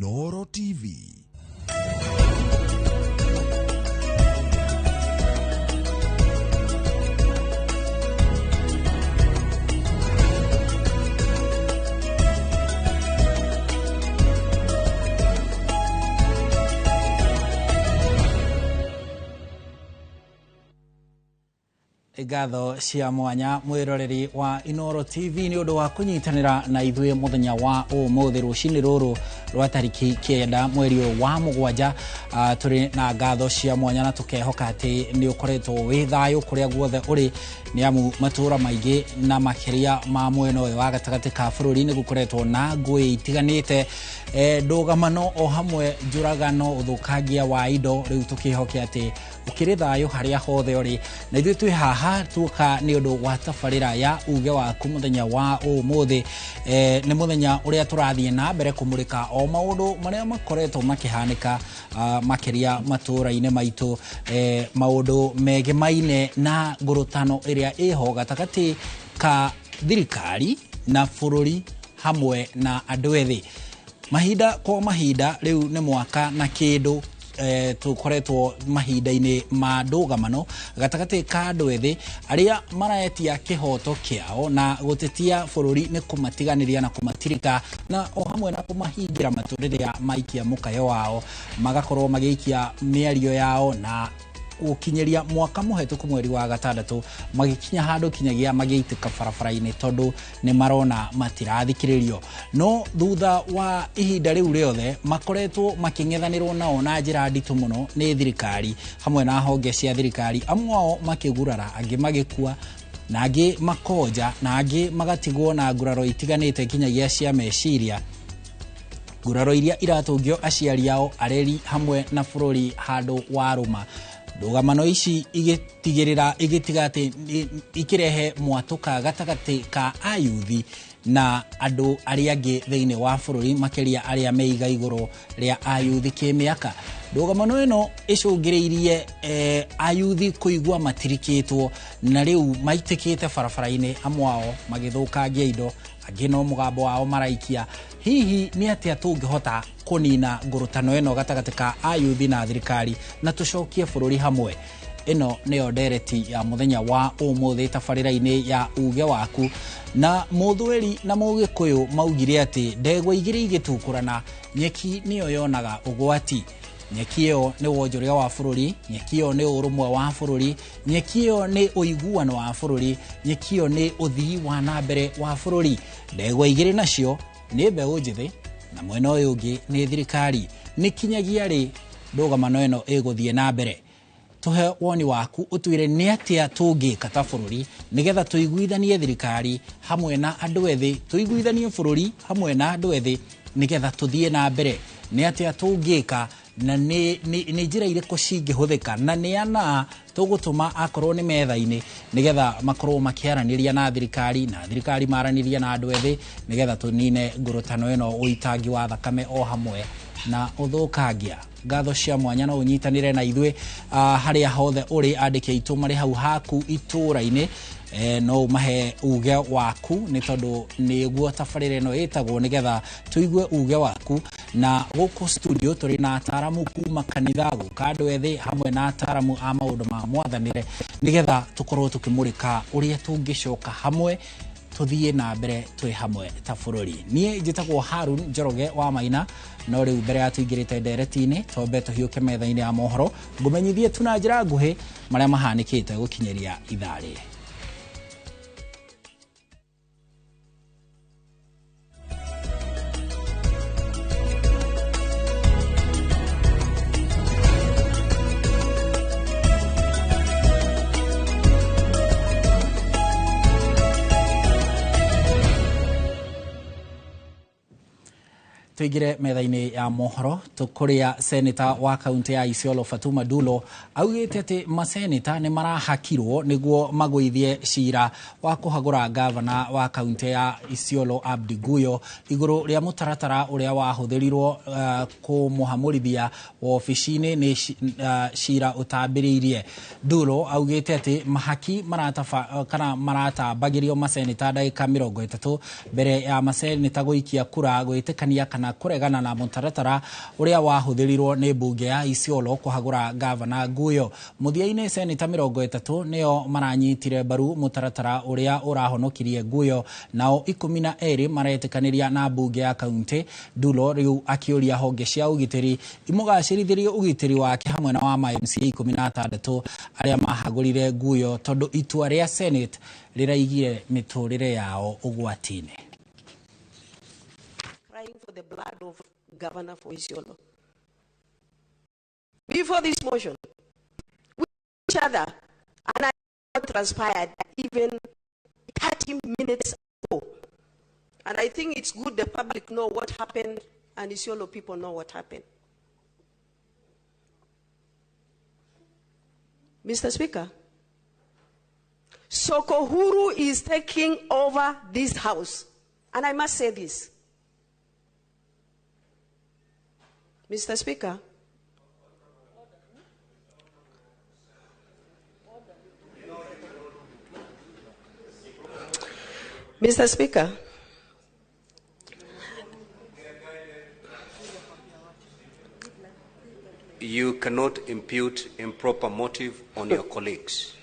Inooro TV. Ngatho cia mwanya mwiroreri wa Inooro TV nĩ ũndũ wa kũnyitanĩra na ithuĩ mũthenya wa ũmũthĩ rũcinĩ rũrũ rwa tariki 9 mweri ũyũ wa 7. Tũrĩ na ngatho cia mwanya na tũkehoka atĩ nĩ ũkoretwo wĩ thayũ kũrĩa guothe ũrĩ, nĩ amu matũũra maingĩ na makĩria ma mwena ũyũ wa gatagatĩ ka bũrũri nĩ gũkoretwo na ngũĩ itiganĩte, ndũgamano o hamwe njũragano, ũthũkangia wa indo. Rĩu tũkĩhoke atĩ ũkĩrĩ thayũ harĩa hothe ũrĩ, na ithuĩ twĩ haha tuoka nĩ ũndũ wa tabarĩra ya uge waku mũthenya wa ũmũthĩ. Nĩ mũthenya ũrĩa tũrathiĩ na mbere kũmũrĩka o maũndũ marĩa makoretwo makĩhanĩka, makĩria matũũra-inĩ maitũ, maũndũ megemaine na ngũrũtano ĩrĩa ĩho gatagatĩ ka thirikari na bũrũri hamwe na andũ ethĩ. Mahinda kwa mahinda rĩu nĩ mwaka na kĩndũ, tũkoretwo mahinda-inĩ ma ndũgamano gatagatĩ ka andũ ethĩ arĩa maretia kĩhoto kĩao na gũtetia bũrũri nĩ kũmatiganĩria na kũmatirika na o hamwe na kũmahingĩra matũ rĩrĩa maikia mũkayo wao, magakorwo magĩikia mĩario yao na gũkinyĩria mwaka mũhetũku mweri wa 6 magĩkinya handũ kinyagia magĩitĩka barabara-inĩ tondũ nĩ marona matirathikĩrĩrio. No thutha wa ihinda rĩu rĩothe makoretwo makĩng'ethanĩrwo nao na njĩra nditũ mũno nĩ thirikari hamwe na honge cia thirikari, amwe ao makĩgurara, angĩ magĩkua, na angĩ makonja, na angĩ magatigwo na nguraro itiganĩte kinyagia cia meciria, nguraro iria iratũngio aciari ao, areri hamwe na bũrũri handũ wa rũma. Ndũgamano ici igĩtigĩrĩra igĩtiga atĩ ikĩrehe mwatũka gatagatĩ ka ayuthi na andũ arĩa angĩ thĩinĩ wa bũrũri, makĩria arĩa meiga igũrũ rĩa ayuthi kĩmĩaka. Ndũgamano ĩno ĩcũngĩrĩirie ayuthi kũigua matirikĩtwo na rĩu maitĩkĩte barabara-inĩ, amwe ao magĩthũkangia indo, angĩ no mũgambo wao maraikia. Hihi nĩ atĩa tũngĩhota kũnina ngũrũtano ĩno gatagatĩ ka ayuthi na thirikari na tũcokie bũrũri hamwe? Ĩno nĩyo ndereti ya mũthenya wa ũmũthĩ tabarĩra-inĩ ya uge waku. Na mũthweri na mũgĩkũyũ maugire atĩ ndegwa igĩrĩ igĩtukũrana, nyeki nĩyo yonaga ũgwati. Nyeki ĩyo nĩ wonjoria wa bũrũri, nyeki ĩyo nĩ ũrũmwe wa bũrũri, nyeki ĩyo nĩ ũiguano wa bũrũri, nyeki ĩyo nĩ ũthii wa na mbere wa bũrũri. Ndegwa igĩrĩ nacio nĩ mbeũ njĩthĩ na mwena ũyũ ũngĩ nĩ thirikari. Nĩ kinyagia rĩ ndũgamano ĩno ĩgũthiĩ na mbere? Tũhe woni waku, ũtwĩre nĩ atĩa tũngĩka ta bũrũri nĩgetha tũiguithanie thirikari hamwe na andũ ethĩ, tũiguithanie bũrũri hamwe na andũ ethĩ nĩgetha tũthiĩ na mbere. Nĩ atĩa tũngĩka na nĩ njĩra irĩkũ cingĩhũthĩka na nĩ ana tũgũtũma akorwo nĩ metha-inĩ nĩgetha makorwo makĩaranĩria na thirikari na thirikari maranĩria na andũ ethĩ nĩgetha tũnine ngũrũtano ĩno, ũitangi wa thakame o hamwe na ũthũkangia. Ngatho cia mwanya no ũnyitanĩre na ithuĩ harĩa hothe ũrĩ, andĩki aitũ marĩ hau haku itũũra-inĩ, no ũmahe uge waku nĩ tondũ nĩguo tabarĩra ĩno ĩtagwo nĩgetha tũigue uge waku. Na gũkũ studio tũrĩ na ataramu kuma kanitha, gũka andũ ethĩ hamwe na ataramu a maũndũ ma mwathanĩre nĩgetha tũkorwo tũkĩmũrĩka ũrĩa tũngĩcoka hamwe tũthiĩ na mbere twĩ hamwe ta bũrũri. Niĩ njĩtagwo Harun Njoroge wa Maina, no rĩu mbere ya tũingĩrĩte ndereti-inĩ twambe tũhiũke metha-inĩ ya mohoro ngũmenyithie tu na njĩra nguhĩ marĩa mahanĩkĩte gũkinyĩria ithaa rĩrĩ. Tuingire metha-inĩ ya mohoro tũkũrĩa seneta wa kaunti ya Isiolo Fatuma Dulo augĩte atĩ maseneta nĩ marahakirwo nĩguo magũithie cira wa kũhagũra gavana wa kaunti ya Isiolo Abdi Guyo igũrũ rĩa mũtaratara ũrĩa wahũthĩrirwo kũmũhamũrithia wobici-inĩ nĩ cira ũtambĩrĩirie. Dulo augĩte atĩ mahaki kana maratambagĩrio maseneta ndagĩka 30 mbere ya maseneta gũikia kura gwĩtĩkania kana kana kũregana na mũtaratara ũrĩa wahũthĩrirwo nĩ mbunge ya Isiolo kũhagũra gavana Guyo. Mũthia-inĩ seneta 30 nĩo maranyitire mbaru mũtaratara ũrĩa ũrahonokirie Guyo, nao 12 maretĩkanĩria na mbunge ya kaunti. Dulo rĩu akĩũria honge cia ũgitĩri imũgacĩrithirie ũgitĩri wake hamwe na wa ma MCA 16 arĩa mahagũrire Guyo tondũ itua rĩa Senate rĩraigire mĩtũrĩre yao ũgwati-inĩ. Crying for the blood of governor for Isiolo. Before this motion, we each other, and I transpired even 30 minutes ago. And I think it's good the public know what happened and Isiolo people know what happened. Mr. Speaker, Sokohuru is taking over this house. And I must say this. Mr. Speaker, Mr. Speaker, you cannot impute improper motive on your colleagues.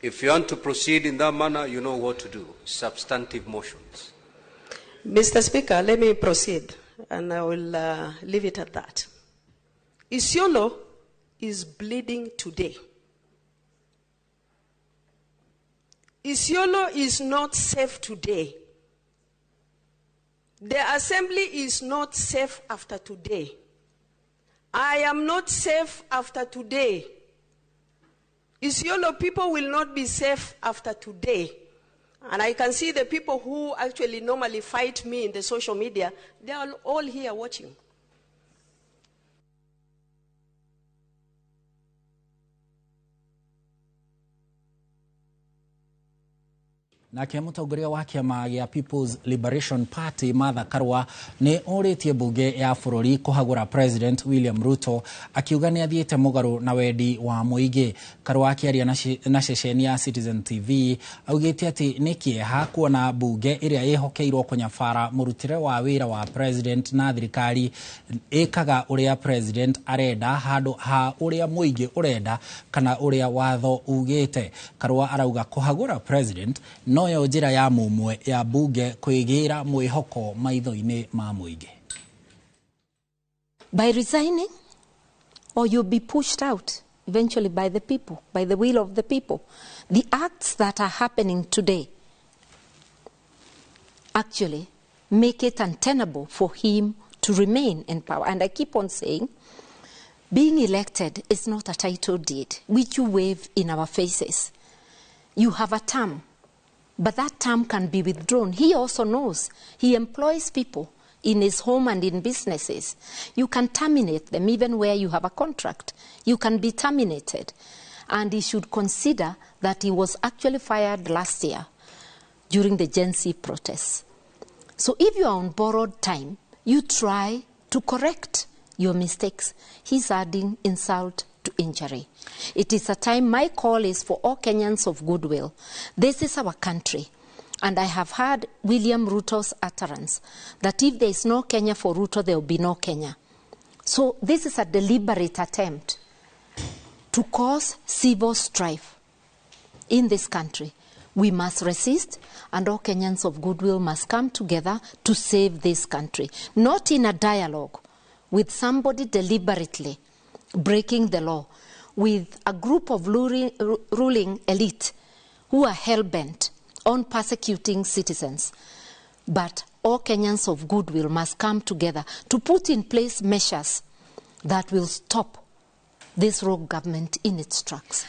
If you want to proceed in that manner, you know what to do. Substantive motions. Mr. Speaker, let me proceed, and I will leave it at that. Isiolo is bleeding today. Isiolo is not safe today. The assembly is not safe after today. I am not safe after today. Isiolo people will not be safe after today. And I can see the people who actually normally fight me in the social media, they are all here watching. Nake mũtongoria wa kĩama gĩa People's Liberation Party Martha Karua nĩ orĩtie mbunge ya bũrũri kũhagũra President William Ruto akiuga nĩ athiĩte mũgarũ na wendi wa mũingĩ. Karua akĩaria na ceceni ya Citizen TV augĩte atĩ nĩ kĩeha kuona mbunge ĩrĩa ĩhokeirwo kũnyabara mũrutĩre wa wĩra wa President na thirikari ĩkaga ũrĩa President arenda handũ ha ũrĩa mũingĩ ũrenda kana ũrĩa watho ugĩte. Karua arauga kũhagũra President noyo njĩra ya mũmwe ya bunge kwĩgĩra mwĩhoko maitho-inĩ ma mũingĩ. By resigning, or you'll be pushed out eventually by the people, by the will of the people. The acts that are happening today actually make it untenable for him to remain in power. And I keep on saying, being elected is not a title deed which you wave in our faces. You have a term, but that term can be withdrawn. He also knows. He employs people in his home and in businesses. You can terminate them even where you have a contract. You can be terminated. And he should consider that he was actually fired last year during the Gen Z protests. So if you are on borrowed time, you try to correct your mistakes. He's adding insult to injury. It is a time, my call is for all Kenyans of goodwill. This is our country. And I have heard William Ruto's utterance that if there is no Kenya for Ruto, there will be no Kenya. So this is a deliberate attempt to cause civil strife in this country. We must resist, and all Kenyans of goodwill must come together to save this country. Not in a dialogue with somebody deliberately breaking the law, with a group of ruling elite who are hell-bent on persecuting citizens. But all Kenyans of goodwill must come together to put in place measures that will stop this rogue government in its tracks.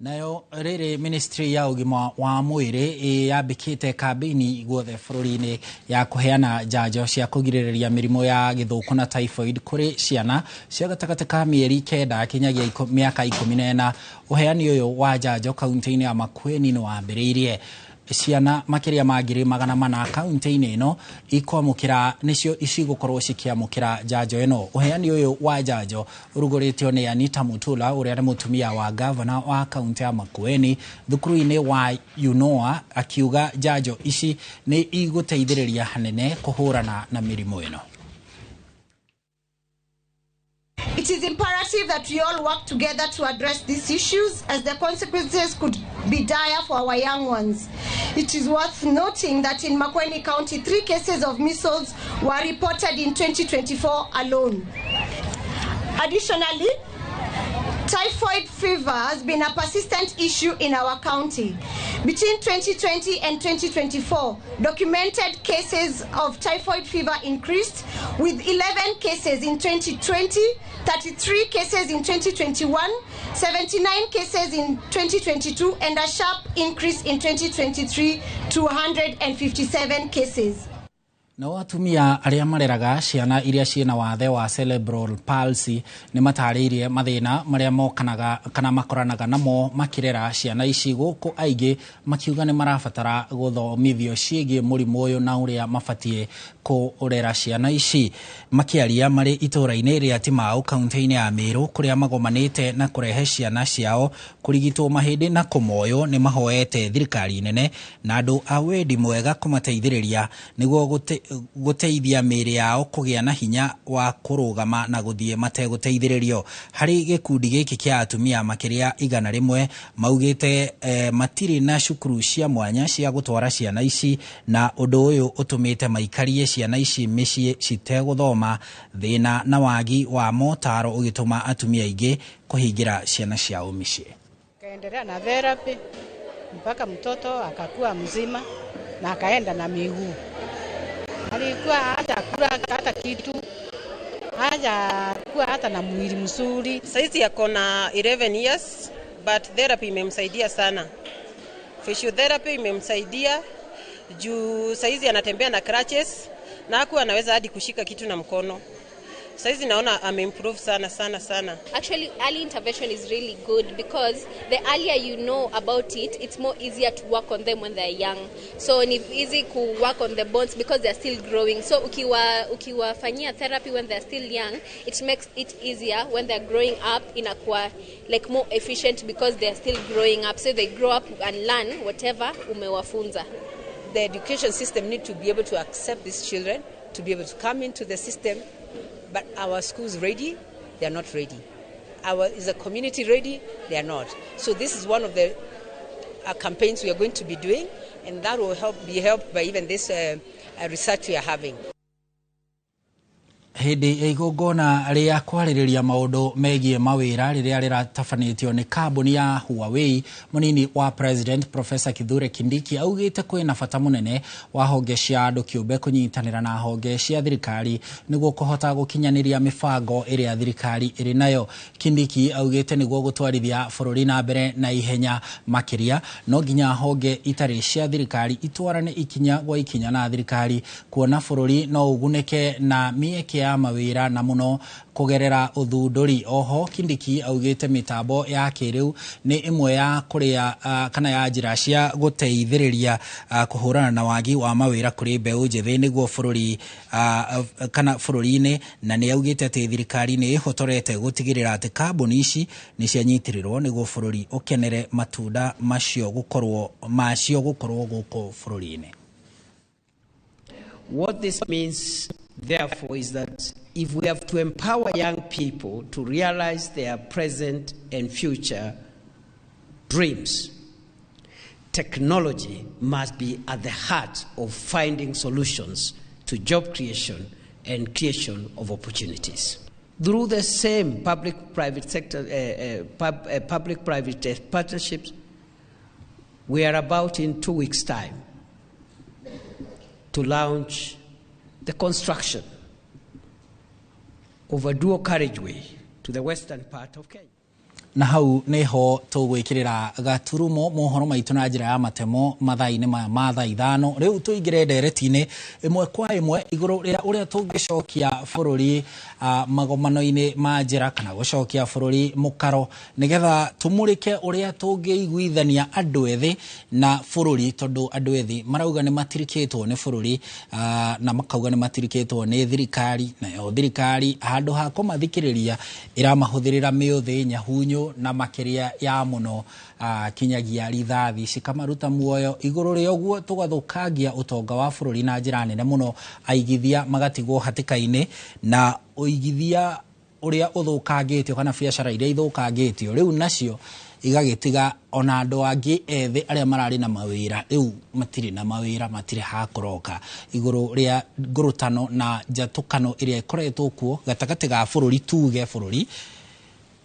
Nayo rĩrĩ ministry ya ũgima wa mwĩrĩ yambĩkĩte kambĩini guothe bũrũri-inĩ ya kũheana njanjo cia kũgirĩrĩria mĩrimũ ya gĩthũkũ na typhoid kũrĩ ciana cia gatagatĩ ka mĩeri 9 kinyagia mĩaka 14. Ũheani ũyũ wa njanjo kaunti-inĩ ya Makueni nĩ wambĩrĩirie. Ciana makĩria ma 400,000 kaunti-inĩ ĩno ikwamũkĩra nĩcio cigũkorwo cikĩamũkĩra njanjo ĩno. Ũheani ũyũ wa njanjo ũrugũrĩtio nĩ Anita Mutula ũrĩa nĩ mũtumia wa gavana wa kaunti ya Makueni thukuru-inĩ wa UNOA, akiuga njanjo ici nĩ igũteithĩrĩria hanene kũhũrana na mĩrimũ ĩno. It is imperative that we all work together to address these issues, as the consequences could be dire for our young ones. It is worth noting that in Makueni County, 3 cases of measles were reported in 2024 alone. Additionally, typhoid fever has been a persistent issue in our county. Between 2020 and 2024, documented cases of typhoid fever increased, with 11 cases in 2020, 33 cases in 2021, 79 cases in 2022, and a sharp increase in 2023 to 157 cases. Nao atumia arĩa mareraga ciana iria ciĩna wathe wa cerebral palsy nĩ matarĩirie mathĩna marĩa mokanaga kana makoranaga namo makĩrera ciana ici, gũkũ aingĩ makiuga nĩ marabatara gũthomithio ciĩgiĩ mũrimũ ũyũ na ũrĩa mabatiĩ kũrera ciana ici. Makĩaria marĩ itũũra-inĩ rĩa Timau kaunti-inĩ ya Meru kũrĩa magomanĩte na kũrehe ciana ciao kũrigitwo mahĩndĩ na kũmoywo, nĩ mahoete thirikari nene na andũ a wendi mwega kũmateithĩrĩria nĩguo gũteithia mĩĩrĩ yao kũgĩa na hinya wa kũrũgama na gũthiĩ mategũteithĩrĩrio. Harĩ gĩkundi gĩkĩ kĩa atumia makĩria 100 maugĩte matirĩ na cukuru cia mwanya cia gũtwara ciana ici, na ũndũ ũyũ ũtũmĩte maikarie ciana ici mĩciĩ citegũthoma, thĩna na wagi wa motaro ũgĩtũma atumia aingĩ kũhingĩra ciana ciao mĩciĩ. Kaendelea na therapy mpaka mtoto akakuwa mzima na akaenda na miguu. Alikuwa hata kula hata kitu, hajakuwa hata na mwili mzuri. Saizi yako na 11 years, but therapy imemsaidia sana. Physiotherapy imemsaidia juu saizi anatembea na crutches na hakuwa anaweza hadi kushika kitu na mkono. Saizi naona ameimprove sana sana sana. Actually, early intervention is really good because the earlier you know about it, it's more easier to work on them when they're young. So it's easy to work on the bones because they're still growing. So ukiwafanyia therapy when they're still young, it makes it easier when they're growing up, inakuwa like more efficient because they're still growing up. So they grow up and learn whatever umewafunza. The education system need to be able to accept these children, to be able to come into the system. But our schools ready? They are not ready. Is the community ready? They are not. So this is one of the campaigns we are going to be doing, and that will be helped by even this research we are having. Hĩndĩ ya igongona rĩa kwarĩrĩria maũndũ megiĩ mawĩra rĩrĩa rĩratabanĩtio nĩ kambuni ya Huawei, mũnini wa President Professor Kithure Kindiki augĩte kwĩna bata mũnene wa honge cia andũ kĩũmbe kũnyitanĩra na honge cia thirikari nĩguo kũhota gũkinyanĩria mĩbango ĩrĩa thirikari ĩrĩ nayo. Kindiki augĩte nĩguo gũtwarithia bũrũri na mbere na ihenya makĩria no nginya honge itarĩ cia thirikari itwarane ikinya gwa ikinya na thirikari kuona bũrũri no ũgunĩke na mĩeke ya mawĩra na mũno kũgerera ũthundũri. Oho Kindiki augĩte mĩtambo ya kĩrĩu nĩ ĩmwe ya kũrĩa kana ya njĩra cia gũteithĩrĩria kũhũrana na wagi wa mawĩra kũrĩ mbeũ njĩthĩ nĩguo bũrũri kana bũrũri-inĩ, na nĩ augĩte atĩ thirikari nĩ ĩhotorete gũtigĩrĩra atĩ kambuni ici nĩ cianyitĩrĩrwo nĩguo bũrũri ũkenere matunda macio gũkorwo gũkũ bũrũri-inĩ. What this means, therefore, is that if we have to empower young people to realize their present and future dreams, technology must be at the heart of finding solutions to job creation and creation of opportunities. Through the same public-private sector, public-private partnerships, we are about in 2 weeks' time to launch the construction of a dual carriageway to the western part of Kenya. Na hau niho tũgwĩkĩrĩra gaturumo mohoro maitũ na njĩra ya matemo mathaa-inĩ maya ma thaa 5. Rĩu tũingĩre ndereti-inĩ ĩmwe kwa ĩmwe igũrũ rĩa ũrĩa tũngĩcokia bũrũri magomano-inĩ ma njĩra kana gũcokia bũrũri mũkaro, nĩgetha tũmũrĩke ũrĩa tũngĩiguithania andũ ethĩ na bũrũri, tondũ andũ ethĩ marauga nĩ matirikĩtwo nĩ bũrũri, na makauga nĩ matirikĩtwo nĩ thirikari, nayo thirikari handũ ha kũmathikĩrĩria ĩramahũthĩrĩra mĩũthĩ, nyahunyo na makĩria ya mũno, kinyagia rithathi cikamaruta muoyo. Igũrũ rĩa ũguo tũgathũkangia ũtonga wa bũrũri na njĩra nene mũno, aigithia magatigwo hatĩka-inĩ, na ũigithia ũrĩa ũthũkangĩtio kana biacara iria ithũkangĩtio rĩu nacio igagĩtiga ona andũ angĩ ethĩ arĩa mararĩ na mawĩra rĩu matirĩ na mawĩra, matirĩ ha kũroka. Igũrũ rĩa ngũrũtano na njatũkano ĩrĩa ĩkoretwo kuo gatagatĩ ga bũrũri, tuge bũrũri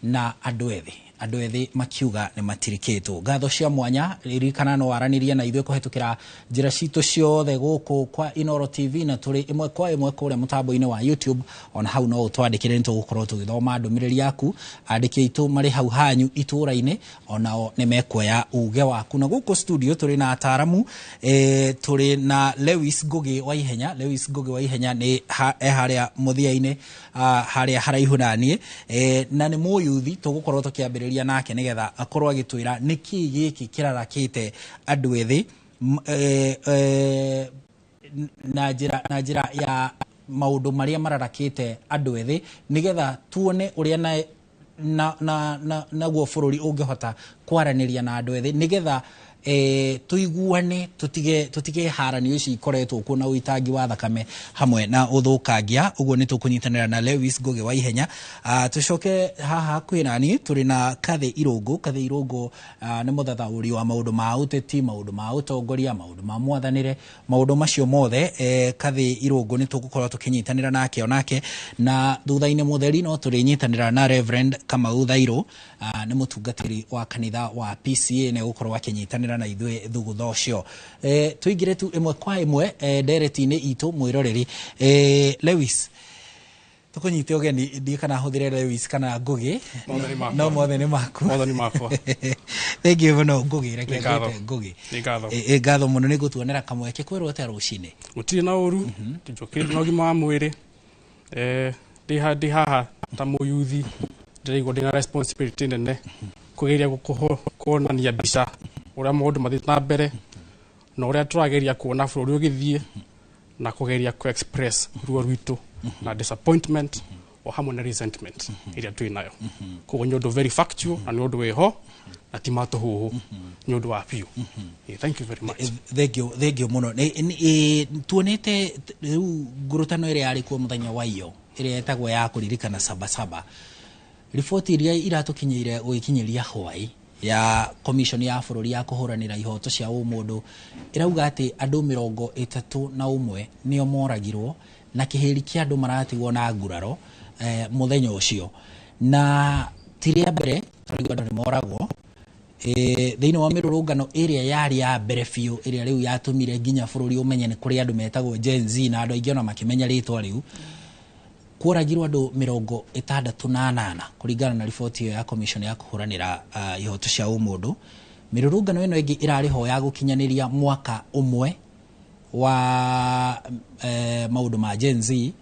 na andũ ethĩ, andũ ethĩ makiuga nĩ matirikĩtwo. Ngatho cia mwanya, ririkana no waranĩrie na ithuĩ kũhetũkĩra njĩra citũ ciothe gũkũ kwa Inooro TV, na tũrĩ ĩmwe kwa ĩmwe kũrĩa mũtambo-inĩ wa YouTube. Ona hau no ũtwandĩkĩre, nĩ tũgũkorwo tũgĩthoma ndũmĩrĩri yaku. Andĩki aitũ marĩ hau hanyu itũũra-inĩ, onao nĩ mekuoya uge waku. Na gũkũ studio tũrĩ na ataramu, tũrĩ na Lewis Ngugi wa Ihenya. Lewis Ngugi wa Ihenya nĩ e harĩa mũthia-inĩ, harĩa haraihu na niĩ, na nĩ mũyuthi tũgũkorwo tũkĩambĩrĩria nake nĩgetha akorwo agĩtwĩra nĩkĩ gĩkĩ kĩrarakĩte andũ ethĩ na njĩra ya maũndũ marĩa mararakĩte andũ ethĩ, nĩgetha tuone ũrĩa naguo bũrũri ũngĩhota kwaranĩria na andũ ethĩ, nĩgetha tuiguane, tutige haranio ici ikoretwo kuo na ũitangi wa thakame hamwe na ũthũkangia. Ũguo nĩ tũkũnyitanĩra na Lewis Ngugi wa Ihenya. Tũcoke haha hakuhĩ nani tũrĩ na Kathĩ Irũngũ. Kathĩ Irũngũ nĩ mũthathaũri wa maũndũ ma ũteti, maũndũ ma ũtongoria, maũndũ ma mwathanĩre, maũndũ macio mothe. Kathĩ Irũngũ nĩ tũgũkorwo tũkĩnyitanĩra nake onake, na thutha-inĩ mũtheri no tũrĩnyitanĩra na Reverend Kamau Thairũ, nĩ mũtungatĩri wa kanitha wa PCA, na gũkorwo akĩnyitanĩra na ithuĩ thugutha ũcio. Tũingĩre tu ĩmwe kwa ĩmwe ndereti-inĩ itũ mwĩroreri. Lewis, tũkũnyite ũgeni, ndiĩ kana hũthĩre Lewis kana Ngugi, no mothe nĩ maku. Mothe nĩ makwa. Thank you mũno Ngugi, reke ngwĩte Ngugi. Nĩ ngatho mũno nĩ gũtuonera kamweke. Kwĩrwo atĩa rũcinĩ? Gũtirĩ na ũru, tũnjũkĩrĩte na ũgima wa mwĩrĩ. Ndĩ haha ta mũyuthi, ndĩraigua ndĩna responsibility nene kũgeria kuonania mbica ũrĩa maũndũ mathiĩte na mbere na ũrĩa tũrageria kuona bũrũri ũgĩthiĩ, na kũgeria ku express ruo rwitũ na disappointment o hamwe na resentment ĩrĩa twĩ nayo. Koguo nĩ ũndũ very factual na nĩ ũndũ wĩho na ti matũhũhũ, nĩ ũndũ wa biũ. Thank you very much. Thank you mũno. Tuonete rĩu ngũrũtano ĩrĩa yarĩ kuo mũthenya wa iyo, ĩrĩa ĩtagwo ya kũririkana Sabasaba, riboti iria iratũkinyĩire gũgĩkinyĩria hwai ya commission ya bũrũri ya kũhũranĩra ihoto cia ũmũndũ ĩrauga atĩ andũ 31 nĩo moragirwo na kĩhĩri kĩa andũ maratigwo na nguraro mũthenya ũcio. Na ti rĩa mbere tũraigua andũ nĩ moragwo thĩinĩ wa mĩrũrũngano ĩrĩa yarĩ ya mbere biũ, ĩrĩa rĩu yatũmire nginya bũrũri ũmenye nĩ kũrĩ andũ metagwo Gen Z, na andũ aingĩ ona makĩmenya rĩtwa rĩu. Kworagirwo andũ 68 kũringana na riboti ĩyo ya commission ya kũhũranĩra ihoto cia ũmũndũ. Mĩrũrũngano ĩno ĩngĩ ĩrarĩ ho ya gũkinyanĩria mwaka ũmwe wa maũndũ ma Gen Z,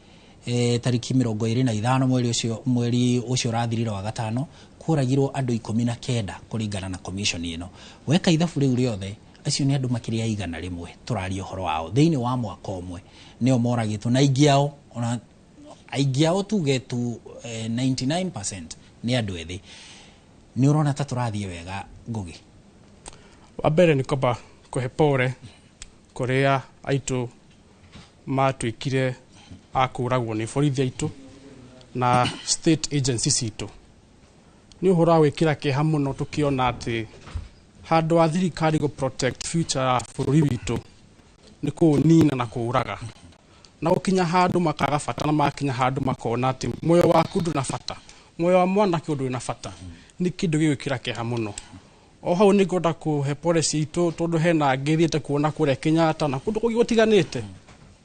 tariki 25 mweri ũcio ũrathirire wa gatano, kworagirwo andũ 19 kũringana na commission ĩno. Weka ithabu rĩu rĩothe, acio nĩ andũ makĩria ya 100 tũraria ũhoro wao thĩinĩ wa mwaka ũmwe, nĩo moragĩtwo, na aingĩ ao, ona aingĩ ao tuge tu 99% nĩ andũ ethĩ. Nĩ ũrona ta tũrathiĩ wega Ngugi? Wa mbere nĩ kwamba kũhe pore kũrĩa aitũ matuĩkire a kũragwo nĩ borithi aitũ na state agency citũ. Nĩ ũhoro wa gwĩkĩra kĩeha mũno tũkĩona atĩ handũ ha thirikari gũ protect future ya bũrũri witũ nĩ kũũnina na kũũraga, na gũkinya handũ makaga bata, na makinya handũ makona atĩ muoyo waku ndũrĩ na bata, muoyo wa mwanake ndũrĩ na bata, nĩ kĩndũ gĩgwĩkĩra kĩeha mũno. O hau nĩ ngwenda kũhe pore citũ tondũ hena angĩ thiĩte kuona kũrĩa Kenyatta na kũndũ kũngĩ gũtiganĩte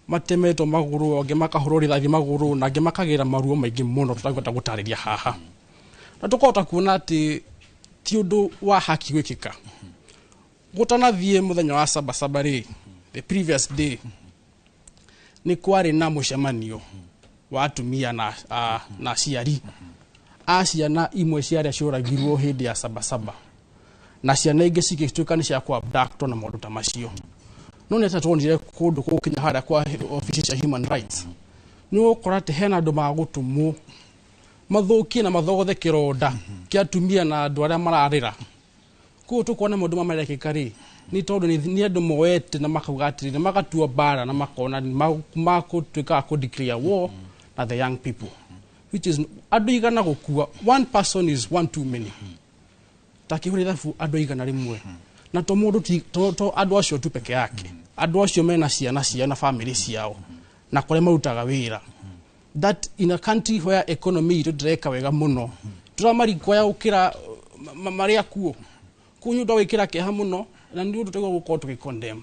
matemetwo magũrũ, angĩ makahũrwo rithathi magũrũ, na angĩ makagĩra maruo maingĩ mũno tũtangĩhota gũtarĩria haha. Na tũkahota kuona atĩ Ti ũndũ wa haki gwĩkĩka. Gũtanathiĩ mũthenya wa Sabasaba rĩ, the previous day nĩ kwarĩ na mũcemanio wa atumia na aciari a ciana imwe cia arĩa ciũragirwo hĩndĩ ya Sabasaba, na ciana ingĩ cigĩtuĩka nĩ cia kũ-abductwo na maũndũ ta macio. No nĩ atĩa tuonire kũndũ gũkinya harĩa kwa obici cia human rights, nĩ ũgũkora atĩ hena andũ magũtũmwo mathũkie na mathogothe kĩronda kĩa atumia na andũ arĩa mararĩra. Koguo tũkuona maũndũ maya marekĩka rĩ, nĩ tondũ nĩ andũ moete na makauga atĩrĩrĩ, magatua mbara na makona nĩ makũtuĩka a kũ-declare war na the young people, which is andũ 100 gũkua, one person is one too many. Ta kĩhũre ithabu andũ 100, na to mũndũ ti to andũ acio tu peke yake, andũ acio mena ciana ciao na family ciao na kũrĩa marutaga wĩra. That in a country where economy itũ ndĩreka wega mũno, tũramarikwaya gũkĩra marĩa kuo kũu, nĩ ũndũ wa gwĩkĩra kĩeha mũno, na nĩ ũndũ tũgĩrĩirwo gũkorwo tũgĩ-condemn,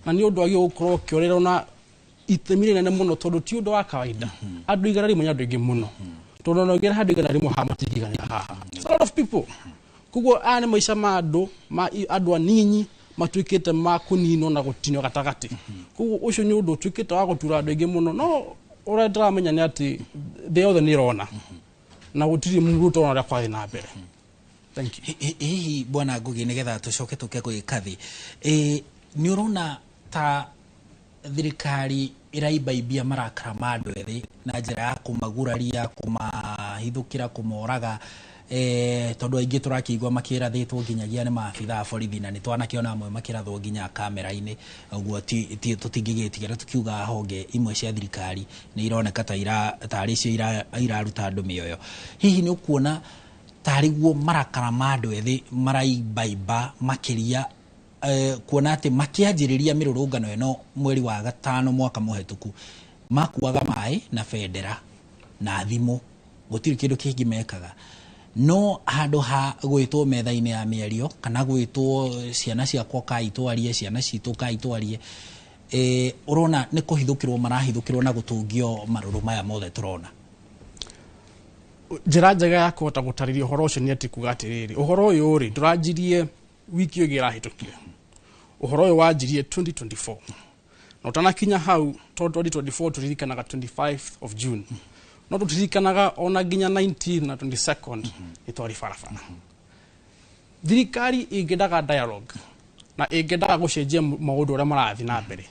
na nĩ ũndũ wagĩrĩirwo gũkorwo ũkĩorerwo na itemi rĩnene mũno, tondũ ti ũndũ wa kawaida. Andũ 100 nĩ andũ aingĩ mũno, tondũ ona ũngĩrehe andũ 100 haha matingĩiganĩra haha. It's a lot of people. Koguo aya nĩ maica ma andũ, ma andũ aninyi matuĩkĩte ma kũninwo na gũtinio gatagatĩ. Koguo ũcio nĩ ũndũ ũtuĩkĩte wa gũtura andũ aingĩ mũno, no ũrĩa ndĩramenya nĩ atĩ thĩ yothe nĩ ĩrona na gũtirĩ mũndũ ũtona ũrĩa kwathiĩ na mbere. Thank you. Hihi bwana Ngugi, nĩgetha tũcoke tũke gwĩ Kathi, nĩ ũrona ta thirikari ĩraibaimbia marakara ma andũ ethĩ na njĩra ya kũmaguraria, kũmahithũkĩra, kũmoraga, tondũ aingĩ tũrakĩigua makĩrathĩtwo nginyagia nĩ maabitha a borithi, na nĩ twanakĩona amwe makĩrathwo nginya kamera-inĩ ũguo, tũtingĩgĩtigĩra tũkiuga honge imwe cia thirikari nĩ ironeka ta tarĩ cio iraruta andũ mĩoyo. Hihi nĩ ũkuona tarĩ guo marakara ma andũ ethĩ maraibaimba makĩria, kuona atĩ makĩanjĩrĩria mĩrũrũngano ĩno mweri wa gatano mwaka mũhetũku makuaga maĩ na bendera na thimũ, gũtirĩ kĩndũ kĩngĩ mekaga, no handũ ha gwĩtwo metha-inĩ ya mĩario kana gwĩtwo ciana ciakwa kai twarie, ciana citũ kai twarie, ũrona nĩ kũhithũkĩrwo marahithũkĩrwo na gũtũngio marũrũ maya mothe tũrona? Njĩra njega ya kũhota gũtarĩria ũhoro ũcio nĩ atĩ kuga atĩrĩrĩ, ũhoro ũyũ rĩ, ndũranjirie wiki ĩyo ĩngĩ ĩrahĩtũkire. Ũhoro ũyũ wanjirie 2024, na ũtanakinya hau, tondũ 2024 tũririkanaga 25 of June, no tũtirikanaga ona nginya 19 na 22nd nĩ twarĩ barabara. Thirikari ĩngĩendaga dialogue na ĩngĩendaga gũcenjia maũndũ ũrĩa marathiĩ na mbere,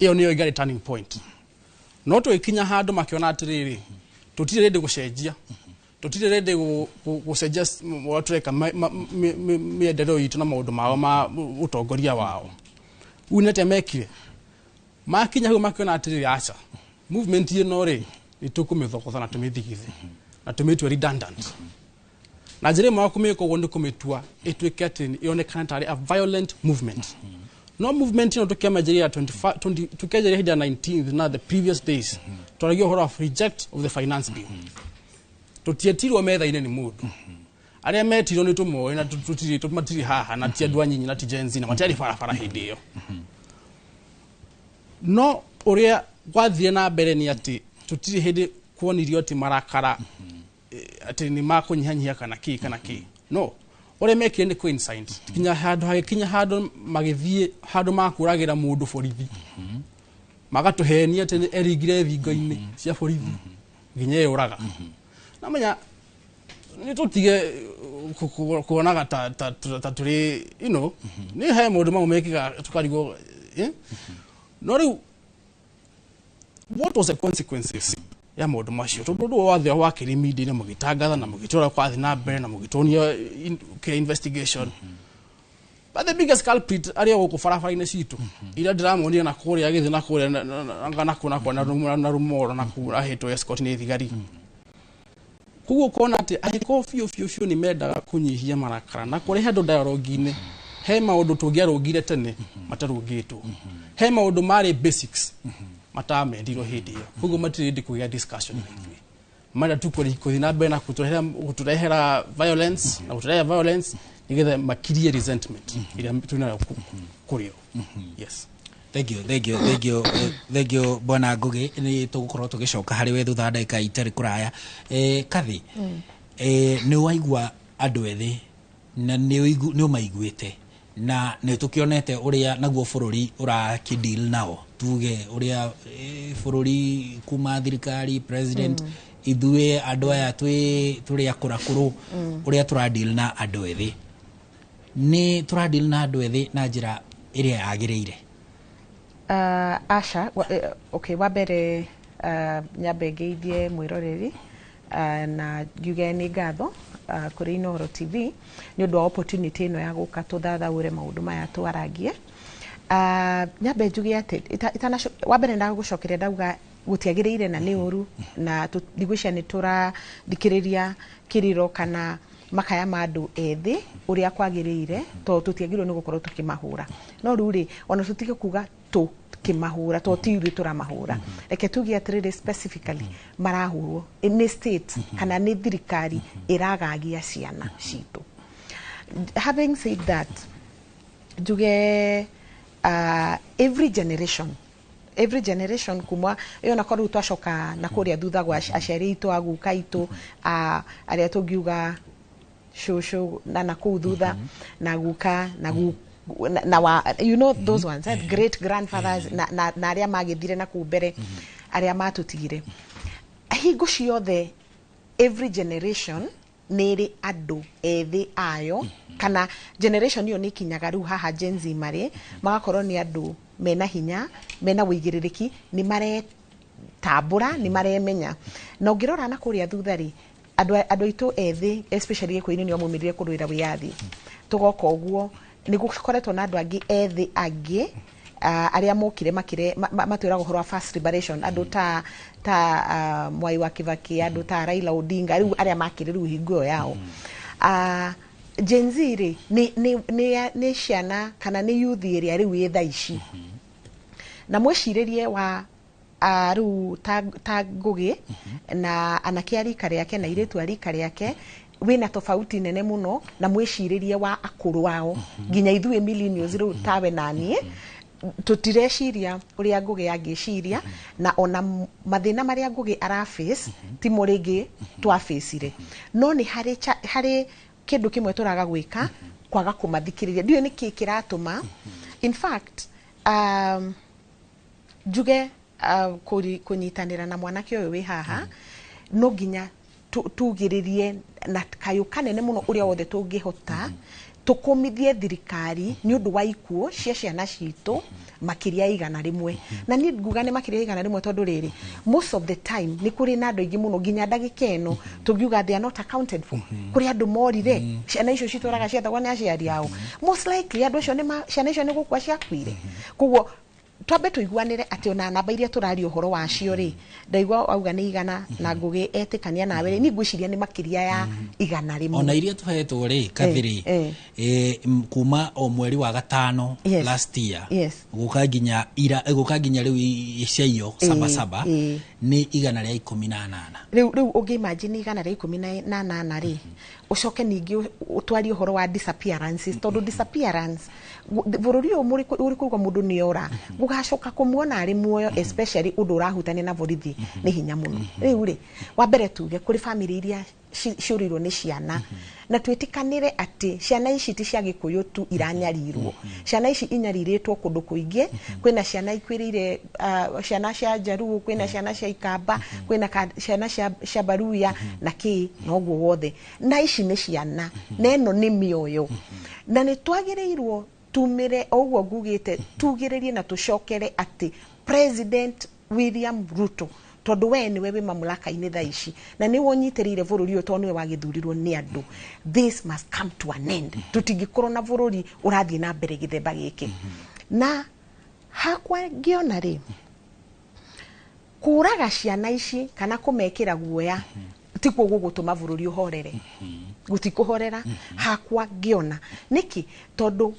ĩyo nĩyo ĩngĩarĩ turning point. No tũgĩkinya handũ makĩona atĩrĩrĩ, tũtirĩ ready gũcenjia, tũtirĩ ready gũcenjia ũrĩa tũreka mĩendereo itũ na maũndũ mao ma ũtongoria wao. Rĩu nĩ atĩa mekire? Makinya hau makĩona atĩrĩrĩ, aca, movement ĩno rĩ, nĩ tũkũmĩthogotha na tũmĩthigithe na tũmĩtue redundant. Na njĩra ĩmwe ya kũmĩka ũguo nĩ kũmĩtua ĩtuĩke atĩ ĩonekane tarĩ a violent movement. No movement ĩno tũkĩamĩanjĩrĩria 25, 20, tũkĩanjĩrĩria hĩndĩ ya 19th na the previous days, twaragia ũhoro wa reject of the finance bill. Tũtietirwo metha-inĩ nĩ mũndũ. Arĩa metirwo nĩ tũmoĩ na tũtirĩ, matirĩ haha, na ti andũ anyinyi, na ti Gen Z, na matiarĩ barabara hĩndĩ ĩyo. No ũrĩa gwathire na mbere nĩ atĩ tũtirĩ hĩndĩ kuonirio atĩ marakara atĩ nĩ makũnyihanyihia kana kĩ kana kĩ. No ũrĩa mekire nĩ coincide kinya handũ hagĩkinya handũ magĩthiĩ handũ makũragĩra mũndũ borithi, magatũhenia atĩ eringire thingo-inĩ cia borithi nginya eyũraga. Namenya nĩ tũtige kuonaga ta tũrĩ, nĩ he maũndũ mamwe mekĩkaga tũkarigwo, eh? No rĩu what was the consequences ya maũndũ macio? Tondũ ũndũ wothe wakĩrĩ media-inĩ, mũgĩtangatha na mũgĩtwara kwathiĩ na mbere na mũgĩtuonia kĩrĩa investigation, but the biggest culprit arĩa gũkũ barabara-inĩ citũ iria ndĩramonire na kũrĩa agĩthiĩ na kũrĩa na kũ na kũ na rumoro na kũ ahetwo escort nĩ thigari. Koguo ũkona atĩ angĩkorwo biũ biũ biũ nĩ mendaga kũnyihia marakara na kũrehe andũ dialogue-inĩ, he maũndũ tũngĩarũngire tene matarũngĩtwo, he maũndũ marĩ basics matamendirwo hĩndĩ ĩyo. Koguo matirĩ hĩndĩ kũgĩa discussion na ithuĩ, marĩa tu kũthiĩ na mbere na gũtũrehera violence na gũtũrehera violence nĩgetha makirie resentment ĩrĩa twĩnayo kũrĩ o. Yes. Thank you, thank you, thank you, thank you, bwana Ngugi. Nĩ tũgũkorwo tũgĩcoka harĩ we thutha wa ndagĩka itarĩ kũraya. Kathi, nĩ waigua andũ ethĩ Na nĩ ũmaiguĩte na nĩ tũkĩonete ũrĩa naguo bũrũri ũrakĩdeal nao, tuge ũrĩa bũrũri kuma thirikari, president, ithuĩ andũ aya tũrĩ akũrakũrũ, ũrĩa tũradeal na andũ ethĩ, nĩ tũradeal na andũ ethĩ na njĩra ĩrĩa yagĩrĩire? Aca. Okay, wa mbere nyambe ngeithie mwĩroreri na njuge nĩ ngatho kũrĩ Inooro TV nĩ ũndũ wa opportunity ĩno ya gũka tũthathaũre maũndũ maya twarangie. Nyambe njuge atĩ wa mbere ndagũcokeria ndauga gũtiagĩrĩire na nĩ ũru, na ndigwĩciria nĩ tũrathikĩrĩria kĩrĩro kana makaya ma andũ ethĩ ũrĩa kwagĩrĩire, tondũ tũtiagĩrĩirwo nĩ gũkorwo tũkĩmahũra. No rĩu rĩ, ona tũtige kuga tũkĩmahũra, tondũ ti ithuĩ tũramahũra. Reke tuge atĩrĩrĩ, specifically marahũrwo nĩ state kana nĩ thirikari ĩragagia ciana citũ. Having said that, njuge every generation kuma ĩyo na korwo twacoka na kũrĩa thutha gwa aciari aitũ, aguka aitũ, arĩa tũngiuga cũcũ na kũu thutha na guka na gu na wa you know those ones, great grandfathers na arĩa magĩthire na kũu mbere, arĩa matũtigire, hingo ciothe every generation nĩ ĩrĩ andũ ethĩ ayo, kana generation ĩyo nĩ ikinyaga rĩu haha Gen Z marĩ magakorwo nĩ andũ mena hinya, mena wĩigĩrĩrĩki, nĩ maretambũra, nĩ maremenya. Na ũngĩrora na kũrĩa thutha rĩ, andũ aitũ ethĩ, especially gĩkũyũ-inĩ, nĩo maumĩrire kũrũĩra wĩyathi. Tũgoka ũguo nĩ gũkoretwo na andũ angĩ ethĩ angĩ arĩa mokire makire matwĩraga ũhoro wa first liberation, andũ ta Mwai wa Kibaki, andũ ta Raila Odinga, rĩu arĩa makĩrĩ rĩu hingo ĩyo yao. Gen Z rĩ, nĩ ciana kana nĩ youth ĩrĩa rĩu ĩ thaa ici na mwĩcirĩrie wa rĩu ta Ngũgĩ na anake a rika rĩake na airĩtu a rika rĩake wĩna tofauti nene mũno na mwĩcirĩrie wa akũrũ ao, nginya ithuĩ millennials rĩu tawe na niĩ tũtireciria ũrĩa Ngũgĩ angĩciria, na ona mathĩna marĩa Ngũgĩ araface timo rĩngĩ twafacire. No nĩ harĩ kĩndũ kĩmwe tũraga gwĩka, kwaga kũmathikĩrĩria. Ndiũĩ nĩkĩ kĩratũma. In fact, njuge kũnyitanĩra na mwanake ũyũ wĩ haha, no nginya tugĩrĩrie na kayũ kanene mũno ũrĩa wothe tũngĩhota tũkũmithie thirikari nĩ ũndũ wa ikuũ cia ciana citũ makĩria ya 100. Na niĩ nguga nĩ makĩria ya 100 tondũ rĩrĩ, most of the time nĩ kũrĩ na andũ aingĩ mũno, nginya ndagĩka ĩno tũngiuga they are not accounted for. Kũrĩ andũ morire, ciana icio citũraga ciethagwo nĩ aciari ao. Most likely andũ acio nĩ ciana icio nĩ gũkua ciakuire. Koguo twambe tũiguanĩre atĩ ona namba iria tũraria ũhoro wacio rĩ, ndaigua auga nĩ 100 na Ngũgĩ etĩkania nawe rĩ, niĩ ngwĩciria nĩ makĩria ya 100. Ona iria tũhetwo rĩ, kathiri, kuma o mweri wa gatano last year gũka nginya ira, gũka nginya rĩu ciaiyo saba saba, nĩ 118. Rĩu ũngĩ imagine 118 rĩ, ũcoke ningĩ ũtwarie ũhoro wa disappearances, tondũ disappearance bũrũri ũyũ ũrĩ kũigua mũndũ nĩ ora, gũgacoka kũmuona arĩ muoyo, especially ũndũ ũrahutania na borithi, nĩ hinya mũno. Rĩu rĩ, wa mbere tuge kũrĩ family iria ciũrĩirwo nĩ ciana, na twĩtĩkanĩre atĩ ciana ici ti cia Gĩkũyũ tu iranyarirwo. Ciana ici inyarirĩtwo kũndũ kũingĩ. Kwĩna ciana ikuĩrĩire, ciana cia Njaruo, kwĩna ciana cia Ikamba, kwĩna ciana cia Baruya na kĩ na ũguo wothe. Na ici nĩ ciana na ĩno nĩ mĩoyo, na nĩ twagĩrĩirwo tumĩre o ũguo ngugĩte, tugĩrĩrie na tũcokere atĩ President William Ruto, tondũ we nĩwe wĩ mamlaka-inĩ thaa ici na nĩwe ũnyitĩrĩire bũrũri ũyũ tondũ nĩwe wagĩthurirwo nĩ andũ, this must come to an end. Tũtingĩkorwo na bũrũri ũrathiĩ na mbere gĩthemba gĩkĩ. Na hakwa ngĩona rĩ, kũraga ciana ici kana kũmekĩra guoya tikuo gũgũtũma bũrũri ũhorere. Gũtikũhorera hakwa ngĩona. Nĩkĩ? Tondũ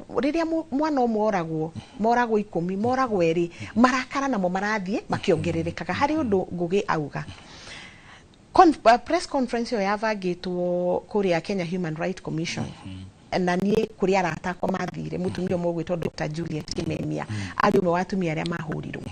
rĩrĩa mwana ũmwe oragwo, moragwo 10, moragwo erĩ, marakara namo marathiĩ makĩongererekaga. Harĩ ũndũ Ngũgĩ auga. Press conference ĩyo yabangĩtwo kũrĩa Kenya Human Rights Commission, na niĩ kũrĩ arata akwa mathire, mũtumia ũmwe ũgwĩtwo Dr. Juliet Kimemia arĩ ũmwe wa atumia arĩa mahũrirwo.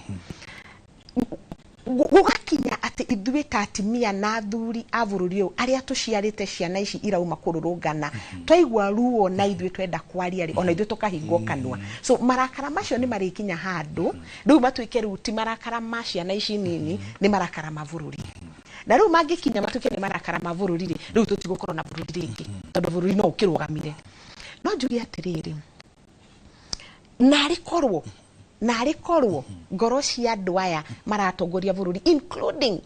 Gũgakinya atĩ ithuĩ Ithuĩ ta atimia na athuri a bũrũri ũyũ arĩa tũciarĩte ciana ici irauma kũrũrũngana, twaigua ruo na ithuĩ twenda kwaria rĩ, ona ithuĩ tũkahingwo kanua. So marakara macio nĩ marĩkinya handũ rĩu matuĩke rĩu ti marakara ma ciana ici nini, nĩ marakara ma bũrũri. Na rĩu mangĩkinya matuĩke nĩ marakara ma bũrũri rĩ, rĩu tũtigũkorwo na bũrũri rĩngĩ, tondũ bũrũri no ũkĩrũgamire. No njuge atĩrĩrĩ, narĩ korwo ngoro cia andũ aya maratongoria bũrũri, including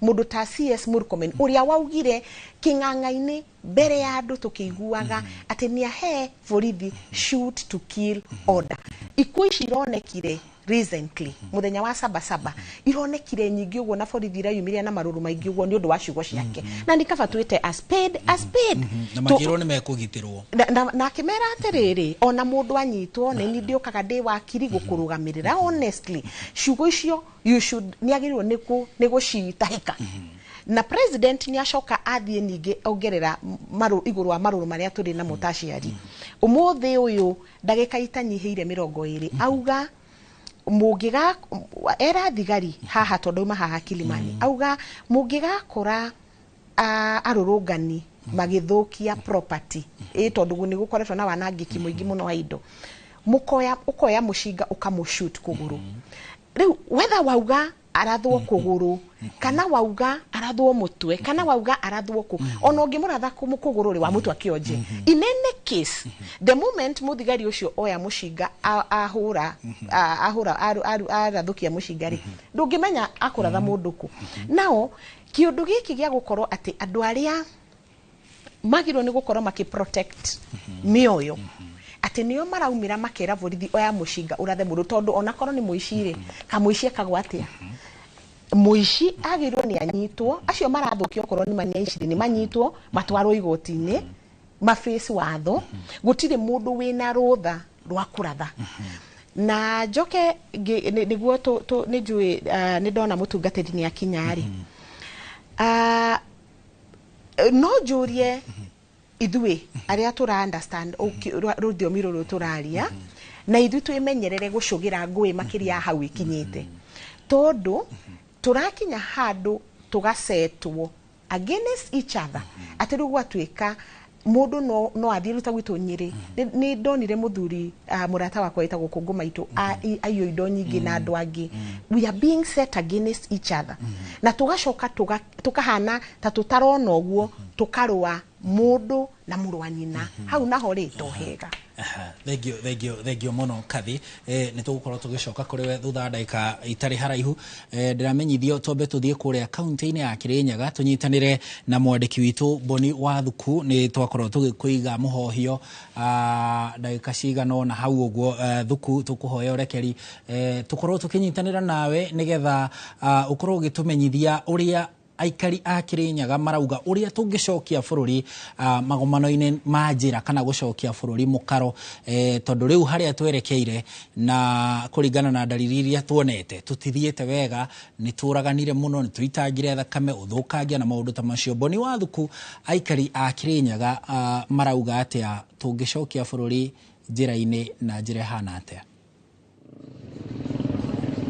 mũndũ ta CS Murkomen, ũrĩa waugire kĩng'ang'a-inĩ mbere ya andũ tũkĩiguaga atĩ nĩ ahe borithi shoot to kill order. Ikuũ ici ironekire recently muthenya wa Sabasaba, ironekire nyingĩ ũguo na borithi irayumĩria na marũrũ maingĩ ũguo nĩ ũndũ wa ciugo ciake, na nĩ kaba twĩte a spade a spade. Na makĩrwo nĩ mekũgitĩrwo. Na akĩmera atĩrĩrĩ, ona mũndũ anyitwo nĩ ni ndĩũkaga ndĩ wakiri gũkũrũgamĩrĩra. Honestly, ciugo icio you should nĩ agĩrĩirwo nĩ gũcitahĩka. Na president nĩ acoka athiĩ ningĩ ongerera marũ igũrũ wa marũrũ marĩa tũrĩ namo ta aciari. Ũmũthĩ ũyũ, ndagĩka itanyihĩire 20, auga mũngĩga era thigari haha, tondũ auma haha Kilimani, auga mũngĩgakora arũrũngani magĩthũkia property ĩ, tondũ nĩ gũkoretwo na wanangĩki mũingĩ mũno wa indo, mũkoya ũkoya mũcinga ũkamũshoot kũgũrũ. Rĩu whether wauga arathwo kũgũrũ kana wauga arathwo mũtwe kana wauga arathwo kũ, ona ũngĩmũratha kũgũrũ rĩ, wamũtua kĩonje. In any case, the moment mũthigari ũcio oya mũcinga ahũra ahũra arathũkia mũcinga rĩ, ndũngĩmenya akũratha mũndũ kũ. Nao kĩũndũ gĩkĩ gĩa gũkorwo atĩ andũ arĩa magĩrĩirwo nĩ gũkorwo makĩ protect mĩoyo atĩ nĩo maraumĩra makera borithi oya mũcinga ũrathe mũndũ, tondũ onakorwo nĩ mũici rĩ, kamũici ekagwo atĩa? Mũici agĩrĩirwo nĩ anyitwo. Acio marathũkia, okorwo nĩ mani aici, nĩ manyitwo matwarwo igoti-inĩ, maface watho. Gũtirĩ mũndũ wĩna rũtha rwa kũratha. Na njoke nĩguo nĩ njũĩ nĩ ndona mũtungatĩri nĩ akinya rĩ, no njũrie ithuĩ arĩa tũra understand rũthiomi rũrũ tũraria na ithuĩ twĩmenyerere gũcũgĩra ngũĩ makĩria ya hau ikinyĩte, tondũ tũrakinya handũ tũgacetwo against each other, atĩ rĩu gwatuĩka mũndũ no athiĩ rĩu ta gwitũ Nyĩrĩ. Nĩ ndonire mũthuri mũrata wakwa wĩtagwo Kũngũ Maitũ aiywo indo nyingĩ na andũ angĩ. We are being set against each other na tũgacoka tũkahana ta tũtarona ũguo, tũkarũa mũndũ na mũrũ wa nyina. Hau naho rĩ, to hega. Aha, thengio, thengio, thengio mũno, Kathi. Nĩ tũgũkorwo tũgĩcoka kũrĩ we thutha wa ndagĩka itarĩ haraihu. Ndĩramenyithio twambe tũthiĩ kũrĩa kaunti-inĩ ya Kĩrĩnyaga tũnyitanĩre na mwandĩki witũ Boni wa Thuku. Nĩ twakorwo tũgĩkũiga mũhohio ndagĩka cigana ũna hau ũguo. Thuku, tũkũhoya ũrekeri tũkorwo tũkĩnyitanĩra nawe nĩgetha ũkorwo ũgĩtũmenyithia ũrĩa aikari a Kĩrĩnyaga marauga ũrĩa tũngĩcokia bũrũri magomano-inĩ ma njĩra kana gũcokia bũrũri mũkaro, tondũ rĩu harĩa twerekeire na kũringana na ndariri iria tuonete tũtithiĩte wega. Nĩ tũraganire mũno, nĩ tũitangire thakame, ũthũkangia na maũndũ ta macio. Boni wa Thuku, aikari a Kĩrĩnyaga marauga atĩa? Tũngĩcokia bũrũri njĩra-inĩ na njĩra ĩhana atĩa?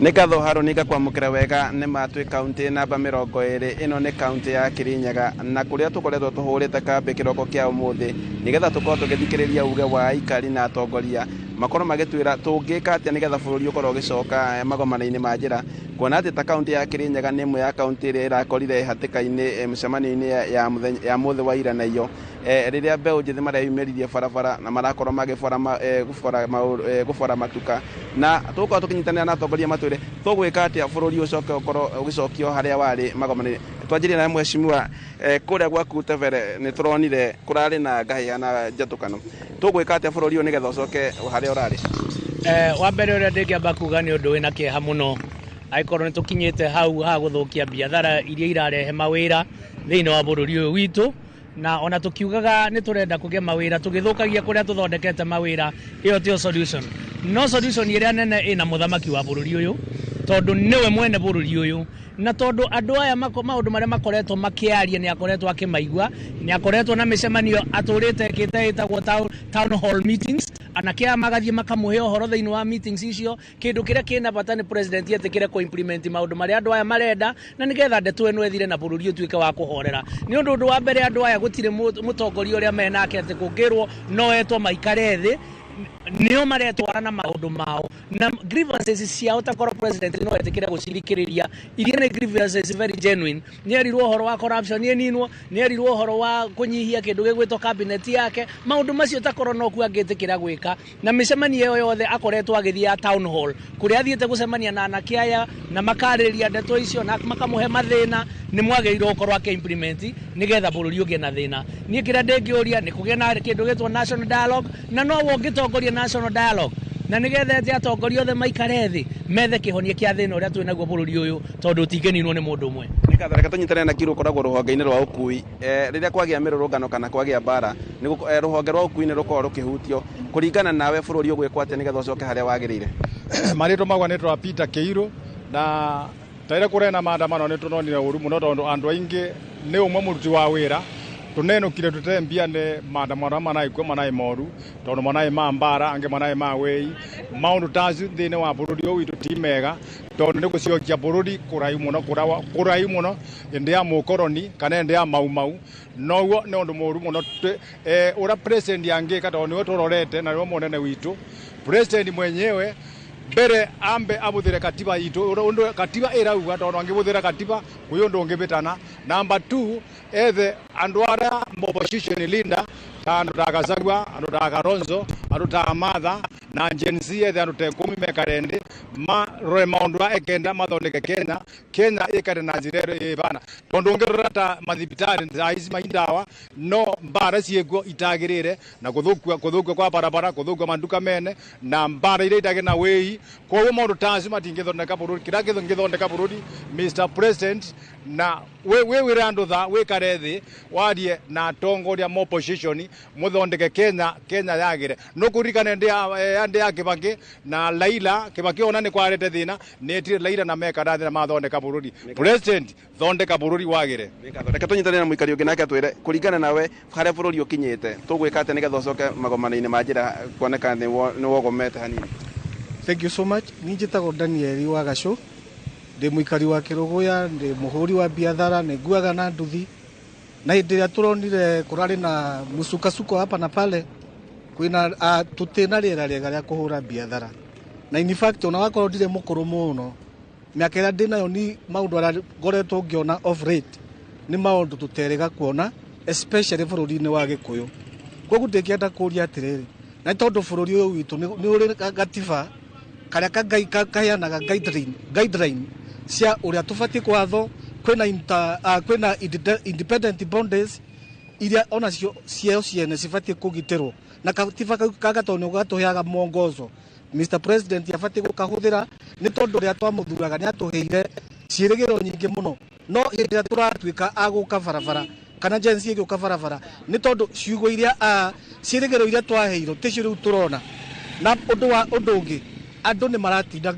Nĩ ngatho, Harũni, ngakwamũkĩra wega. Nĩ ma twĩ kaunti namba 20. Ĩno nĩ kaunti ya Kĩrĩnyaga na kũrĩa tũkoretwo tũhũrĩte kambĩ kĩroko kĩa ũmũthĩ nĩgetha tũkorwo tũgĩthikĩrĩria uge wa aikari na atongoria makorwo magĩtwĩra tũngĩka atĩa nĩgetha bũrũri ũkorwo ũgĩcoka magomano-inĩ ma njĩra, kuona atĩ ta kaunti ya Kĩrĩnyaga nĩ ĩmwe ya kaunti ĩrĩa ĩrakorire hatĩka-inĩ mĩcemanio-inĩ ya mũthenya ya mũthĩ wa ira na iyo rĩrĩa mbeũ njĩthĩ mareyumĩririe barabara na marakorwo magĩbora gũbora matuka. Na tũgũkorwo tũkĩnyitanĩra na atongoria matwĩre tũgwĩka atĩa bũrũri ũcoke ũkorwo ũgĩcokio harĩa warĩ magomano-inĩ. Twanjĩrie na mheshimiwa, kũrĩa gwaku Tebere nĩ tũronire kũrarĩ na ngahĩha na njatũkano. Tũgwĩka atĩa bũrũri ũyũ nĩgetha ũcoke harĩa ũrarĩ? Wa mbere ũrĩa ndĩngĩamba kuga nĩ ũndũ wĩna kĩeha mũno angĩkorwo nĩ tũkinyĩte hau ha gũthũkia biathara iria irarehe mawĩra thĩinĩ wa bũrũri ũyũ witũ. Na ona tũkiugaga nĩ tũrenda kũgĩa mawĩra, tũgĩthũkagia kũrĩa tũthondekete mawĩra, ĩyo tiyo solution. No solution ĩrĩa nene ĩna mũthamaki wa bũrũri ũyũ. Tondu niwe mwene bururi uyu na tondu andu aya maundu maria makoretwo makiaria ni akoretwo akimaigua ni akoretwo na micemanio aturite ekite itagwo town hall meetings anake aya magathie makamuhe uhoro thiini wa meetings icio. Kindu kiria kina bata ni president etikire ku implement maundu maria andu aya marenda na nigetha ndeto ino ethire na bururi utuike wa kuhorera. Ni undu wa mbere andu aya gutire mutongoria uria menake ati kungirwo no etwo maikare thi nio maretwara na maundu mao na grievances ciao ta korwo president no etikire gucirikiriria iria ni grievances very genuine. Ni erirwo uhoro wa corruption ni ninwo, ni erirwo uhoro wa kunyihia kindu gigwitwo cabinet yake, maundu macio ta korwo no ku angitikira gwika na micemanio iyo yothe akoretwo agithie ya town hall kuria athiete gucemania na anake aya na makariria ndeto icio na makamuhe mathina ni mwagĩrĩirwo gukorwo ake implement nigetha bururi ugie na thina. Ni kiria ndingiuria ni kugia na kindu gitwo national dialogue na no wongitongoria national dialogue na nigetha ati atongoria othe maikare thi methe kihonia kia thina uria twĩ naguo bururi uyu tondu utingĩninwo ni mundu umwe. Nĩkatho reke tũnyitane na Kiru ũkoragwo rũhonge-inĩ rwa ũkui. Rĩrĩa kwagĩa mĩrũrũngano kana kwagĩa mbara rũhonge rwa ũkui nĩ rũkoragwo rũkĩhutio. Kũringana nawe bũrũri ũgwĩkwo atĩa nĩgetha ũcoke harĩa wagĩrĩire? Marĩtwa makwa nĩtwa Peter Kĩirũ na taira kũrĩa na maandamano nĩ tũnonire ũru mũno tondũ andũ aingĩ nĩ ũmwe mũruti wa wĩra tunenukire tutembia nĩ maandamano manaĩ manaĩ moru tondũ manaĩ ma mbara angĩ manaĩ ma wĩi maũndũ ta acio thĩinĩ wa bũrũri ũyũ witũ ti mega tondũ nĩ gũcokia bũrũri kũraihu mũno kũraihu mũno ĩndĩ ya mũkoroni kana ĩndĩ ya mau mau noguo nĩ ũndũ mũru mũno ũrĩa president angĩka tondũ nĩwe tũrorete na nĩwe mũnene witũ president mwenyewe mbere ambe abuthire katiba itu undu katiba irauga tondu angibuthira katiba kwi undu ungibitana. Number 2 ethe andu aria opposition leader ta andu ta Gachagua, andu ta Kalonzo, andu ta Martha na Gen Z ethe andu ta 10 mekare ndi marore maundu a ekenda mathondeke Kenya Kenya ikare na njira ibana tondu ungirora ta mathibitari thaa ici maindawa no mbara ciĩkuo itagirire na kuthukua kwa barabara kuthukua manduka mene na mbara iria itagĩ na wĩi. Koguo maundu ta acio matingĩthondeka bũrũri. Kĩrĩa kĩngĩthondeka bũrũri Mr President na wĩwĩre andũ tha wĩkare thĩ warie na atongoria ma opposition muthondeke Kenya Kenya yagire. No kũririkane ndĩ ya Kibaki na Raila. Kibaki ona nĩ kwarete thĩna nĩ etire Raila na mekara thĩ na mathondeka bũrũri. President thondeka bũrũri wagire. Reke tũnyitane na mũikari ũngĩ nake atwĩre kũringana nawe harĩa bũrũri ũkinyĩte tũgwĩka atĩa nĩgetha ũcoke magomano-inĩ ma njĩra kuoneka nĩ wogomete hanini? Thank you so much. Niĩ njĩtagwo Daniel wa Gacũ, ndĩ mũikari wa Kĩrũgũya, ndĩ mũhũri wa biathara, nĩ nguaga na nduthi. Na hĩndĩ ĩrĩa tũronire kũrarĩ na mũcukasuko hapa na pale, kwĩna tũtĩ na rĩera rĩega rĩa kũhũra biathara. Na in fact ona wakorwo ndirĩ mũkũrũ mũno, mĩaka ĩrĩa ndĩnayo ni maũndũ arĩa ngoretwo ngĩona off rate nĩ maũndũ tũterĩga kuona especially bũrũri-inĩ wa Gĩkũyũ. Koguo ndĩngĩenda kũria atĩrĩrĩ, na tondũ bũrũri ũyũ witũ nĩ ũrĩ gatiba karĩa kaheanaga guideline cia ũrĩa tũbatiĩ kwatho, kwĩna independent bodies iria onacio ciao ciene cibatiĩ kũgitĩrwo na gatiba kau gagatondũ nĩ gatũheaga mwongozo. Mr President abatiĩ gũkahũthĩra nĩ tondũ ũrĩa twamũthuraga nĩ atũheire ciĩrĩgĩrĩro nyingĩ mũno, no hĩndĩ ĩrĩa tũratuĩka a gũka barabara kana Gen Z ĩgĩũka barabara nĩ tondũ ciugo iria ciĩrĩgĩrĩro iria twaheirwo ticio rĩu tũrona. Na ũndũ wa ũndũ ũngĩ andũ nĩ maratinda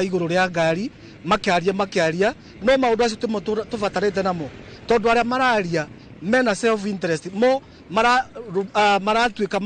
igũrũ rĩa ngari makĩaria no maũndũ acio timo tũbatarĩte namo tondũ arĩa mararia mena self interest mo maratuĩka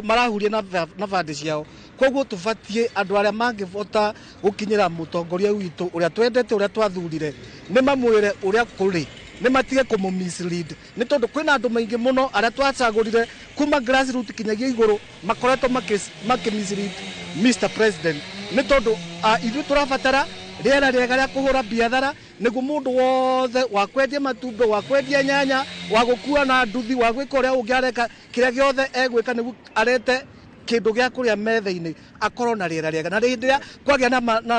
marahuria na bandi ciao. Koguo tũbatiĩ andũ arĩa mangĩhota gũkinyĩra mũtongoria witũ ũrĩa twendete ũrĩa twathurire nĩ mamwĩre ũrĩa kũrĩ, nĩ matige kũmũ mislead nĩ tondũ kwĩna andũ maingĩ mũno arĩa twacagũrire kuma grassroots kinyagia igũrũ makoretwo makĩ mislead Mr President nĩ tondũ ithuĩ tũrabatara rĩera rĩega rĩa kũhũra biathara nĩguo mũndũ wothe wa kwendia matumbĩ, wa kwendia nyanya, wa gũkua na nduthi, wa gwĩka ũrĩa ũngĩ areka kĩrĩa gĩothe egwĩka nĩguo arete kĩndũ gĩa kũrĩa metha-inĩ akorwo na rĩera rĩega. Na hĩndĩ ĩrĩa kwagĩa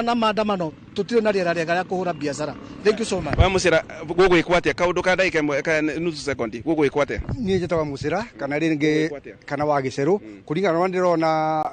na maandamano tũtirĩ na rĩera rĩega rĩa kũhũra biacara. Thank you so much. Wa Mũcira gũgwĩkwo atĩa kaũndũ ka ndagĩka ĩmwe ka nusu sekondi gũgwĩkwo atĩa? Niĩ njĩtagwo Mũcira kana rĩngĩ kana wa Gĩcerũ kũringana na ndĩrona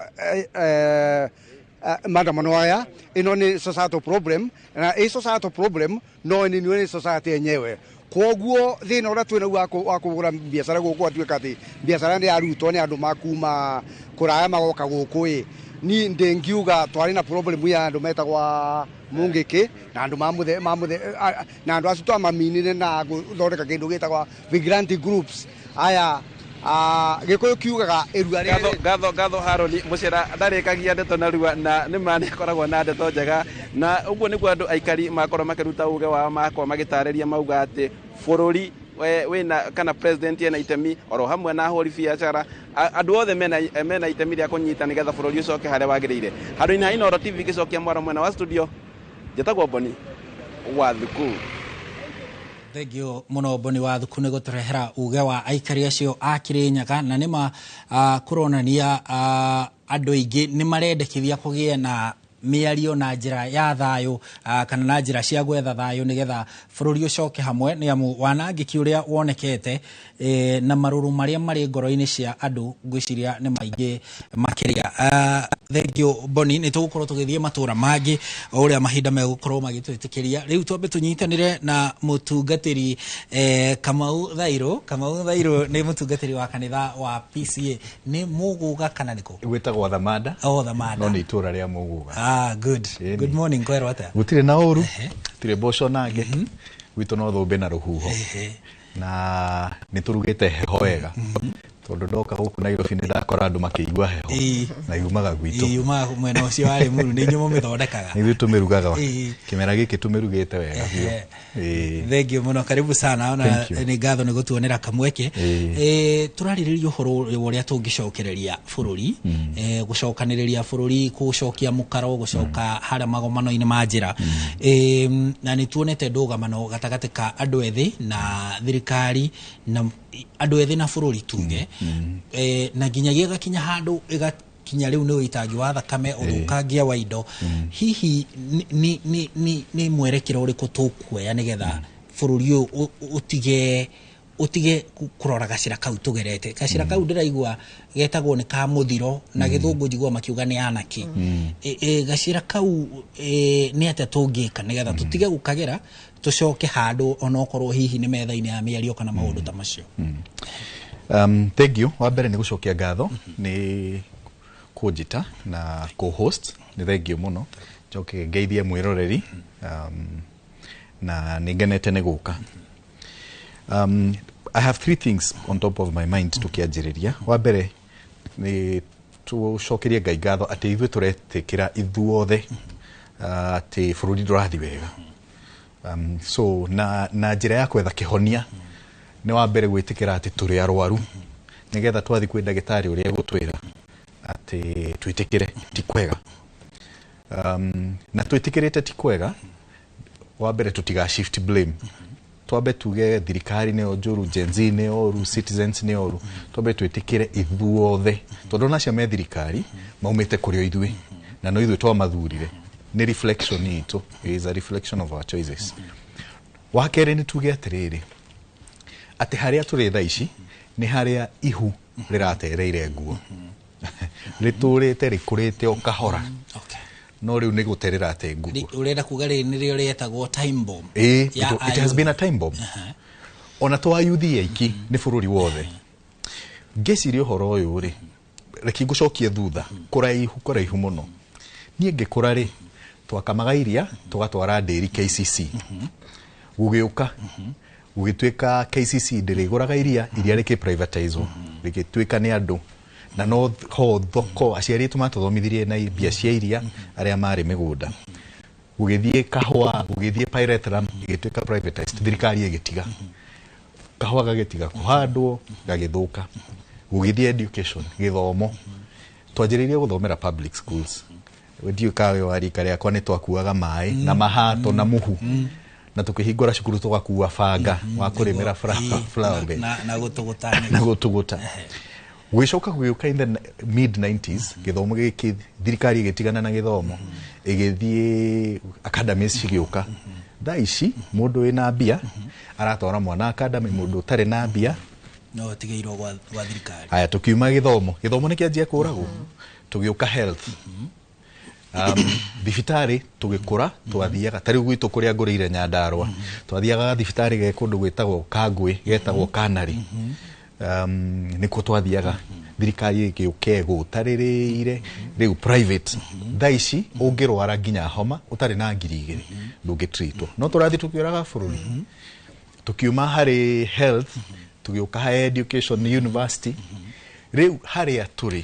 maandamano aya ĩno nĩ societal problem na ĩ societal problem no nĩ nĩ society yenyewe. Koguo thĩna ũrĩa twĩnaguo wa kũhũra biacara gũkũ atuĩka atĩ biacara nĩ yarutwo nĩ andũ makuma kũraya magoka gũkũ ĩ Ni ndingiuga twari na problem ya andu metagwa Mungiki na andu mamuthe mamuthe na andu acio twamaminire na guthondeka kindu gitagwa vigilante groups aya. Gikuyu kiugaga irua riri. Ngatho ngatho Haroni Mucera ndarikagia ndeto narua na nĩ ma nĩakoragwo na ndeto njega, na ũguo nĩguo andũ aikari makorwo makĩruta uge wao, makorwo magĩtarĩria mauga atĩ bũrũri wĩna kana president ena itemi oro hamwe na ahũri biacara, andũ othe mena itemi rĩa kũnyita nĩgetha bũrũri ũcoke harĩa wagĩrĩire. Handũ-inĩ ha Inooro TV gĩcokia mwaro mwena wa studio, njĩtagwo Boni wa Thuku. Thengio muno Boni wa Thuku nĩ gũtũrehera uge wa aikari acio a Kirinyaga, na nĩma kũronania andũ aingĩ nĩ marendekithia kũgĩe na mĩario na njĩra ya thayũ, kana na njĩra cia gwetha thayũ nĩgetha bũrũri ũcoke hamwe, nĩ amu wanangĩki ũrĩa wonekete na marũrũ marĩa marĩ ngoro-inĩ cia andũ ngwĩciria nĩ maingĩ makĩria. Thengio Boni, nĩ tũgũkorwo tũgĩthiĩ matũra mangĩ o ũrĩa mahinda megũkorwo magĩtwĩtĩkĩria. Rĩu twambe tũnyitanĩre na mũtungatĩri Kamau Thairũ. Kamau Thairũ nĩ mũtungatĩri wa kanitha wa PCA. Nĩ Mũgũga kana nĩkũ? Gwĩtagwo Thamanda. Oh, Thamanda. No nĩ itũra rĩa Mũgũga. Good. Good morning, kwero atia? Gũtirĩ na ũru, gũtirĩ mboco nangĩ, gwitũ no thũmbĩ na rũhuho. Na nĩ tũrugĩte heho wega. Tondũ ndoka gũkũ Nairobi nĩ ndakora andũ makĩigua heho. Na yumaga gwitũ. Yumaga mwena ũcio wa Limuru, nĩ inyuĩ mũmĩthondekaga. Nĩ ithuĩ tũmĩrugaga. Kĩmera gĩkĩ tũmĩrugĩte wega biũ. Thank you mũno, karibu sana. Ona nĩ ngatho nĩ gũtuonera kamweke. Tũrarĩrĩria ũhoro wa ũrĩa tũngĩcokereria bũrũri, gũcokanĩrĩria bũrũri, gũcokia mũkaro, gũcoka harĩa magomano-inĩ ma njĩra. Na nĩ tuonete ndũgamano gatagatĩ ka andũ ethĩ na thirikari, na andũ ethĩ na bũrũri tuge, na nginyagia ĩgakinya handũ ĩgakinya rĩu nĩ ũitangi wa thakame, ũthũkangia wa indo. Hihi nĩ mwerekero ũrĩkũ tũkuoya nĩgetha bũrũri ũyũ ũtige kũrora gacĩra kau tũgerete? Gacĩra kau ndĩraigua getagwo nĩ ka mũthiro, na gĩthũngũ njiguaga makiuga nĩ anarchy. Gacĩra kau nĩ atĩa tũngĩka nĩgetha tũtige gũkagera, tũcoke handũ onokorwo hihi nĩ metha-inĩ ya mĩario kana maũndũ ta macio? Thank you. Wa mbere nĩ gũcokia ngatho nĩ kũnjĩta na co-host, nĩ thank you mũno. Njoke ngeithie mwĩroreri, na nĩ ngenete nĩ gũka. I have three things on top of my mind tukianjĩrĩria. Wa mbere nĩ tũcokerie Ngai ngatho atĩ ithuĩ tũretĩkĩra ithuothe atĩ bũrũri ndũrathiĩ wega. So na njĩra ya kwetha kĩhonia nĩ wa mbere gwĩtĩkĩra atĩ tũrĩ arwaru, nĩgetha twathiĩ kwĩ ndagĩtarĩ ũrĩa egũtwĩra atĩ twĩtĩkĩre ti kwega. Na twĩtĩkĩrĩte ti kwega, wa mbere tũtiga shift blame. Twambe tuge thirikari nĩyo njũru, Gen Z nĩyo ũru, citizens nĩyo ũru. Twambe twĩtĩkĩre ithuothe, tondũ ona acio me thirikari maumĩte kũrĩ o ithuĩ, na no ithuĩ twamathurire. Nĩ reflection itũ, it is a reflection of our choices. Wa kerĩ nĩ tuge atĩrĩrĩ, atĩ harĩa tũrĩ thaa ici nĩ harĩa ihu rĩratereire nguo, rĩtũrĩte rĩkũrĩte o kahora, no rĩu nĩ gũterera te nguo. Ũrenda kuga rĩrĩ nĩrĩo rĩetagwo time bomb? It has been a time bomb. Ona to ayuthi aiki, nĩ bũrũri wothe. Ngĩciria ũhoro ũyũ rĩ, reke ngũcokie thutha kũraihu kũraihu mũno. Niĩ ngĩkũra rĩ, twakamaga iria tũgatwara ndĩri KCC. Gũgĩũka gũgĩtuĩka KCC ndĩrĩgũraga iria, iria rĩkĩ privatizwo, rĩgĩtuĩka nĩ andũ, na no ho thoko aciari aitũ matũthomithirie na mbia cia iria arĩa marĩ mĩgũnda. Gũgĩthiĩ kahũa, gũgĩthiĩ pyrethrum, ĩgĩtuĩka privatized, thirikari ĩgĩtiga. Kahũa gagĩtiga kũhandwo, gagĩthũka. Gũgĩthiĩ education, gĩthomo. Twanjĩrĩirie gũthomera public schools. Ndiũĩ kana we wa rika rĩakwa nĩ twakuaga maĩ na mahato na mũhu, na tukĩhingũra cukuru tũgakua banga wa kũrĩmĩra flower bed. Na gũtũgũta. Na gũtũgũta. Gũgĩcoka gũgĩũka in the mid 90s, gĩthomo gĩkĩ thirikari ĩgĩtigana na gĩthomo, ĩgĩthiĩ academies cigĩũka. Thaa ici mũndũ wĩna mbia aratwara mwana academy, mũndũ ũtarĩ na mbia no atigĩirwo gwa thirikari. Haya, tukiuma gĩthomo, gĩthomo nĩ kĩanjia kũragwo, tũgĩũka health. Thibitarĩ tũgĩkũra, twathiaga ta rĩu gwitũ kũrĩa ngũrĩire Nyandarũa, twathiaga thibitarĩ ge kũndũ gwĩtagwo Kangũĩ, getagwo Kanarĩ. Nĩkuo twathiaga. Thirikari ĩgĩũka ĩgũtarĩrĩire rĩu private thaa ici ũngĩrwara nginya homa ũtarĩ na 2,000 ndũngĩtreatwo. No tũrathiĩ tũkĩũraga bũrũri, tukiuma harĩ health tũgĩũka harĩ education university. Rĩu harĩa tũrĩ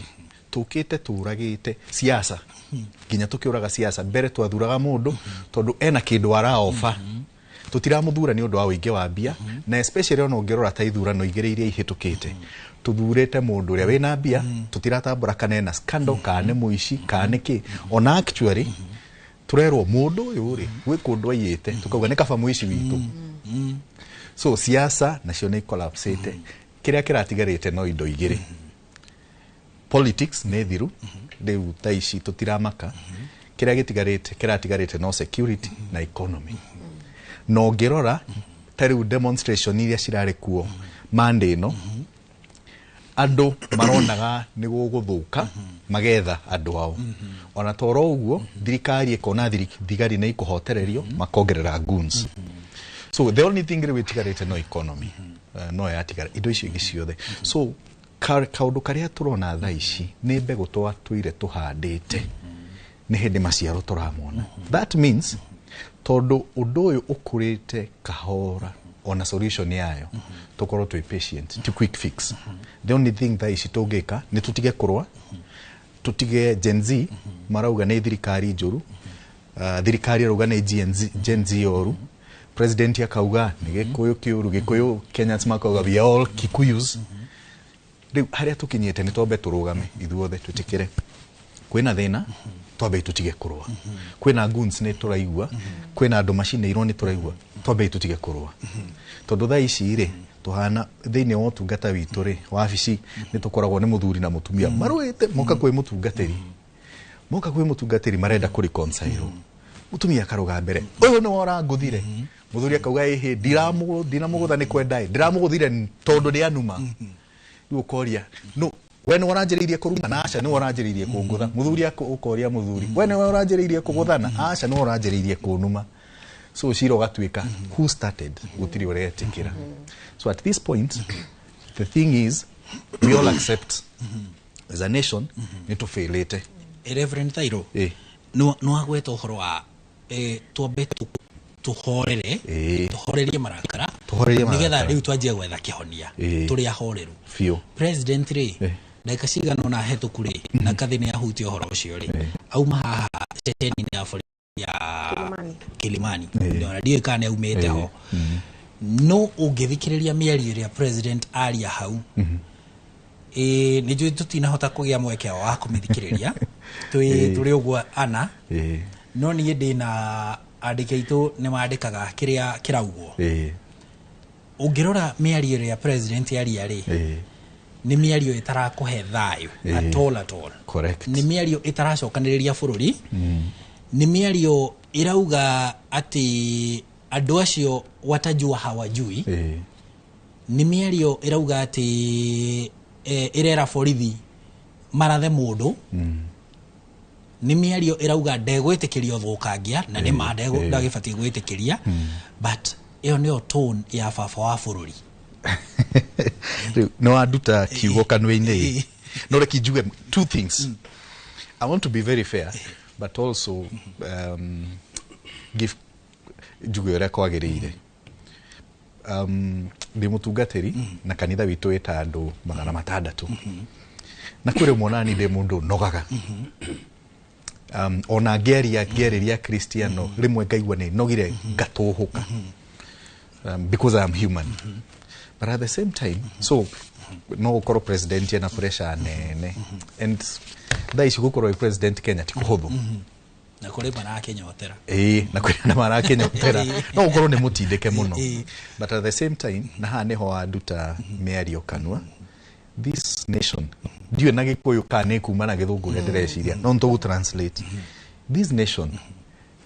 tũkĩte tũragĩte siasa, nginya tũkĩũraga siasa. Mbere twathuraga mũndũ tondũ ena kĩndũ araoba, tũtiramũthura nĩ ũndũ wa ũingĩ wa mbia. Na especially ona ũngĩrora ta ithurano igĩrĩ iria ihĩtũkĩte, tũthurĩte mũndũ ũrĩa wĩna mbia, tũtiratambũra kana ena scandal, kana nĩ mũici, kana nĩ kĩ. Ona actually tũrerwo mũndũ ũyũ rĩ gwĩ kũndũ aiyĩte, tũkauga nĩ kaba mũici witũ. So siasa nacio nĩ collapsĩte. Kĩrĩa kĩratigarĩte no indo igĩrĩ. Politics nĩ thiru rĩu, thaa ici tũtiramaka. Kĩrĩa gĩtigarĩte, kĩratigarĩte no security na economy. Na ũngĩrora ta rĩu demonstration iria cirarĩ kuo Monday ĩno, andũ maronaga nĩ gũgũthũka, magetha andũ ao. Ona toro ũguo thirikari ĩkona thigari nĩ ikũhotererio, makongerera goons. So the only thing rĩu ĩtigarĩte no economy. No yatigara indo icio ingĩ ciothe. So kaũndũ karĩa tũrona thaa ici nĩ mbegũ twatũire tũhandĩte, nĩ hĩndĩ maciaro tũramona. That means tondũ ũndũ ũyũ ũkũrĩte kahora, ona solution yayo tũkorwo twĩ patient, ti quick fix. The only thing thaa ici tũngĩka nĩ tũtige kũrũa, tũtige Gen Z marauga nĩ thirikari njũru, thirikari ĩrauga nĩ Gen Z, Gen Z oru, president akauga nĩ Gĩkũyũ kĩũru, Gĩkũyũ Kenyans makauga we are all Kikuyus. Rĩu harĩa tũkinyĩte nĩ twambe tũrũgame ithuothe, twĩtĩkĩre kwĩna thĩna, twambe tũtige kũrũa. Kwĩna goons nĩ tũraigua, kwĩna andũ macinĩirwo nĩ tũraigua, twambe tũtige kũrũa. Tondũ thaa ici rĩ tũhana thĩinĩ wa ũtungata witũ rĩ, wabici nĩ tũkoragwo nĩ mũthuri na mũtumia marũĩte, moka kwĩ mũtungatĩri, moka kwĩ mũtungatĩri marenda kũ reconcile. Mũtumia akarũga mbere, ũyũ nĩwe ũrangũthire. Mũthuri akauga ĩhĩ, ndinamũgũtha nĩ kwenda ĩ, ndĩramũgũthire tondũ nĩ anuma. Rĩu ũkoria no we nĩwe ũranjĩrĩirie kũruma? Na aca, nĩwe ũranjĩrĩirie kũngũtha. Mũthuri ũkoria mũthuri, we nĩwe ũranjĩrĩirie kũgũthana? Aca, nĩwe ũranjĩrĩirie kũnuma. So cira ũgatuĩka who started, gũtirĩ ũretĩkĩra. So at this point the thing is we all accept as a nation nĩ tũbĩlĩte. Reverend Thairo, nĩ wagweta ũhoro wa twambe tũhorere, tũhorerie marakara, Tũhorerie nĩgetha marakara. rĩu twanjie gwetha kĩhonia tũrĩ ahoreru. Biũ. President rĩ, ndagĩka cigana ũna hetũku rĩ, na Kathĩ nĩ ahutia ũhoro ũcio rĩ, auma haha ceceni-inĩ ya borithi ya Kilimani, ona ndiũĩ kana nĩ aumĩte ho, no ũngĩthikĩrĩria mĩario ĩrĩa president aria hau, nĩ njũĩ tũtinahota kũgĩa mweke wa kũmĩthikĩrĩria twĩ tũrĩ ũguo ana, no niĩ ndĩna andĩki aitũ nĩ mandĩkaga kĩrĩa kĩraugwo. Ũngĩrora mĩario ĩrĩa president aria rĩ, nĩ mĩario ĩtarakũhe thayũ at all, at all. Correct. Nĩ mĩario ĩtaracokanĩrĩria bũrũri, nĩ mĩario ĩrauga atĩ andũ acio watajua hawajui, nĩ mĩario ĩrauga atĩ ĩrera borithi marathe mũndũ, nĩ mĩario ĩrauga ndegwĩtĩkĩria ũthũkangia, na nĩ ma ndagĩbatiĩ gwĩtĩkĩria, but ĩyo nĩyo tone ya baba wa bũrũri. Rĩu nĩ wanduta kiugo kanua-inĩ, no reke njuge two things. I want to be very fair but also give njuge ũrĩa kwagĩrĩire. Ndĩ mũtungatĩri na kanitha witũ wĩta andũ 600, na kwĩ rĩmwe onani ndĩ mũndũ nogaga, ona ngĩaria ngĩarĩria Kristiano rĩmwe ngaigua nĩ nogire ngatũhũka, because I am human. But at the same time, so no gũkorwo president ena pressure nene, and thaa ici gũkorwo wĩ president Kenya ti kũhũthũ. Na kũrĩ marakĩnyotera. Ĩĩ, na kwĩna marakĩnyotera, no gũkorwo nĩ mũtindĩke mũno. But at the same time, na haha nĩho wanduta mĩario kanua, this nation, ndiũĩ na Gĩkũyũ kana nĩ kuma na Gĩthũngũ ũrĩa ndĩreciria, no nĩtũgũ translate, this nation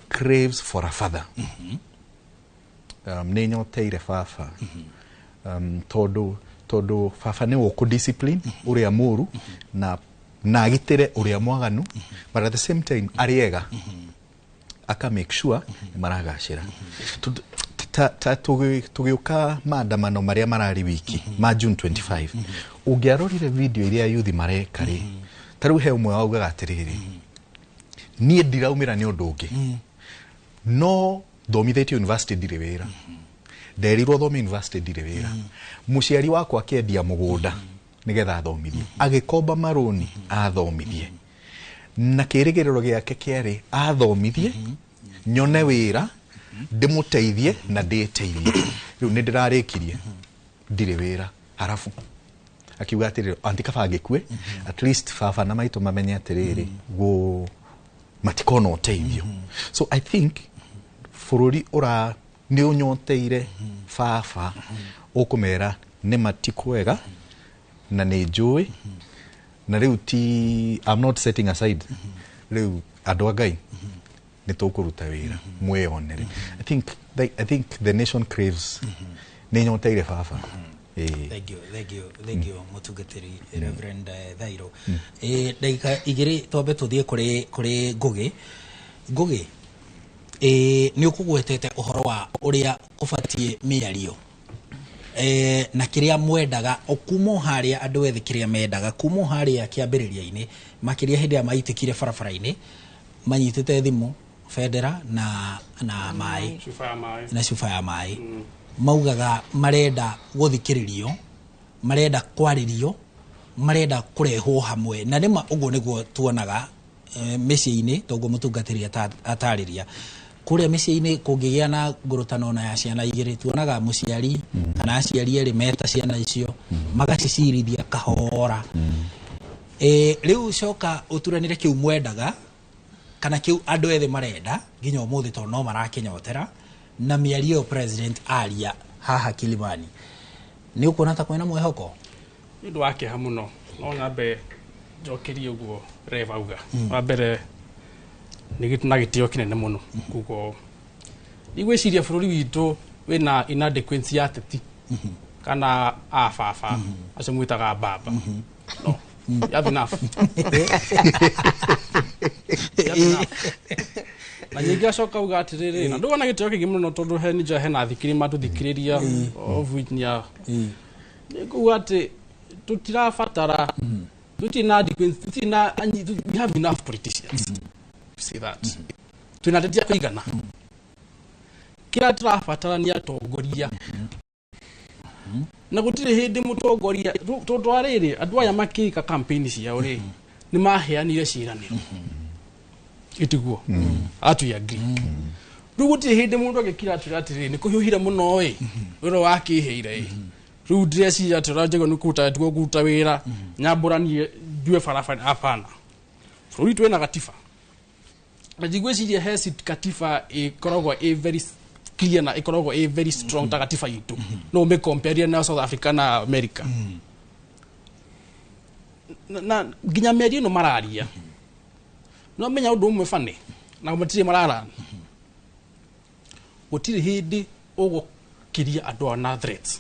craves for a father. Nĩ nyoteire baba, tondũ baba nĩ ũkũ discipline ũrĩa mũru na agitĩre ũrĩa mwaganu, but at the same time arĩ ega aka make sure nĩ maragacĩra. Ta tũgĩũka maandamano marĩa mararĩ wiki ma June 25, ũngĩarorire video iria yuthi mareka rĩ, ta rĩu he ũmwe waugaga atĩrĩrĩ, niĩ ndiraumĩra nĩ ũndũ ũngĩ, no thomithĩtio university ndirĩ wĩra, nderirwo thome university ndirĩ wĩra, mũciari wakwa akĩendia mũgũnda nĩgetha athomithie, agĩkomba marũni athomithie, na kĩrĩgĩrĩro gĩake kĩarĩ athomithie nyone wĩra ndĩmũteithie na ndĩteithie. Rĩu nĩ ndĩrarĩkirie ndirĩ wĩra. Harabu akiuga atĩrĩrĩ, anti kaba ngĩkue, at least baba na maitũ mamenye atĩrĩrĩ gũ matikona ũteithio. So I think bũrũri ũra nĩ ũnyoteire baba ũkũmera nĩ matikwega na nĩ njũĩ na rĩu ti I'm not setting aside, rĩu andũ a Ngai nĩ tũkũruta wĩra mwĩyonere. I think the nation craves, nĩ nyoteire baba. Ĩĩ. Thank you, thank you, thank you, mũtungatĩri Reverend Thairo. Ndagĩka 2 twambe tũthiĩ kũrĩ Ngũgĩ. Ngũgĩ, nĩ ũkũgwetete ũhoro wa ũrĩa kũbatiĩ mĩario na kĩrĩa mwendaga o kuma o harĩa andũ ethĩ kĩrĩa mendaga kuma o harĩa kĩambĩrĩria-inĩ, makĩria hĩndĩ ĩrĩa maitĩkire barabara-inĩ manyitĩte thimũ, bendera na maĩ. Cuba ya maĩ. Na cuba ya maĩ. Maugaga marenda gũthikĩrĩrio, marenda kwarĩrio, marenda kũrehwo hamwe, na nĩma ũguo nĩguo tuonaga mĩciĩ-inĩ toguo mũtungatĩri atarĩria kũrĩa mĩciĩ-inĩ kũngĩgĩa na ngũrũtano na ya ciana igĩrĩ, tuonaga mũciari kana aciari erĩ meta ciana icio magacicirithia kahora. Rĩu coka ũturanĩre kĩu mwendaga kana kĩu andũ ethĩ marenda nginya ũmũthĩ tondũ no marakĩnyotera na mĩario ĩyo president aria haha Kilimani, nĩ ũkuona ta kwĩna mwĩhoko? Nĩ ũndũ wa kĩeha mũno. No nyambe njokerie ũguo Rev auga. Wa mbere nĩ na gĩtĩo kĩnene mũno kugo ndigwĩciria bũrũri witũ wĩna inadequacy ya ateti kana a baba acio mwĩtaga baba. No you have enough. You have enough. Na ningĩ acoka uga atĩrĩrĩ, na ndũgona gĩtĩo kĩingĩ mũno tondũ he nĩnjũĩ hena athikĩrĩria matũthikĩrĩria of which nĩ a nĩ kuga atĩ tũtirabatara, tũtirĩ na adequacy, tũtirĩ na we have enough politicians to say that twĩna ateti a kũigana. Kĩrĩa tũrabatara nĩ atongoria, na gũtirĩ hĩndĩ mũtongoria, tondũ wa rĩrĩ, andũ aya makĩka campaign ciao rĩ, nĩ maheanire ciĩranĩro, ĩtiguo atu agree. Rĩu gũtirĩ hĩndĩ mũndũ angĩkira atwĩra atĩrĩrĩ, nĩ kũhiũhire mũno ĩ wĩra wakĩheire ĩ rĩu ndĩreciria atĩ ũrĩa nĩ kũruta tiguo kũruta wĩra nyambũranie njue barabara. Hapana, bũrũri twĩna gatiba, na ndigwĩciria he katiba ĩkoragwo ĩ very clear na ĩkoragwo ĩ very strong ta gatiba itũ. No ũmĩcompare na South Africa na America na nginya mĩario ĩno mararia no menya ũndũ ũmwe bane na matirĩ mararana. Gũtirĩ hĩndĩ ũgũkiria andũ aya na threats,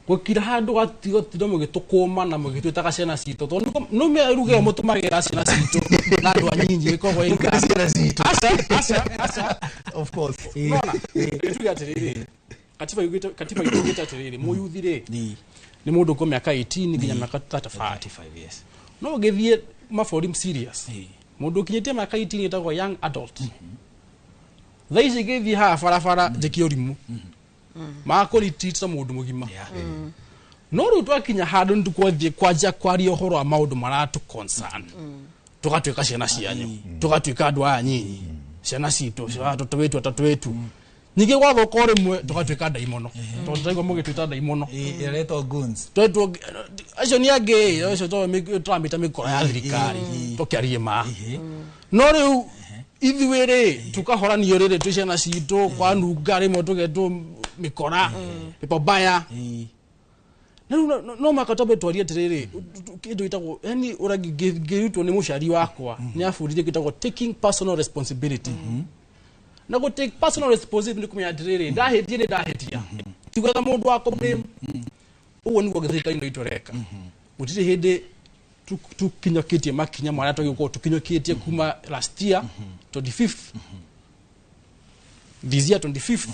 gũkira handũ gatigotinda mũgĩtũkũma na mũgĩtwĩtaga ciana citũ, tondũ no ruga ĩyo mũtũmagĩra ciana citũ na andũ anyinyi ĩkoragwo ĩ Gũkĩra ciana citũ. Aca, aca, aca. Of course. Nona tuge atĩrĩrĩ, katiba yugĩte atĩrĩrĩ, mũyuthi rĩ nĩ mũndũ kwa mĩaka 18 nginya mĩaka 35. 35, yes. No ũgĩthiĩ mabũrũri serious, mũndũ ũkinyĩtie mĩaka 18 ĩtagwo young adult. Thaa ici ngĩthiĩ haha barabara njĩke ũrimũ makũritita mũndũ mũgima. No rĩu twakinya handũ nĩ tũkwathiĩ kwanjia kwaria ũhoro wa maũndũ maratũ concern, tũgatuĩka ciana cianyu, tũgatuĩka andũ aya nyinyi ciana citũ, tũtũ wĩtu, atatũ wĩtu. Ningĩ gwathũka o rĩmwe tũgatuĩka ndaimono, tondũ ndĩraigua mũgĩtuĩta ndaimono. Ĩretwo goons. Twetwo acio nĩ angĩ acio tũramĩta mĩkora ya thirikari, tũkĩarie ma. No rĩu ithuĩ rĩ tũkahoranio rĩrĩ twĩ ciana citũ kwanunga rĩmwe tũgetwo mĩkora pepo mbaya. Na rĩu no maka twambe twarie atĩrĩrĩ, kĩndũ gĩtagwo, yani ũrĩa ngĩrutwo nĩ mũciari wakwa nĩ abundithie gĩtagwo taking personal responsibility. Na gũ take personal responsibility nĩ kũmenya atĩrĩrĩ, ndahĩtia nĩ ndahĩtia, tigwetha mũndũ wa kũ-blame. Ũguo nĩguo thirikari ĩno itũ ĩreka. Gũtirĩ hĩndĩ tukinyũkĩtie makinya marĩa twagĩrĩirwo gũkorwo tũkinyũkĩtie kuma last year 25th. This year 25th,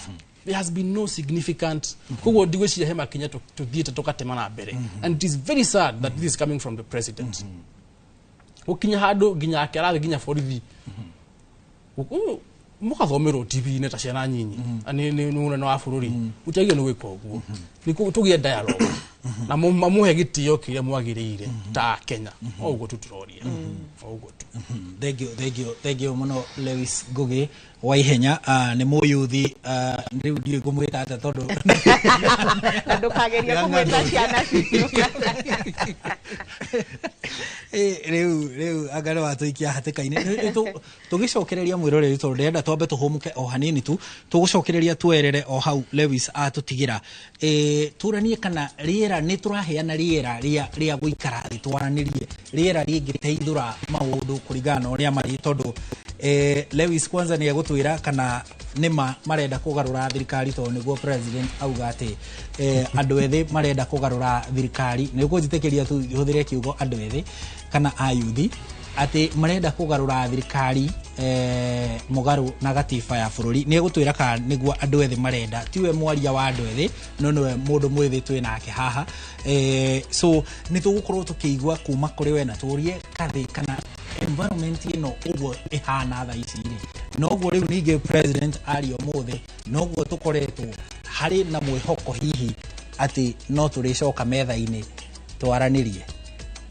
there has been no significant. Koguo ndigwĩciria he makinya tũthiĩte tũgatema na mbere, and it is very sad that this is coming from the president. Gũkinya handũ nginya ake arathiĩ nginya borithi mũgathomerwo TV-inĩ ta ciana nyinyi. Nĩ mũnene wa bũrũri, gũtiagĩrĩirwo nĩ gwĩka ũguo. Nĩ tũgĩe dialogue na mamũhe gĩtĩo kĩrĩa mwagĩrĩire ta Kenya. O ũguo tu tũroria, o ũguo tu. Thank you, thank you, thank you muno, Lewis Ngugi wa Ihenya. Nĩ mũyuthi, rĩu ndiũĩ ngũmwĩta atĩa tondũ Na ndũkagerie kũmwĩta ciana citũ. Rĩu anga nĩ watũikia hatĩka-inĩ. Tũgĩcokereria mwĩroreri, tondũ ndĩrenda twambe tũhũmũke o hanini tu, tũgũcokereria twerere o hau Lewis atũtigĩra. Tũranie kana rĩera nĩ tũraheana rĩera rĩa gũikara thĩ twaranĩrie, rĩera rĩngĩteithũra maũndũ kũringana na ũrĩa marĩ, tondũ Lewis kwanza nĩ egũtwĩra kana nĩma marenda kũgarũra thirikari, tondũ nĩguo president auga atĩ andũ ethĩ marenda kũgarũra thirikari. Nĩ ũkũnjĩtĩkĩria tu hũthĩre kiugo andũ ethĩ kana ayuthi, atĩ marenda kũgarũra thirikari mũgarũ na gatiba ya bũrũri. Nĩ egũtwĩra kana nĩguo andũ ethĩ marenda. Tiwe mwaria wa andũ ethĩ, no nĩwe mũndũ mwĩthĩ twĩ nake haha. So nĩ tũgũkorwo tũkĩigua kuma kũrĩ we na tũrie kathĩ kana environment ĩno ũguo ĩhana thaa ici rĩ, noguo rĩu ningĩ president aria ũmũthĩ, noguo tũkoretwo harĩ na mwĩhoko hihi atĩ no tũrĩcoka metha-inĩ twaranĩrie.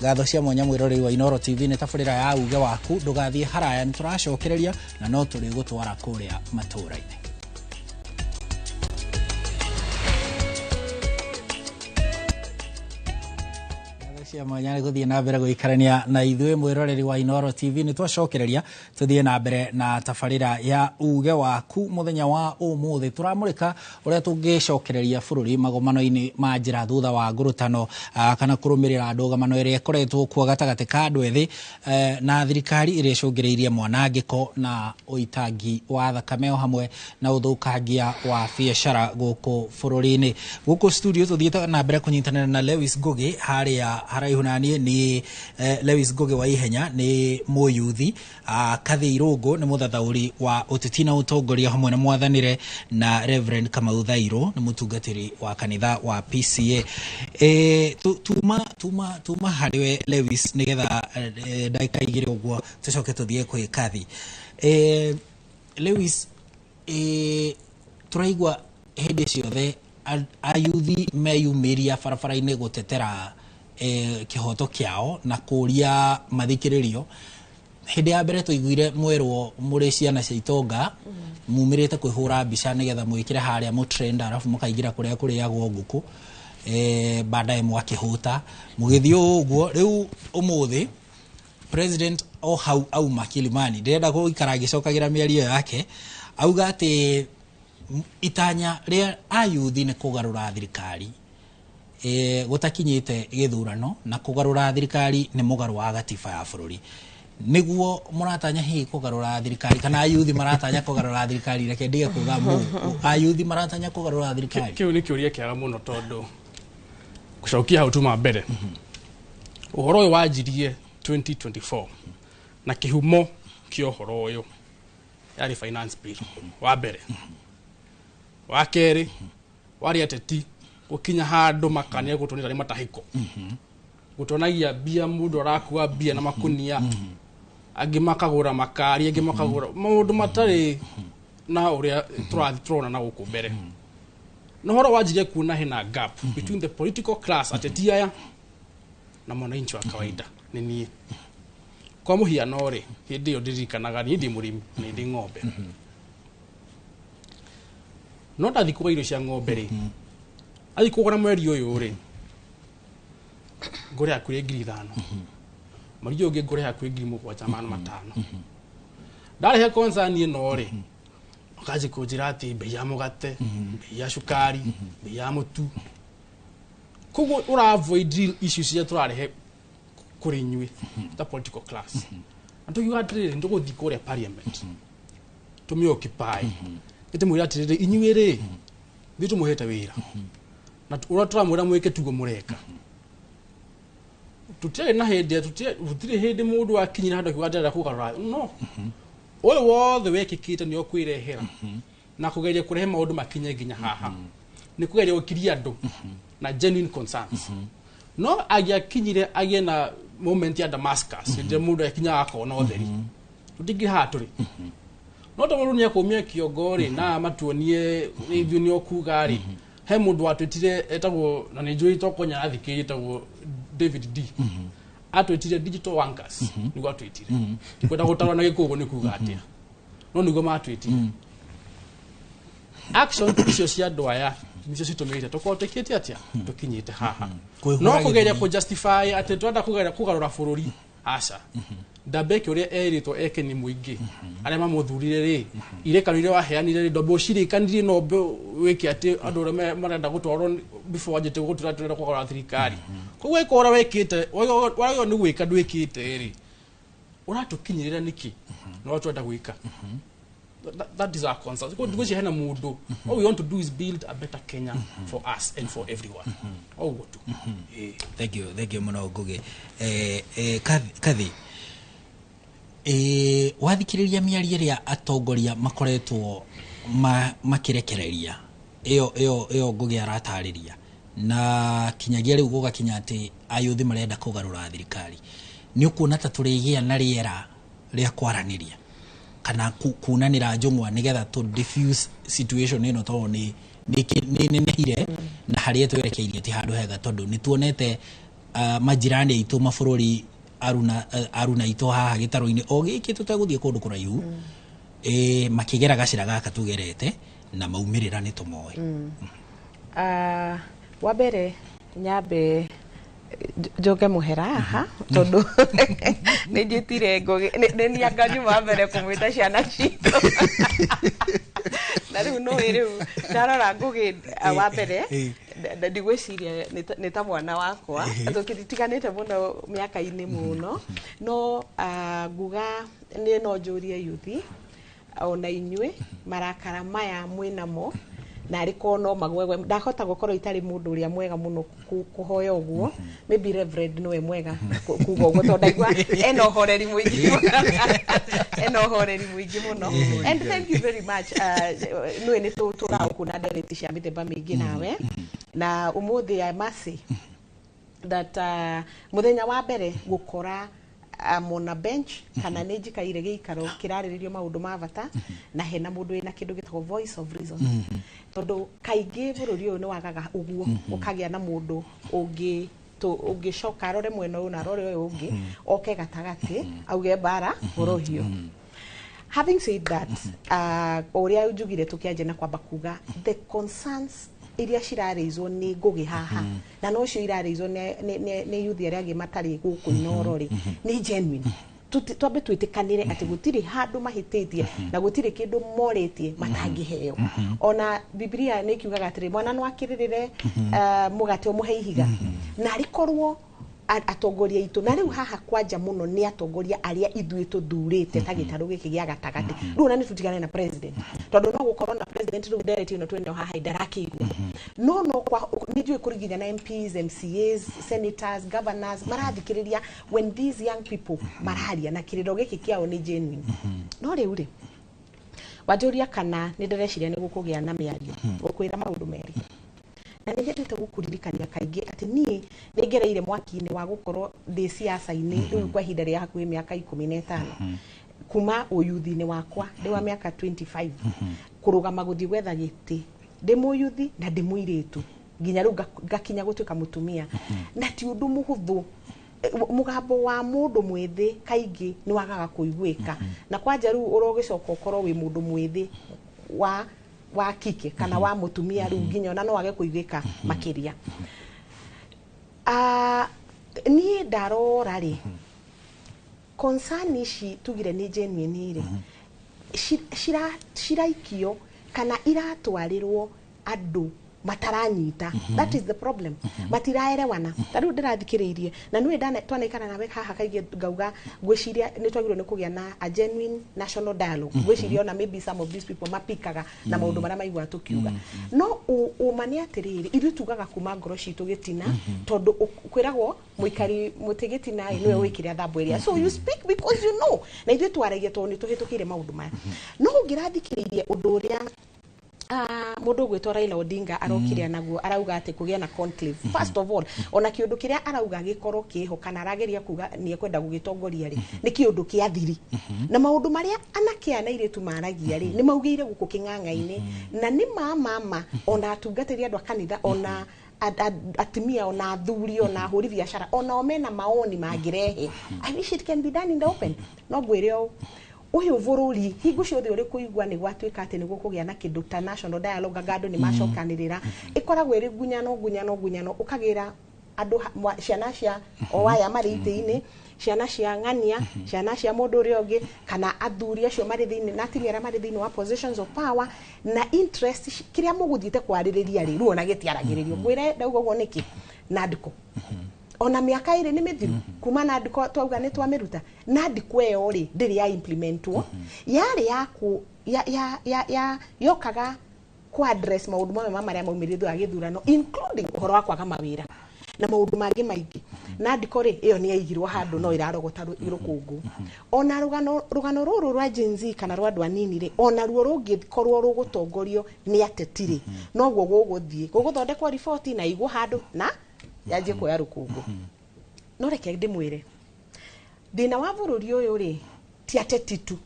Ngatho cia mwanya mwĩroreri wa Inooro TV, nĩ tabarĩra ya uge waku. Ndũgathiĩ haraya, nĩ tũracokereria na no tũrĩgũtwara kũrĩa matũũra-inĩ. Ngatho cia mwanya nĩ gũthiĩ na mbere gũikarania na ithuĩ, mwĩroreri wa Inooro TV. Nĩ twacokereria tũthiĩ na mbere na tabarĩra ya uge waku. Mũthenya wa ũmũthĩ tũramũrĩka ũrĩa tũngĩcokereria bũrũri magomano-inĩ ma njĩra thutha wa ngũrũtano, kana kũrũmĩrĩra ndũgamano ĩrĩa ĩkoretwo kuo gatagatĩ ka andũ ethĩ na thirikari, ĩrĩa ĩcũngĩrĩirie mwanangĩko na ũitangi wa thakame o hamwe na ũthũkangia wa biacara gũkũ bũrũri-inĩ. Gũkũ studio tũthiĩte na mbere kũnyitanĩra na Lewis Ngugi. Harĩa haraihu na niĩ nĩ Lewis Ngugi wa Ihenya, nĩ mũyuthi. Kathi Irũngũ nĩ mũthathaũri wa ũteti na ũtongoria hamwe na mwathanĩre, na Reverend Kamau Thairũ nĩ mũtungatĩri wa kanitha wa PCA. Tuma harĩ we Lewis, nĩgetha ndagĩka 2 ũguo tũcoke tũthiĩ kwĩ Kathi. Lewis, tũraigua hĩndĩ ciothe ayuthi meyumĩria barabara-inĩ gũtetera kĩhoto kĩao na kũria mathikĩrĩrio. Hĩndĩ ya mbere tũiguire mwerwo mũrĩ ciana cia itonga mumĩrĩte kwĩhũra mbica nĩgetha mwĩkĩre harĩa mũtrend, arabu mũkaingĩra kũrĩa kũrĩagwo ngũkũ, baadaye mwakĩhũta mũgĩthiĩ ũguo. Rĩu ũmũthĩ president o hau auma Kilimani, ndĩrenda gũikara agĩcokagĩra mĩario yake, auga atĩ itanya rĩa ayuthi nĩ kũgarũra thirikari gũtakinyĩte gĩthurano, na kũgarũra thirikari nĩ mũgarũ wa gatiba ya bũrũri. Nĩguo mũratanya hihi kũgarũra thirikari, kana ayuthi maratanya kũgarũra thirikari? Reke ndige kuga mũ ayuthi maratanya kũgarũra thirikari. Kĩu nĩ kĩũria kĩega mũno, tondũ gũcokia hau tuma mbere, ũhoro ũyũ wanjirie 2024, na kĩhumo kĩa ũhoro ũyũ yarĩ finance bill wa mbere. Wa kerĩ warĩ ateti gũkinya handũ makania gũtũnĩra nĩ matahĩko, gũtonagia mbia, mũndũ arakua mbia na makunia, angĩ makagũra makari, angĩ makagũra maũndũ matarĩ na ũrĩa tũrathiĩ tũrona na gũkũ mbere. Na ũhoro wanjirie kuona hena gap between the political class, ateti aya, na mwananchi wa kawaida, nĩ niĩ. Kwa mũhiano rĩ, hĩndĩ ĩyo ndirikanaga niĩ ndĩ mũrĩmi na ndĩ ng'ombe, no ndathiĩ kũgũra irio cia ng'ombe rĩ, athiĩ kũgũra mweri ũyũ rĩ, ngũre hakuhĩ 5,000, mweri ũyũ ũngĩ ngũre hakuhĩ 7,500. Ndarehe concern ĩno rĩ, makanjia kũnjĩra atĩ bei ya mũgate, bei ya cukari, bei ya mũtu. Koguo ũra avoid real issues iria tũrarehe kũrĩ inyuĩ ta political class. Na tũkiuga atĩrĩrĩ, nĩtũgũthiĩ kũrĩa parliament tũmĩ occupy, nĩtũmwĩre atĩrĩrĩ, inyuĩ rĩ, ithuĩ tũmũhete wĩra na ũrĩa tũramwĩra mwĩke tiguo mũreka. Tũtiarĩ na hĩndĩ, gũtirĩ hĩndĩ mũndũ akinyire handũ akiuga ndĩrenda kũgarũra. No ũyũ wothe wekĩkĩte nĩ ũkwĩrehera. Na kũgeria kũrehe maũndũ makinye nginya haha nĩ kũgeria gũkiria andũ na genuine concerns. No angĩakinyire agĩe na moment ya Damascus, hĩndĩ ĩrĩa mũndũ akinyaga akona ũtheri, tũtingĩ haha tũrĩ. No tondũ mũndũ nĩekũmia kĩongo rĩ, na matuonie ithuĩ nĩ okuga rĩ, he mũndũ watwĩtire etagwo, na nĩ njũĩ tokonya athikĩrĩria, etagwo David D, atwĩtire digital wankers. Nĩguo atwĩtire. Ndikwenda gũtarwo na gĩkũngũ nĩ kuga atĩa, no nĩguo matwĩtire. Action icio cia andũ aya nicio citũmĩte tũkorwo twĩkĩte atĩa, tũkinyĩte haha. Kwĩhũra No kũgeria gĩthimi. kũ justify atĩ twenda kũgeria kũgarũra bũrũri, aca. Ndambeke ũrĩa erĩtwo eke nĩ mũingĩ arĩa mamũthurire rĩ, irĩkanĩro iria waheanire rĩ, ndwambe ũcirĩkanirie, no mbe wĩke atĩ andũ arĩa marenda gũtwarwo before wanjĩte gũtwĩra tũrenda kũgarũra thirikari. Koguo ĩkorwo ũrĩa wĩkĩte wagĩrĩirwo nĩ gwĩka ndwĩkĩte rĩ, ũratũkinyĩrĩra nĩkĩ na ũrĩa tũrenda gwĩka? That is our concern. Because hena mũndũ, all we want to do is build a better Kenya for us and for everyone. Ũguo tu. Ĩĩ. Thank you, thank you muno, Ngugi. Kathi, wathikĩrĩria mĩario ĩrĩa atongoria makoretwo makĩrekereria, ĩyo Ngugi aratarĩria, na kinyagia rĩu gũgakinya atĩ ayũthi marenda kũgarũra thirikari, nĩ ũkuona ta tũrĩgĩa na rĩera rĩa kwaranĩria kana kunanĩra njũng'wa nĩgetha tũ diffuse situation ĩno, tondũ nĩ nenehire na harĩa twerekeirie ti handũ hega, tondũ nĩ tuonete majirani aitũ, mabũrũri aruna aitũ haha gĩtarũ-inĩ o gĩkĩ, tũtegũthiĩ kũndũ kũraihu, makĩgera gacĩra gaka tugerete na maumĩrĩra nĩ tũmoĩ. Wa mbere nyambe njoke mũhera haha, tondũ nĩ njĩtire Ngũgĩ, nĩ nianga nyuma mbere kũmwĩta ciana citũ, na rĩu nũĩ rĩu ndarora Ngũgĩ, wa mbere ndigwĩciria nĩ ta mwana wakwa, tũtiganĩte mũno mĩaka-inĩ mũno, no nguga nĩ no njũrie yuthi ona inyuĩ, marakara maya mwĩnamo na arĩ no magwegwe, ndahota gũkorwo itarĩ mũndũ ũrĩa mwega mũno kũhoya ũguo. Maybe Reverend nĩwe mwega kuga ũguo, tondũ ndaigua ena ũhoreri mũingĩ, ena ũhoreri mũingĩ mũno. And thank you very much. Nĩwe nĩ tũraũkũ na ndereti cia mĩthemba mĩingĩ nawe, na ũmũthĩ I must say that mũthenya wa mbere gũkora I'm on a bench kana nĩ njikaire gĩikaro kĩrarĩrĩrio maũndũ ma bata na hena mũndũ wĩna kĩndũ gĩtagwo voice of reason, tondũ kaingĩ bũrũri ũyũ nĩ wagaga ũguo, ũkagĩa na mũndũ ũngĩ ũngĩcoka arore mwena ũyũ na arore ũyũ ũngĩ, oke gatagatĩ auge mbara ũrohio. Having said that, ũrĩa njugire tũkĩanjia na kwamba kuga the concerns iria cirarĩizwo nĩ Ngũgĩ haha na nocio irarĩizwo nĩ yuthi arĩa angĩ matarĩ gũkũ Inoro rĩ, nĩ genuine. Twambe twĩtĩkanĩre atĩ gũtirĩ handũ mahĩtĩtie na gũtirĩ kĩndũ morĩtie matangĩheo. Ona Bibilia nĩ kiugaga atĩrĩ, mwana no akĩrĩrĩre mũgate ũmũhe ihiga? Na arĩkorwo atongoria aitũ, na rĩu haha kwanja mũno nĩ atongoria arĩa ithuĩ tũthurĩte ta gĩtarũ gĩkĩ gĩa gatagatĩ. Rĩu ona nĩ tũtigane na president, tondũ no gũkorwo na president rĩu ndereti ĩno twĩnayo haha ndarakĩigua, no kwa nĩ njũĩ kũrĩ nginya na MPs, MCAs, senators, governors marathikĩrĩria when these young people mararia, na kĩrĩro gĩkĩ kĩao nĩ genuine. No rĩu rĩ, wanjũria kana nĩ ndĩreciria nĩ gũkũgĩa na mĩario, gũkwĩra maũndũ merĩ, na nĩ nyendete gũkũririkania kaingĩ atĩ niĩ nĩ ngereire mwaki-inĩ wa gũkorwo ndĩ siasa-inĩ rĩu kwa ihinda rĩa hakuhĩ mĩaka 15, kuma ũyuthi-inĩ wakwa ndĩ wa mĩaka 25, kũrũgama gũthiĩ gwetha gĩtĩ ndĩ mũyuthi na ndĩ mũirĩtu, nginya rĩu ngakinya gũtuĩka mũtumia, na ti ũndũ mũhũthũ. Mũgambo wa mũndũ mwĩthĩ kaingĩ nĩ wagaga kũiguĩka, na kwanja rĩu ũrogĩcoka ũkorwo wĩ mũndũ mwĩthĩ wa kike kana wa mũtumia, rĩu nginya ona no wage kũiguĩka makĩria. Niĩ ndarora rĩ, concern ici tugire nĩ genuine rĩ, ciraikio kana iratwarĩrwo andũ mataranyita. That is the problem, matiraerewana. Ta rĩu ndĩrathikĩrĩirie na nĩwe twanaikara nawe haha kaingĩ, ngauga ngwĩciria nĩ twagĩrĩirwo nĩ kũgĩa na a genuine national dialogue. Ngwĩciria ona maybe some of these people mapikaga na maũndũ marĩa maiguaga tũkiuga, no ũma nĩ atĩrĩrĩ, ithuĩ tugaga kuma ngoro citũ gĩtina, tondũ kwĩragwo mũikari mũtĩ gĩtina ĩ nĩwe wĩkĩre thambo ĩrĩa. So you speak because you know, na ithuĩ twaragia tondũ nĩ tũhĩtũkĩire maũndũ maya. No ũngĩrathikĩrĩirie ũndũ ũrĩa Mũndũ ũgwĩtwo Raila Odinga arokire naguo arauga atĩ kũgĩa na conclave. First of all, ona kĩũndũ kĩrĩa arauga gĩkorwo kĩho kana arageria kuga nĩ ekwenda gũgĩtongoria rĩ, nĩ kĩũndũ kĩa thiri, na maũndũ marĩa anake aya na airĩtu maragia rĩ, nĩ maugĩire gũkũ kĩng'ang'a-inĩ, na nĩ ma ona atungatĩri, andũ a kanitha, ona atumia, ona athuri, ona ahũri biacara, ona o mena maoni mangĩrehe. I wish it can be done in the open. No ngwĩre ũũ, ũyũ bũrũri hingo ciothe ũrĩ kũigua nĩ gwatuĩka atĩ nĩ gũkũgĩa na kĩndũ ta national dialogue, anga andũ nĩ macokanĩrĩra, ĩkoragwo ĩrĩ ngunyano, ngunyano, ngunyano, ũkagĩra andũ ciana cia o aya marĩ itĩ-inĩ, ciana cia ng'ania, ciana cia mũndũ ũrĩa ũngĩ, kana athuri acio marĩ thĩinĩ na atumia arĩa marĩ thĩinĩ wa positions of power na interest kĩrĩa mũgũthiĩte kwarĩrĩria rĩ, rĩu ona gĩtiaragĩrĩrio. Ngwĩre ndauga ũguo nĩkĩ? NADCO, ona mĩaka 2 nĩ mĩthiru kuma NADCO twauga nĩ twamĩruta. NADCO ĩyo rĩ, ndĩrĩ ya implementwo. Yarĩ ya ku ya ya ya ya yokaga ku address maũndũ mamwe ma marĩa maumĩrire thutha wa gĩthurano, including ũhoro wa kwaga mawĩra na maũndũ mangĩ maingĩ. NADCO rĩ, ĩyo nĩ yaigirwo handũ no ĩrarogota rũkũngũ. Ona rũgano rũrũ rwa Gen Z kana rwa andũ anini rĩ, ona ruo rũngĩkorwo rũgũtongorio nĩ ateti rĩ, noguo gũgũthiĩ gũgũthondekwo riboti na igwo handũ na yanjie kuoya rũkũngũ. No reke ndĩmwĩre, thĩna wa bũrũri ũyũ rĩ, ti ateti tu.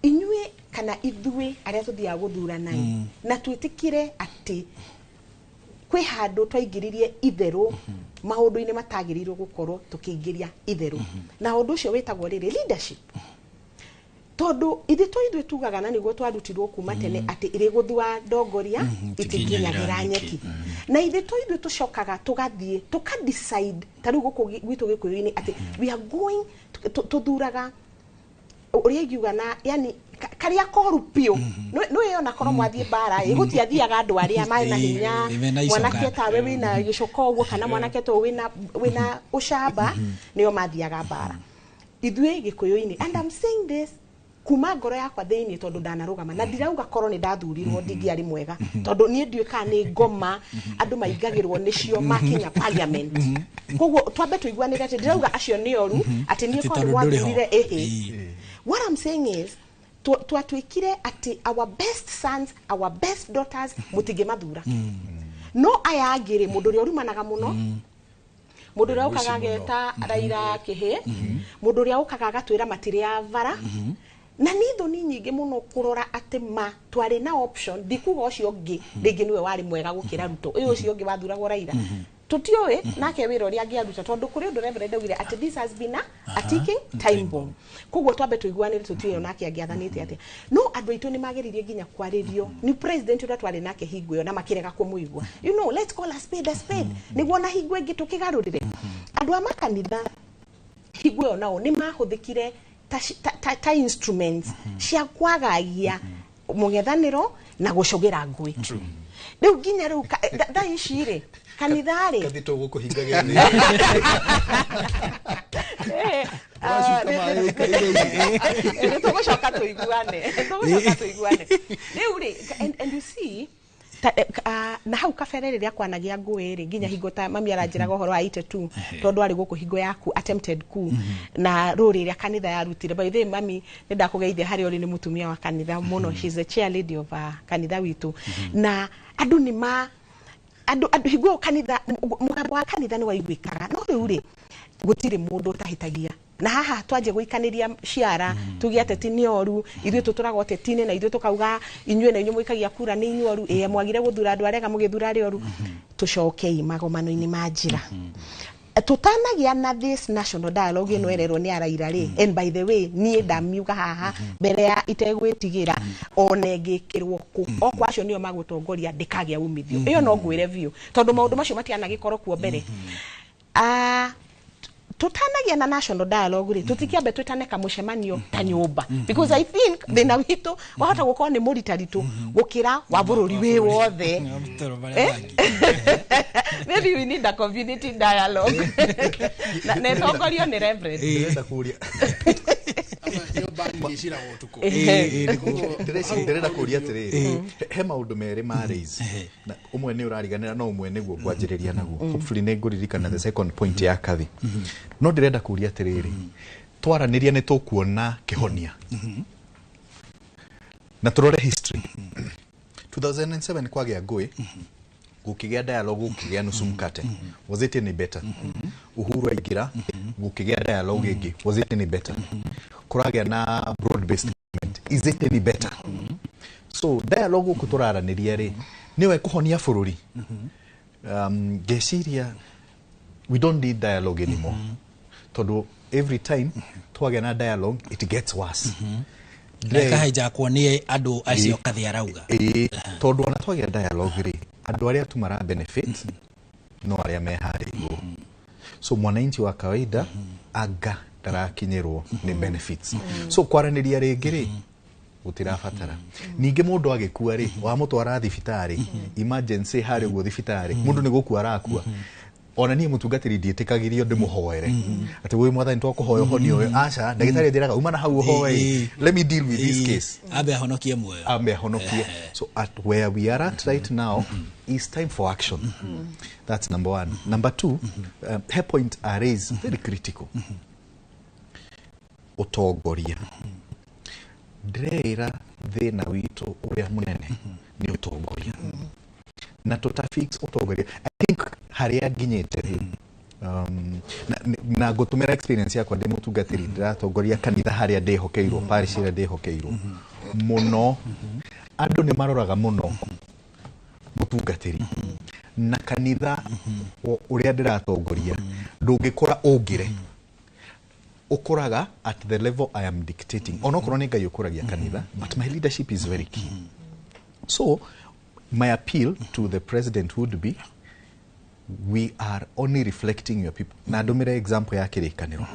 Inyuĩ kana ithuĩ arĩa tũthiaga gũthurana ĩ, na twĩtĩkĩre atĩ kwĩ handũ twaingĩririe itherũ maũndũ-inĩ matagĩrĩirwo gũkorwo tũkĩingĩria itherũ, na ũndũ ũcio wĩtagwo rĩrĩ leadership, tondũ ithuĩ to ithuĩ tugaga, na nĩguo twarutirwo kuma tene, atĩ ĩrĩ gũthua ndongoria itikinyagĩra nyeki. Na ithuĩ to ithuĩ tũcokaga tũgathiĩ tũka decide, ta rĩu gũkũ gwitũ Gĩkũyũ-inĩ, atĩ we are going tũthuraga ũrĩa ingiuga na yani karĩa koru biũ. Nĩ ĩyo nakorwo mwathiĩ mbara ĩ, gũtiathiaga andũ arĩa marĩ na hinya. Mena icoka. Mwanake tawe wĩna gĩcoka ũguo kana mwanake to wĩna ũcamba nĩo mathiaga mbara. Ithuĩ Gĩkũyũ-inĩ, and I'm saying this kuma ngoro yakwa thĩinĩ, tondũ ndanarũgama na ndirauga korwo nĩ ndathurirwo ndingĩarĩ mwega, tondũ niĩ ndiũĩ kana nĩ ngoma andũ maingagĩrwo nĩcio makinya parliament. Koguo twambe tũiguanĩre atĩ ndirauga acio nĩ oru, atĩ niĩ Atĩ korwo nĩ tondũ ndũrĩ ho. mwathurire ĩhĩ. What I'm saying is twatuĩkire atĩ our best sons, our best daughters mũtingĩmathura, no aya angĩ rĩ, mũndũ ũrĩa ũrumanaga mũno, mũndũ ũrĩa ũkaga ageta Raila kĩhĩ, mũndũ ũrĩa ũkaga agatwĩra matirĩ a bara, na nĩ thoni nyingĩ mũno kũrora atĩ ma twarĩ na option. Ndikuga ũcio ũngĩ rĩngĩ nĩwe warĩ mwega gũkĩra Ruto, ũyũ ũcio ũngĩ wathuragwo Raila, tũtiũĩ nake wĩra ũrĩa angĩaruta, tondũ kũrĩ ũndũ Reverend augire atĩ this has been a ticking time bomb. Koguo twambe tũiguanĩre, tũtiũĩ onake angĩathanĩte atĩa, no andũ aitũ nĩ mageririe nginya kwarĩrio nĩ president ũrĩa twarĩ nake hingo ĩyo na makĩrega kũmũigua. Let's call a spade a spade, nĩguo na hingo ĩngĩ tũkĩgarũrĩre. Andũ a makanitha hingo ĩyo nao nĩ mahũthĩkire ta instruments cia kwagagia mũng'ethanĩro na gũcogera ngũĩ. Rĩu nginya rĩu thaa ici rĩ, kanitha rĩ Kathi tũgũkũhinga gĩathĩ. Ah, Ũracuka maĩ ũikaire ici. Nĩ tũgũcoka tũiguane, tũgũcoka tũiguane rĩu rĩ. And you see, na hau kabere rĩrĩa kwanagia ngũĩ rĩ, nginya hingo ta mami aranjĩraga ũhoro wa 82, tondũ arĩ gũkũ hingo yaku attempted coup na rũrĩ rĩrĩa kanitha yarutire. By the way, mami, nĩ ndakũgeithia harĩa ũrĩ, nĩ mũtumia wa kanitha mũno. She's the chair lady of kanitha witũ, na andũ nĩ ma andũ hingo ĩyo kanitha, mũgambo wa kanitha nĩ waiguĩkaga. No rĩu rĩ, gũtirĩ mũndũ ũtahĩtagia, na haha twanjie gũikanĩria ciara, tuge ateti nĩ oru, ithuĩ tũtũraga ũteti-inĩ na ithuĩ tũkauga inyuĩ na inyuĩ mũikagia kura nĩ inyuĩ oru, ĩĩ mwagire gũthura andũ arega, mũgĩthura arĩa oru. Tũcokei magomano-inĩ ma njĩra tũtanagia na this national dialogue ĩno ĩrerwo nĩ araira rĩ. And by the way, niĩ ndamiuga haha mbere ya itegwĩtigĩra, ona ĩngĩkĩrwo kũ okwa acio nĩo magũtongoria, ndĩkagĩa umithio ĩyo, no ngwĩre biũ, tondũ maũndũ macio matianagĩkorwo kuo mbere. Ah, tutanagia na national dialogue rĩ, tũtikĩambe twĩtane kamũcemanio ta nyũmba, because I think thĩna witũ wahota gũkorwo nĩ mũritaritũ gũkĩra wa bũrũri wĩ wothe. Eh? Maybe we need a community dialogue na ĩtongorio nĩ Reverend. Ndĩrenda kũria Iciraga ũtukũ. Ndĩrenda kũria atĩrĩrĩ, he maũndũ merĩ ma raise, na ũmwe nĩ ũrariganĩra, no ũmwe nĩguo ngwanjĩrĩria naguo. Hopefully nĩ ngũririkana the second point ya Kathi. No ndĩrenda kũria atĩrĩrĩ, twaranĩria nĩ tũkuona kĩhonia. Na tũrore history. 2007 kwagĩa ngũĩ, gũkĩgĩa dialogue, gũkĩgĩa nusu mkate. Was it any better? Uhuru aingĩra, gũkĩgĩa dialogue ĩngĩ. Was it any better? Kũragĩa na broad based government. Is it any better? So dialogue gũkũ tũraranĩria rĩ, nĩwe kũhonia bũrũri. Ngeciria we don't need dialogue anymore, tondũ every time twagĩa na dialogue it gets worse. Na ĩkahijackwo nĩ andũ acio Kathi arauga. Ĩĩ, tondũ ona twagĩa dialogue rĩ, andũ arĩa tu mara benefit no arĩa me harĩa igũrũ. So mwananchi wa kawaida anga ndarakinyĩrwo nĩ benefits. So kwaranĩria rĩngĩ rĩ, gũtirabatara. Ningĩ mũndũ agĩkua rĩ, wamũtwara thibitarĩ, emergency harĩa ũguo thibitarĩ, mũndũ nĩ gũkua arakua. Ona niĩ mũtungatĩri ndiĩtĩkagĩrio ndĩmũhoere atĩ wĩ Mwathani, twakũhoya ũhonie ũyũ. Aca, ndagĩtarĩ anjĩraga uma na hau ũhoe, let me deal with this case. Ambe ahonokie muoyo. Ambe ahonokie. So at where we are at right now is time for action. That's number one. Number two, her point are raised very critical. Ũtongoria, ndĩreĩra thĩna witũ ũrĩa mũnene nĩ ũtongoria, na tũtafix ũtongoria, I think harĩa nginyĩte rĩ, na ngũtũmĩra experience yakwa ndĩ mũtungatĩri, ndĩratongoria kanitha harĩa ndĩhokeirwo, parish ĩrĩa ndĩhokeirwo mũno. Andũ nĩ maroraga mũno mũtungatĩri na kanitha ũrĩa ndĩratongoria. Ndũngĩkũra ũngĩre, ũkũraga at the level I am dictating, onokorwo nĩ Ngai ũkũragia kanitha, but my leadership is very key. So my appeal to the president would be, we are only reflecting your people. Na ndũmĩre example ya Kĩrĩkanĩro,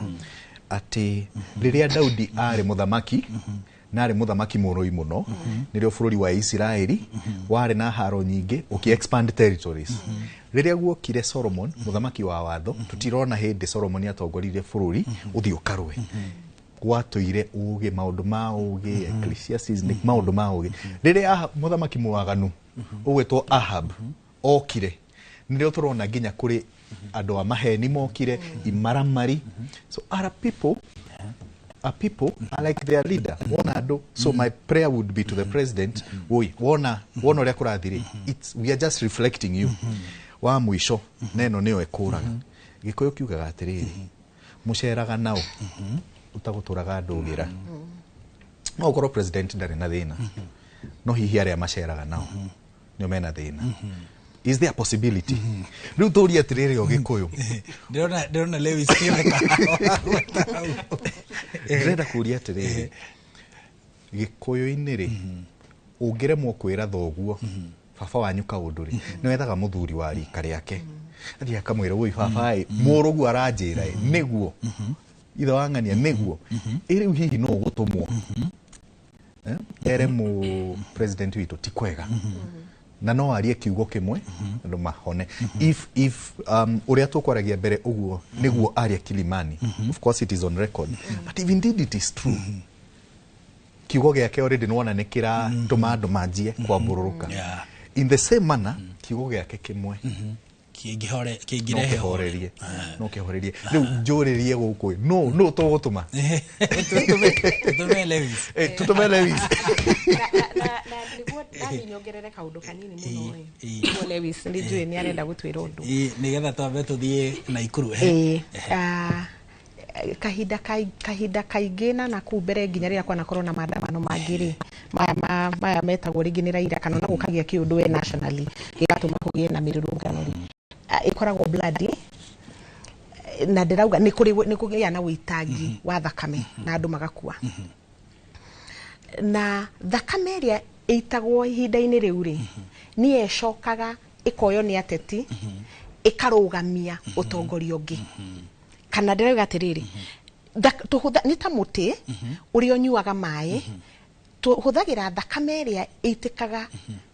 atĩ rĩrĩa Daudi arĩ mũthamaki, na arĩ mũthamaki mũrũi mũno, nĩrĩo bũrũri wa Isiraeli warĩ na haro nyingĩ, ũkĩ expand territories. Rĩrĩa guokire Solomon, mũthamaki wa watho, tũtirona hĩndĩ Solomon atongoririe bũrũri ũthiĩ ũkarũe. Gwatũire ũgĩ, maũndũ ma ũgĩ, Ecclesiastes, nĩ maũndũ ma ũgĩ. Rĩrĩa mũthamaki mwaganu ũgwĩtwo Ahab okire, nĩrĩo tũrona nginya kũrĩ andũ a maheni mokire, imaramari. So our people are people are like their leader. Wona andũ. So my prayer would be to the president, woi, wona ũrĩa kũrathiĩ, it's we are just reflecting you. Wa mũico, na ĩno nĩyo ĩkũraga, Gĩkũyũ kiugaga atĩrĩrĩ, mũceraga nao ũtagũtũraga ndũgĩra. No ũkorwo president ndarĩ na thĩna, no hihi arĩa maceraga nao nĩo mena thĩna. Is there a possibility? Rĩu tũrie atĩrĩrĩ, o Gĩkũyũ. Ndĩrona Lewis Kĩtheka. Ndĩrenda kũria atĩrĩrĩ, Gĩkũyũ-inĩ rĩ, ũngĩremwo kwĩra thoguo, baba wanyu kaũndũ rĩ, nĩ wethaga mũthuri wa rika rĩake, athiĩ akamwĩra, woi baba ĩ, mũrũguo aranjĩra ĩ, nĩguo ithe wa ng'ania nĩguo ĩ. Rĩu hihi no ũgũtũmwo ere mũ president witũ ti kwega, na no arie kiugo kĩmwe andũ mahone. If ũrĩa tũkwaragia mbere ũguo nĩguo aria Kilimani, of course it is on record, but if indeed it is true, kiugo gĩake already nĩwona nĩ kĩratũma andũ manjie kwambũrũrũka. In the same manner, kiugo gĩake kĩmwe kĩngĩhore no kĩngĩrehe kĩhorerie, no kĩhorerie. Rĩu njũrĩrie gũkũ, no tũgũtũma tũtũme Lewis. Tũtũme Lewis. Na nĩguo nani nyongerere kaũndũ kanini mũno ĩ. Nĩguo Lewis nĩ njũĩ nĩ arenda gũtwĩra ũndũ. Ĩ, nĩgetha twambe tũthiĩ Naikuru. Ĩĩ, kahinda kaingĩ na nakũu mbere, nginya rĩrĩa kwanakorwo na maandamano mangĩ rĩ, maya maya metagwo rĩngĩ nĩ Raila, kana ona gũkagĩa kĩũndũ we nationally gĩgatũma kũgĩe na mĩrũrũngano rĩ, ĩkoragwo bloody, na ndĩrauga nĩ kũrĩ nĩ kũgĩa na ũitangi wa thakame na andũ magakua. Na thakame ĩrĩa ĩitagwo ihinda-inĩ rĩu rĩ, nĩyo ĩcokaga ĩkoywo nĩ ateti ĩkarũgamia ũtongoria ũngĩ. Kana ndĩrauga atĩrĩrĩ, nĩ ta mũtĩ ũrĩa ũnyuaga maĩ, tũhũthagĩra thakame ĩrĩa ĩitĩkaga,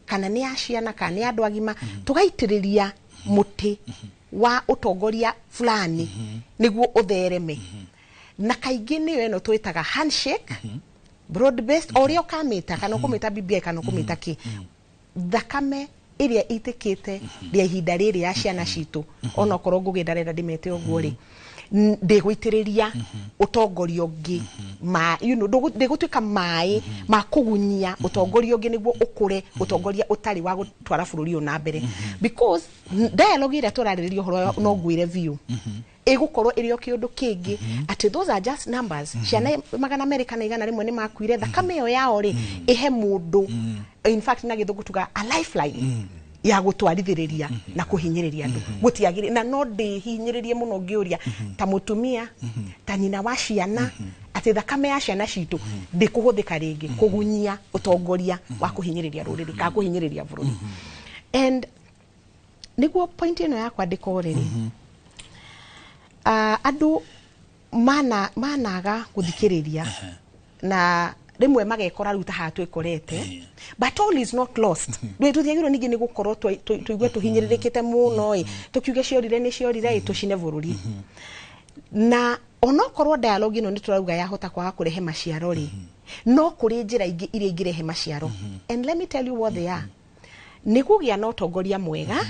kana nĩ ya ciana kana nĩ andũ agima, tũgaitĩrĩria mũtĩ wa ũtongoria fulani nĩguo ũthereme. Na kaingĩ nĩyo ĩno twĩtaga handshake, broad based, o ũrĩa ũkamĩta, kana ũkũmĩta BBI kana ũkũmĩta kĩ. Thakame ĩrĩa ĩitĩkĩte rĩa ihinda rĩrĩ ya ciana citũ, onokorwo Ngũgĩ ndarenda ndĩmete ũguo rĩ, Ndĩgũitĩrĩria ũtongoria ũngĩ ma ndĩgũtuĩka maĩ ma kũgunyia ũtongoria ũngĩ nĩguo ũkũre, ũtongoria ũtarĩ wa gũtwara bũrũri ũyũ na mbere, because dialogue ĩrĩa tũrarĩrĩria ũhoro no ngwĩre biũ ĩgũkorwo ĩrĩ o kĩũndũ kĩngĩ, atĩ those are just numbers. Ciana 201 nĩ makuire, thakame ĩyo yao rĩ ĩhe mũndũ, in fact na Gĩthũngũ tuga a lifeline ya gũtwarithĩrĩria na kũhinyĩrĩria andũ. Gũtiagĩrĩ, na no ndĩhinyĩrĩrie mũno ngĩũria ta mũtumia, ta nyina wa ciana, atĩ thakame ya ciana citũ ndĩkũhũthĩka rĩngĩ kũgunyia ũtongoria wa kũhinyĩrĩria rũrĩrĩ kana kũhinyĩrĩria bũrũri. And nĩguo point ĩno ya kwandĩka rĩrĩ, andũ managa gũthikĩrĩria na rĩmwe magekora rĩu ta haha twĩkorete, but all is not lost. Ndũ tũtiagĩrĩirwo ningĩ nĩ gũkorwo tũigue tũhinyĩrĩrĩkĩte mũno ĩ, tũkiuge ciorire nĩ ciorire ĩ, tũcine bũrũri. Na onokorwo dialogue ĩno nĩ tũrauga yahota kwaga kũrehe maciaro rĩ, no kũrĩ njĩra ingĩ iria ingĩrehe maciaro, and let me tell you what they are. Nĩ kũgĩa na ũtongoria mwega,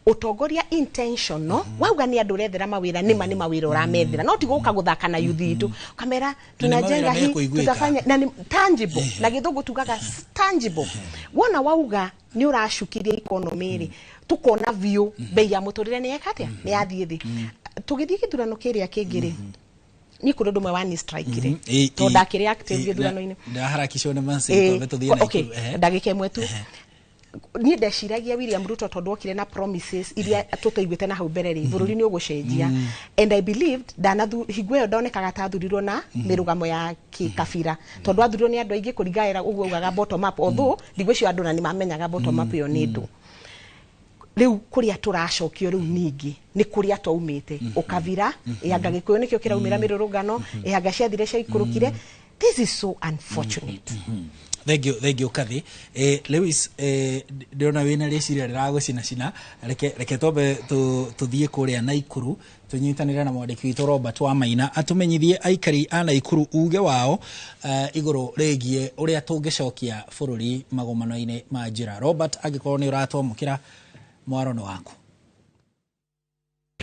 ũtongoria intentional. Wauga nĩ andũ ũrethera mawĩra, nĩma nĩ mawĩra ũramethera, no ti gũka gũthaka na yuthi itũ kamera tunajenga hii, tutafanya, na ni tangible, na Gĩthũngũ tugaga tangible. Wona wauga nĩ ũracukiria economy rĩ, tukona biũ bei ya mũtũrĩre nĩ yeka atĩa, nĩ yathiĩ thĩ. Tũgĩthiĩ gĩthurano kĩrĩa kĩngĩ rĩ, niĩ kũrĩ ũndũ ũmwe wa ni strike rĩ, tondũ ndakĩrĩ active gĩthurano-inĩ. Ndaharakicwo nĩ Mansi, twambe tũthiĩ na Okay, ndagĩka ĩmwe tu. Niĩ ndeciragia William Ruto tondũ okire na promises iria tũtaiguĩte na hau mbere rĩ, bũrũri nĩ ũgũcenjia, and I believed ndanathu hingo ĩyo ndonekaga ta athurirwo na mĩrũgamo ya kĩkabira, tondũ athurirwo nĩ andũ aingĩ kũringana ũguo augaga bottom up, although ndigwĩciria andũ na nĩ mamenyaga bottom up ĩyo nĩ ndũ. Rĩu kũrĩa tũracokio rĩu ningĩ nĩ kũrĩa twaumĩte, ũkabira ĩanga Gĩkũyũ nĩkĩo kĩraumĩra mĩrũrũngano, ĩanga ciathire ciaikũrũkire. This is so unfortunate. Thank you, thank you, Kathi. Lewis, ndĩrona wĩna rĩciria rĩragũcina cina. Reke twambe tũthiĩ kũrĩa Naikuru tũnyitanĩre na mwandĩki witũ Robert wa Maina atũmenyithie aikari a Naikuru uge wao igũrũ rĩgiĩ ũrĩa tũngĩcokia bũrũri magomano-inĩ ma njĩra. Robert, angĩkorwo nĩ ũratwamũkĩra, mwaro nĩ waku.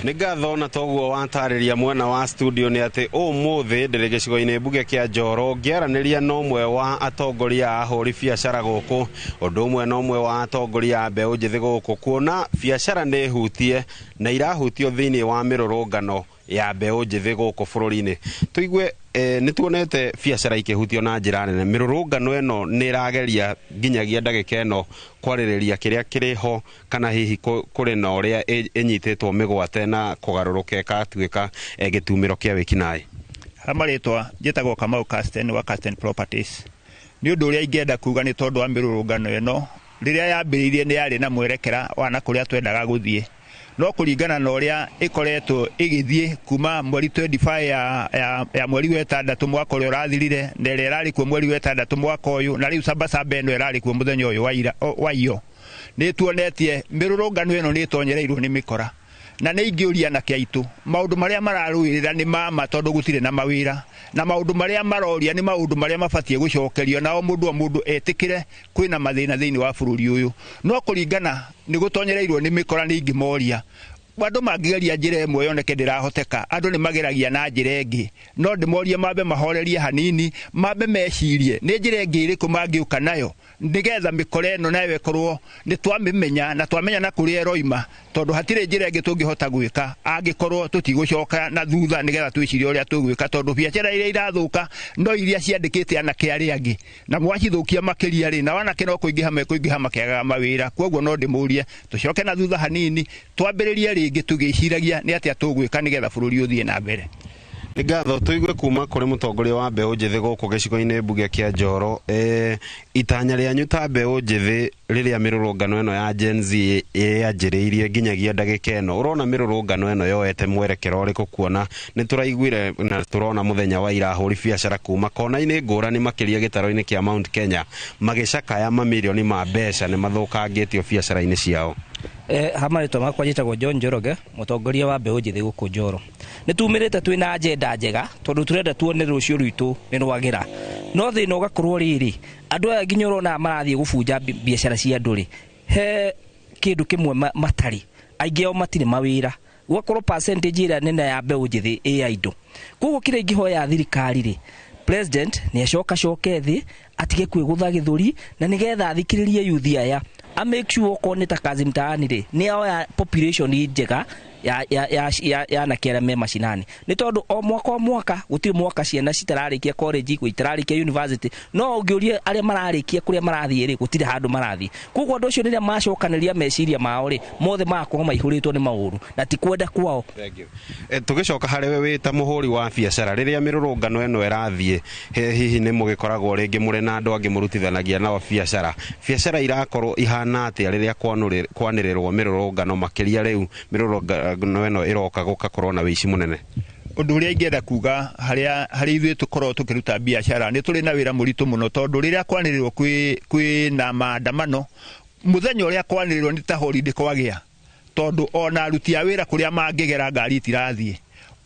Nĩ ngatho, na toguo watarĩria mwena wa studio nĩ atĩ ũmũthĩ ndĩrĩ gĩcigo-inĩ mbunge kĩa Njoro ngĩaranĩria na ũmwe wa atongoria a ahũri biacara gũkũ, ũndũ ũmwe na ũmwe wa atongoria a mbeũ njĩthĩ gũkũ, kuona biacara nĩ hutie na irahutio thĩinĩ wa mĩrũrũngano ya mbeũ njĩthĩ gũkũ bũrũri-inĩ. Tũigue, nĩ tuonete biacara ikĩhutio na njĩra nene. Mĩrũrũngano ĩno nĩ ĩrageria nginyagia ndagĩka ĩno kwarĩrĩria kĩrĩa kĩrĩ ho, kana hihi kũrĩ na ũrĩa ĩnyitĩtwo mĩgwate na kũgarũrũka ĩgatuĩka gĩtumĩro kĩa wĩkinaĩ? Ha marĩtwa njĩtagwo Kamau Casten wa Casten Properties. Nĩ ũndũ ũrĩa ingĩenda kuga nĩ tondũ wa mĩrũrũngano ĩno, rĩrĩa yambĩrĩirie nĩ yarĩ na mwerekera wa na kũrĩa twendaga gũthiĩ, no kũringana na ũrĩa ĩkoretwo ĩgĩthiĩ kuma mweri 25 ya mweri wa ĩtandatũ mwaka ũrĩa ũrathirire, na ĩrĩa ĩrarĩ kuo mweri wa ĩtandatũ mwaka ũyũ, na rĩu sabasaba ĩno ĩrarĩ kuo mũthenya ũyũ wa iyo, nĩ tuonetie mĩrũrũngano ĩno nĩ ĩtonyereirwo nĩ mĩkora. Na nĩ ingĩũria anake aitũ maũndũ marĩa mararũĩrĩra nĩ mama, tondũ gũtirĩ na mawĩra, na maũndũ marĩa maroria nĩ maũndũ marĩa mabatiĩ gũcokerio, nao mũndũ o mũndũ etĩkĩre kwĩna mathĩna thĩinĩ wa bũrũri ũyũ. No kũringana nĩ gũtonyereirwo nĩ mĩkora, nĩ ingĩmoria andũ mangĩgeria njĩra ĩmwe yoneke ndĩrahoteka, andũ nĩ mageragia na njĩra ĩngĩ. No ndĩmorie mambe mahorerie hanini, mambe mecirie nĩ njĩra ĩngĩ ĩrĩkũ mangĩũka nayo nĩgetha mĩkora ĩno nayo ĩkorwo nĩ twamĩmenya na twamenya na kũrĩa ĩroima, tondũ hatirĩ njĩra ĩngĩ tũngĩhota gwĩka angĩkorwo tũtigũcoka na thutha nĩgetha twĩcirie ũrĩa tũgwĩka, tondũ biacara iria irathũka no iria ciandĩkĩte anake arĩa angĩ, na mwacithũkia makĩria rĩ, na anake no kũingĩha mekũingĩha makĩagaga mawĩra. Koguo no ndĩmũrie tũcoke na thutha hanini, twambĩrĩrie rĩngĩ tũgĩciragia nĩ atĩa tũgwĩka nĩgetha bũrũri ũthiĩ na mbere. Nĩ ngatho. Tũigue kuma kũrĩ mũtongoria wa mbeũ njĩthĩ gũkũ gĩcigo-inĩ mbunge kĩa Njoro, itanya rĩanyu ta mbeũ njĩthĩ rĩrĩa mĩrũrũngano ĩno ya Gen Z yanjĩrĩirie nginyagia ndagĩka ĩno, ũrona mĩrũrũngano ĩno yoete mwerekero ũrĩkũ, kuona nĩ tũraiguire na tũrona mũthenya wa ira ahũri biacara kuma kona-inĩ ngũrani makĩria gĩtaro-inĩ kĩa Mount Kenya magĩcakaya mamirioni ma mbeca nĩ mathũkangĩtio biacara-inĩ ciao? Ha marĩtwa makwa njĩtagwo John Njoroge, mũtongoria wa mbeũ njĩthĩ gũkũ Njoro. Nĩ tumĩrĩte twĩna agenda njega tondũ tũrenda tuone rũciũ rwitũ nĩ rwagĩra, no thĩna ũgakorwo rĩrĩ, andũ aya nginya ũrona marathiĩ gũbunja biacara cia andũ rĩ, he kĩndũ kĩmwe matarĩ, aingĩ ao matirĩ mawĩra. Gũgakorwo percentage ĩrĩa nene ya mbeũ njĩthĩ ĩ idle. Koguo kĩrĩa ingĩhoya thirikari rĩ, president nĩ acoka coke thĩ, atige kwĩgũtha gĩthũri, na nĩgetha athikĩrĩrie yuthi aya, a make sure okorwo nĩ ta Kazi Mtaani rĩ, nĩ oya population njega ya anake arĩa me macinani, nĩ tondũ o mwaka o mwaka gũtirĩ mwaka ciana citararĩkia college, itararĩkia university, no ũngĩũria arĩa mararĩkia kũrĩa marathiĩ rĩ, gũtirĩ handũ marathiĩ. Koguo andũ acio rĩrĩa macokanĩria meciria mao rĩ, mothe magakorwo maihũrĩtwo nĩ maũru na ti kwenda kwao. Thank you. Tũgĩcoka harĩ we wĩ ta mũhũri wa biacara, rĩrĩa mĩrũrũngano ĩno ĩrathiĩ, hihi nĩ mũgĩkoragwo rĩngĩ mũrĩ na andũ angĩ mũrutithanagia nao biacara, biacara irakorwo ihana atĩa rĩrĩa kwanĩrĩrwo mĩrũrũngano, makĩria rĩu mĩrũrũngano ĩno ĩroka gũgakorwo na wĩici mũnene? Ũndũ ũrĩa ingĩenda kuga harĩa harĩ ithuĩ tũkoragwo tũkĩruta biacara, nĩ tũrĩ na wĩra mũritũ mũno, tondũ rĩrĩa kwanĩrĩrwo kwĩ na maandamano, mũthenya ũrĩa kwanĩrĩrwo nĩ ta holiday kwagĩa, tondũ ona aruti a wĩra kũrĩa mangĩgera ngari itirathiĩ.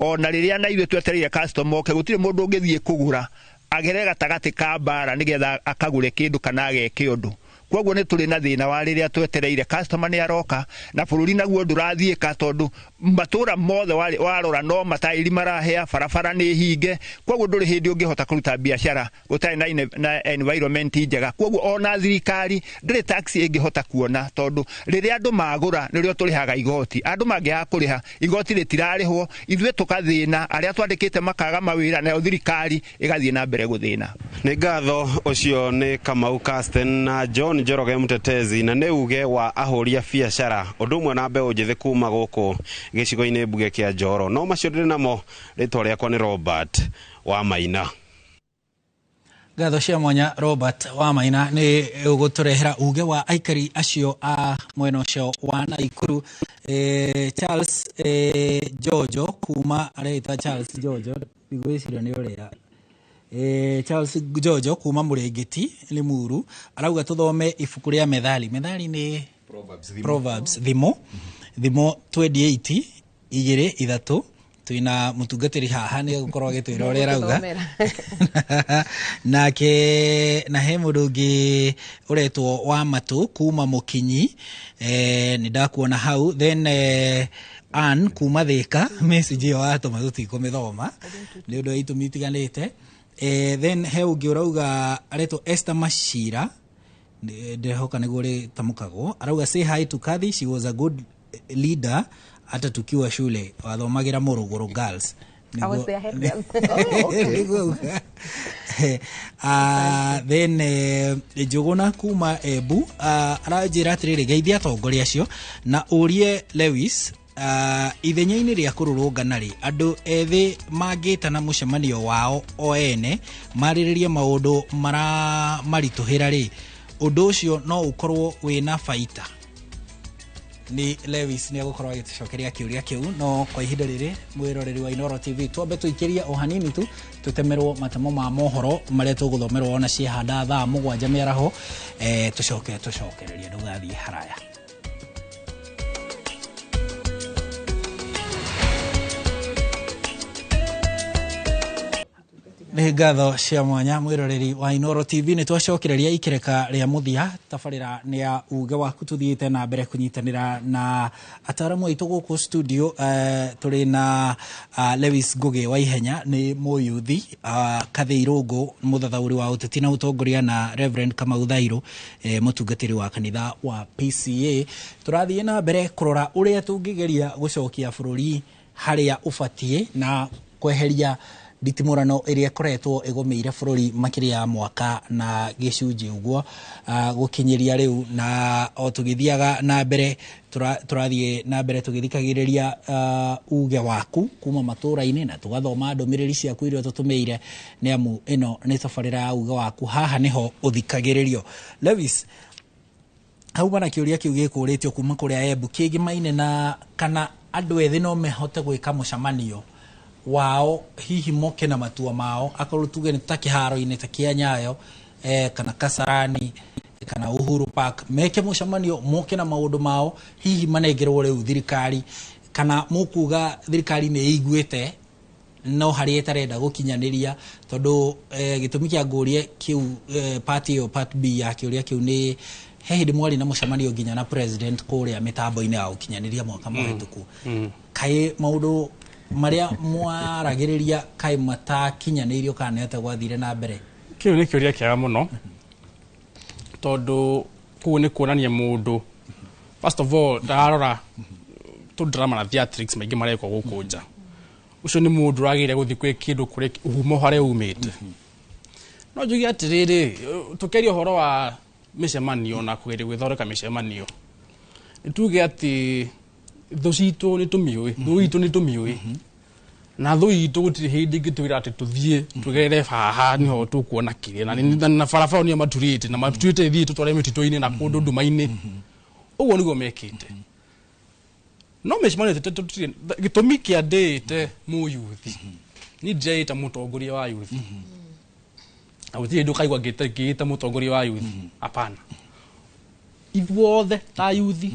Ona rĩrĩa na ithuĩ twetereire customer oke, gũtirĩ mũndũ ũngĩthiĩ kũgũra agere gatagatĩ ka mbara nĩgetha akagũre kĩndũ kana ageke ũndũ. Koguo nĩ tũrĩ na thĩna wa rĩrĩa twetereire customer nĩ aroka, na bũrũri naguo ndũrathiĩka, tondũ matũra mothe warora no matairi marahĩa, barabara nĩ hinge. Koguo ndũrĩ hĩndĩ ũngĩhota kũruta biacara gũtarĩ na environment njega. Koguo ona thirikari ndĩrĩ tax ĩngĩhota kuona, tondũ rĩrĩa andũ magũra nĩrĩo tũrĩhaga igoti. Andũ mangĩaga kũrĩha igoti rĩtirarĩhwo, ithuĩ tũkathĩna, arĩa twandĩkĩte makaga mawĩra, nayo thirikari ĩgathiĩ na mbere gũthĩna. Nĩ ngatho. Ũcio nĩ Kamau Casten na John Njoroge Mtetezi, na nĩ uge wa ahũri a biacara ũndũ ũmwe na mbeũ njĩthĩ kuma gũkũ gĩcigo-inĩ mbunge kĩa Njoro. No macio ndĩrĩ namo, rĩtwa rĩakwa nĩ Robert wa Maina. Ngatho cia mwanya, Robert wa Maina, nĩ ũgũtũrehera uge wa aikari acio a mwena ũcio wa Naikuru. Charles Jojo kuma, areita Charles Jojo, ndigwĩciria nĩ ũrĩa Charles Jojo kuma Mũrĩngĩti Limuru, arauga tũthome ibuku rĩa Methali. Methali nĩ Proverbs, Proverbs, thimo 28 igĩrĩ ithatũ. Twina mũtungatĩri haha, nĩ egũkorwo agĩtwĩra ũrĩa arauga nake. Na he mũndũ ũngĩ ũretwo wa matũ kuma Mũkinyi, nĩ ndakuona hau. Then Ann kuma Thĩka, message ĩyo watũma tũtikũmĩthoma nĩ ũndũ wa itũmi itiganĩte. Then he ũngĩ ũrauga aretwo Esther Mashira, ndĩrehoka nĩguo rĩtamũkagwo, arauga, "Say hi to Kathy, she was a good leader hata tukiwa shule, wathomagĩra Morogoro Girls." I was their head girl. Nĩguo auga. Then Njũgũna kuma Embu aranjĩra atĩrĩrĩ, geithia atongoria acio na ũrie Lewis, ithenya-inĩ rĩa kũrũrũngana rĩ, andũ ethĩ mangĩtana mũcemanio wao o ene marĩrĩrie maũndũ maramaritũhĩra rĩ, ũndũ ũcio no ũkorwo wĩna baita? Nĩ Lewis nĩ egũkorwo agĩtũcokeria kĩũria kĩu, no kwa ihinda rĩrĩ, mwĩroreri wa Inooro TV, twambe tũikĩrie o hanini tu tũtemerwo matemo ma mohoro marĩa tũgũthomerwo ona ciehanda thaa 7 mĩaraho, tũcoke tũcokererie. Ndũgathiĩ haraya. Nĩ ngatho cia mwanya, mwĩroreri wa Inooro TV. Nĩ twacokereria ikereka rĩa mũthia, tabarĩra nĩ ya uge waku. Tũthiĩte na mbere kũnyitanĩra na ataramu aitũ gũkũ studio. Tũrĩ na Lewis Ngugi wa Ihenya, nĩ mũyuthi, Kathĩ Irũngũ, mũthathaũri wa ũteti na ũtongoria, na Reverend Kamau Thairũ, mũtungatĩri wa kanitha wa PCA. Tũrathiĩ na mbere kũrora ũrĩa tũngĩgeria gũcokia bũrũri harĩa ũbatiĩ na kweheria nditimũrano ĩrĩa ĩkoretwo ĩgũmĩire bũrũri makĩria ya mwaka na gĩcunjĩ ũguo gũkinyĩria rĩu. Na o tũgĩthiaga na mbere, tũrathiĩ na mbere tũgĩthikagĩrĩria uge waku kuma matũra-inĩ na tũgathoma ndũmĩrĩri ciaku iria ũtũtũmĩire, nĩ amu ĩno nĩ tabarĩra ya uge waku, haha nĩho ũthikagĩrĩrio. Lewis, hauma na kĩũria kĩu gĩkũrĩtio kuma kũrĩa Embu kĩngĩmaine na kana andũ ethĩ no mehote gwĩka mũcemanio wao, hihi moke na matua mao, akorwo tuge nĩ ta kĩharo-inĩ ta kĩa Nyayo, kana Kasarani kana Uhuru Park, meke mũcemanio, moke na maũndũ mao, hihi manengerwo rĩu thirikari, kana mũkuga thirikari nĩ ĩiguĩte no harĩa ĩtarenda gũkinyanĩria? Tondũ gĩtũmi kĩa ngũrie kĩu, part ĩyo, part B ya kĩũria kĩu, nĩ He hĩndĩ mwarĩ na mũcemanio nginya na president kũrĩa mĩtambo-inĩ ya ũkinyanĩria mwaka mũhĩtũku. Kaĩ maũndũ marĩa mwaragĩrĩria kaĩ matakinyanĩirio kana nĩ atĩa gwathire na mbere? Kĩu nĩ kĩũria kĩega mũno, tondũ kũu nĩ kuonania mũndũ first of all ndararora tũ drama na theatrics maingĩ marekwo gũkũ nja. Ũcio nĩ mũndũ ũragĩrĩire gũthiĩ kwĩ kĩndũ kũrĩ uhumo harĩa umĩte. No njuge atĩrĩrĩ, tũkĩaria ũhoro wa mĩcemanio na kũgeria gwĩthondeka mĩcemanio, nĩ tuge atĩ thũ citũ nĩ tũmĩũĩ, thũ itũ nĩ tũmĩũĩ, na thũ itũ gũtirĩ hĩndĩ ĩngĩtwĩra atĩ tũthiĩ tũgerere haha nĩho tũkuona kĩrĩa na barabara nĩyo maturĩte na maturĩte ithiĩ tũtware mĩtitũ-inĩ na kũndũ nduma-inĩ. Ũguo nĩguo mekĩte. No mĩcemanio tũtirĩ gĩtũmi kĩa ndĩĩte mũyuthi, niĩ ndĩreĩta mũtongoria wa yuthi, na gũtirĩ hĩndĩ ũkaigua ngĩĩta mũtongoria wa yuthi. Hapana, ithuothe ta yuthi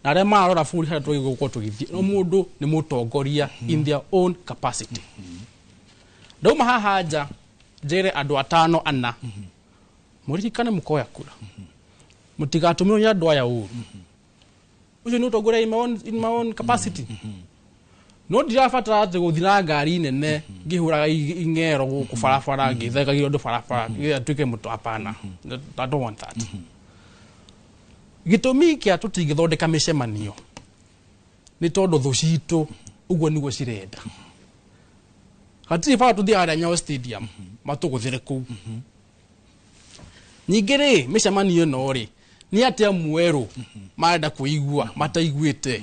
na arĩa mararora bũrũri harĩa twagĩrĩirwo gũkorwo tũgĩthiĩ, no mũndũ nĩ mũtongoria in their own capacity. Ndauma haha nja njĩre andũ atano ana, mũririkane mũkoya kura, mũtigatũmĩrwo nĩ andũ aya ũru. Ũcio nĩ ũtongoria in my own capacity. No ndirabatara atĩ gũthiĩ na ngari nene ngĩhũraga ing'ero gũkũ barabara, ngĩthekagia andũ barabara nĩgetha nduĩke mũto. Hapana, I don't want that. Gĩtũmi kĩa tũtingĩthondeka mĩcemanio nĩ tondũ thũ citũ ũguo nĩguo cirenda. Hatirĩ bata tũthiĩ harĩa Nyayo Stadium matũgũthĩre kũu. Ningĩ rĩ, mĩcemanio ĩno rĩ, nĩ atĩa mwerũ marenda kũigua mataiguĩte?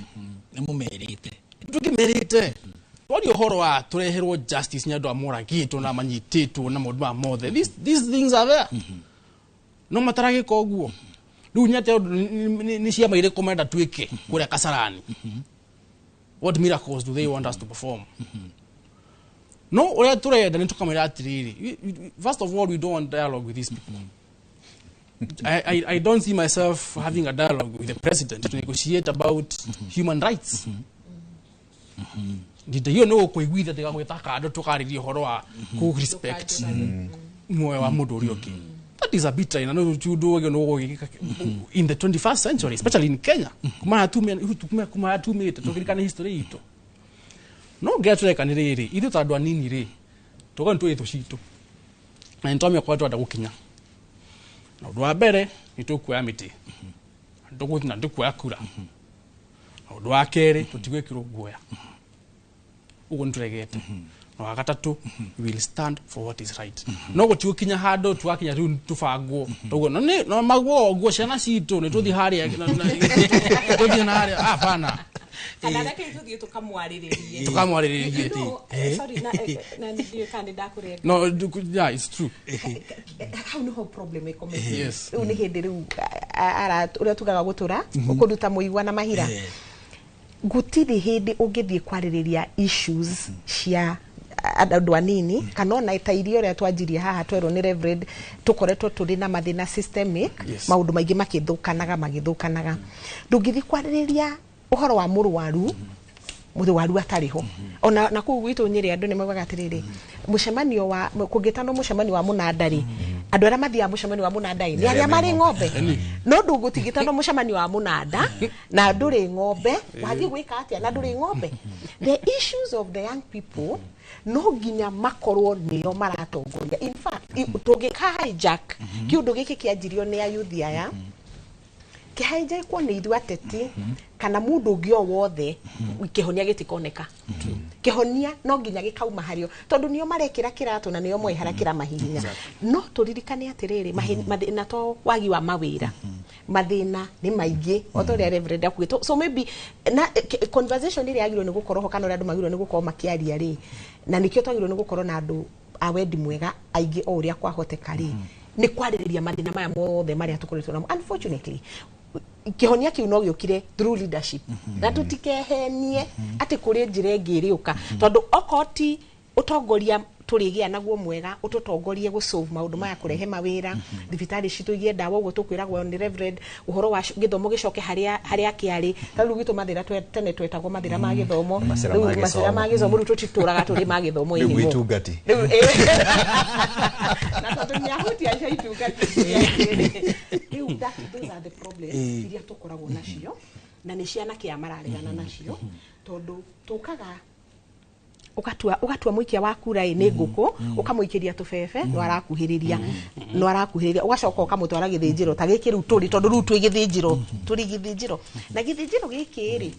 Nĩ mũmerĩte? Tũkĩmerĩte twaria ũhoro wa tũreherwo justice nĩ andũ a moragĩtwo na manyitĩtwo na maũndũ maya mothe. These things are there, no mataragĩka ũguo. Rĩu nĩ atĩa nĩ ciama irĩkũ marenda twĩke kũrĩa Kasarani? What miracles do they want us to perform? No ũrĩa tũrenda nĩ tũkamwĩra atĩrĩrĩ, first of all, we don't want dialogue with these people. I don't see myself having a dialogue with the president to negotiate about human rights. Ndita hiyo no kũiguithia ndĩgagwĩta kando tũkarĩria ũhoro wa kũ respect muoyo wa mũndũ ũrĩa ũngĩ. That is arbitrary na no ti ũndũ wagĩrĩirwo nĩ gũgĩkĩka in the 21st century, especially in Kenya. Kuma harĩa tumĩte tũkĩririkana history itũ. No ngĩra tũreka nĩ rĩrĩ, ithuĩ ta andũ anini rĩ, tũkorwo nĩ tũĩ thũ citũ na nĩ twamenya kũrĩa tũrenda gũkinya. Na ũndũ wa mbere nĩ tũkuoya mĩtĩ, tũgũthiĩ na tũkuoya kura. Na ũndũ wa kerĩ, tũtigwĩkĩrwo guoya, ũguo nĩ tũregete. Na wa gatatũ, we will stand for what is right. No gũtigũkinya handũ twakinya rĩu tũbangwo toguo no nĩ no maguo ũguo ciana citũ nĩ tũthiĩ harĩa tũthiĩ na harĩa. Hapana. Kana reke tũthiĩ tũkamwarĩrĩrie. Tũkamwarĩrĩrie. No, sorry, na ndiũĩ kana nĩ ndakũrenga. No, yeah, it's true. Hau niho problem ĩkomete. Rĩu nĩ hĩndĩ rĩu ũrĩa tugaga gũtũra ũkũruta mũigua na mahira. Gũtirĩ hĩndĩ ũngĩthiĩ kwarĩrĩria issues cia andũ anini kana ona ta iria ũrĩa twanjirie haha twerwo nĩ Reverend, tũkoretwo tũrĩ na mathĩna systemic, maũndũ maingĩ makĩthũkanaga magĩthũkanaga. Ndũngĩthiĩ kwarĩrĩria ũhoro wa mũrwaru, mũrwaru atarĩ ho. Ona na kũu gwitũ Nyĩrĩ andũ nĩ maugaga atĩrĩrĩ, mũcemanio wa kũngĩtanwo mũcemanio wa mũnanda rĩ, andũ arĩa mathiaga mũcemanio wa mũnanda rĩ, nĩ arĩa marĩ ng'ombe. No ndũgũtigĩtanwo mũcemanio wa mũnanda na ndũrĩ ng'ombe, wathiĩ gwĩka atĩa na ndũrĩ ng'ombe? The issues of the young people no nginya makorwo nĩo maratongoria. In fact, tũngĩka hijack kĩũndũ gĩkĩ kĩanjirio nĩ ayuthi aya, kĩhijackwo nĩ ithuĩ ateti kana mũndũ ũngĩ o wothe, kĩhonia gĩtikoneka. Kĩhonia no nginya gĩkauma harĩo, tondũ nĩo marekĩra kĩratũ na nĩo moĩ harĩa kĩramahihinya. No tũririkane atĩrĩrĩ, mathĩna to wagi wa mawĩra, mathĩna nĩ maingĩ o ta ũrĩa Reverend akuĩte. So maybe na conversation ĩrĩa yagĩrĩirwo nĩ gũkorwo ho kana ũrĩa andũ magĩrĩirwo nĩ gũkorwo makĩaria rĩ, na nĩkĩo twagĩrĩirwo nĩ gũkorwo na andũ a wendi mwega aingĩ o ũrĩa kwahoteka rĩ, nĩ kwarĩrĩria mathĩna maya mothe marĩa tũkoretwo namo. Unfortunately, kĩhonia kĩu no gĩũkire through leadership, na tũtikehenie atĩ kũrĩ njĩra ĩngĩ ĩrĩũka, tondũ okorwo ti ũtongoria Tũrĩgĩa naguo mwega ũtũtongorie gũsolve maũndũ maya, kũrehe mawĩra, thibitarĩ citũ igĩe ndawa, ũguo tũkwĩragwo nĩ Reverend, ũhoro wa gĩthomo gĩcoke harĩa harĩa kĩarĩ. Ta rĩu gwitũ mathĩra tene twetagwo mathĩra ma gĩthomo. Macĩra Rĩu ma macĩra ma gĩthomo. gĩthomo, rĩu tũtitũraga tũrĩ ma gĩthomo Rĩu anymore. itungati. Rĩu na tondũ nĩahutia cia itungati rĩu, those are the problems iria tũkoragwo nacio, na nĩ ciana kĩa mararegana nacio, tondũ tũkaga ugatua mũikia wa kura ĩ nĩ ngũkũ, ũkamũikĩria tũbebe, no arakuhĩrĩria, no arakuhĩrĩria, ũgacoka ũkamũtwara gĩthĩnjĩro ta gĩkĩ rĩu tũrĩ, tondũ rĩu twĩ gĩthĩnjĩro, tũrĩ gĩthĩnjĩro, na gĩthĩnjĩro gĩkĩ rĩ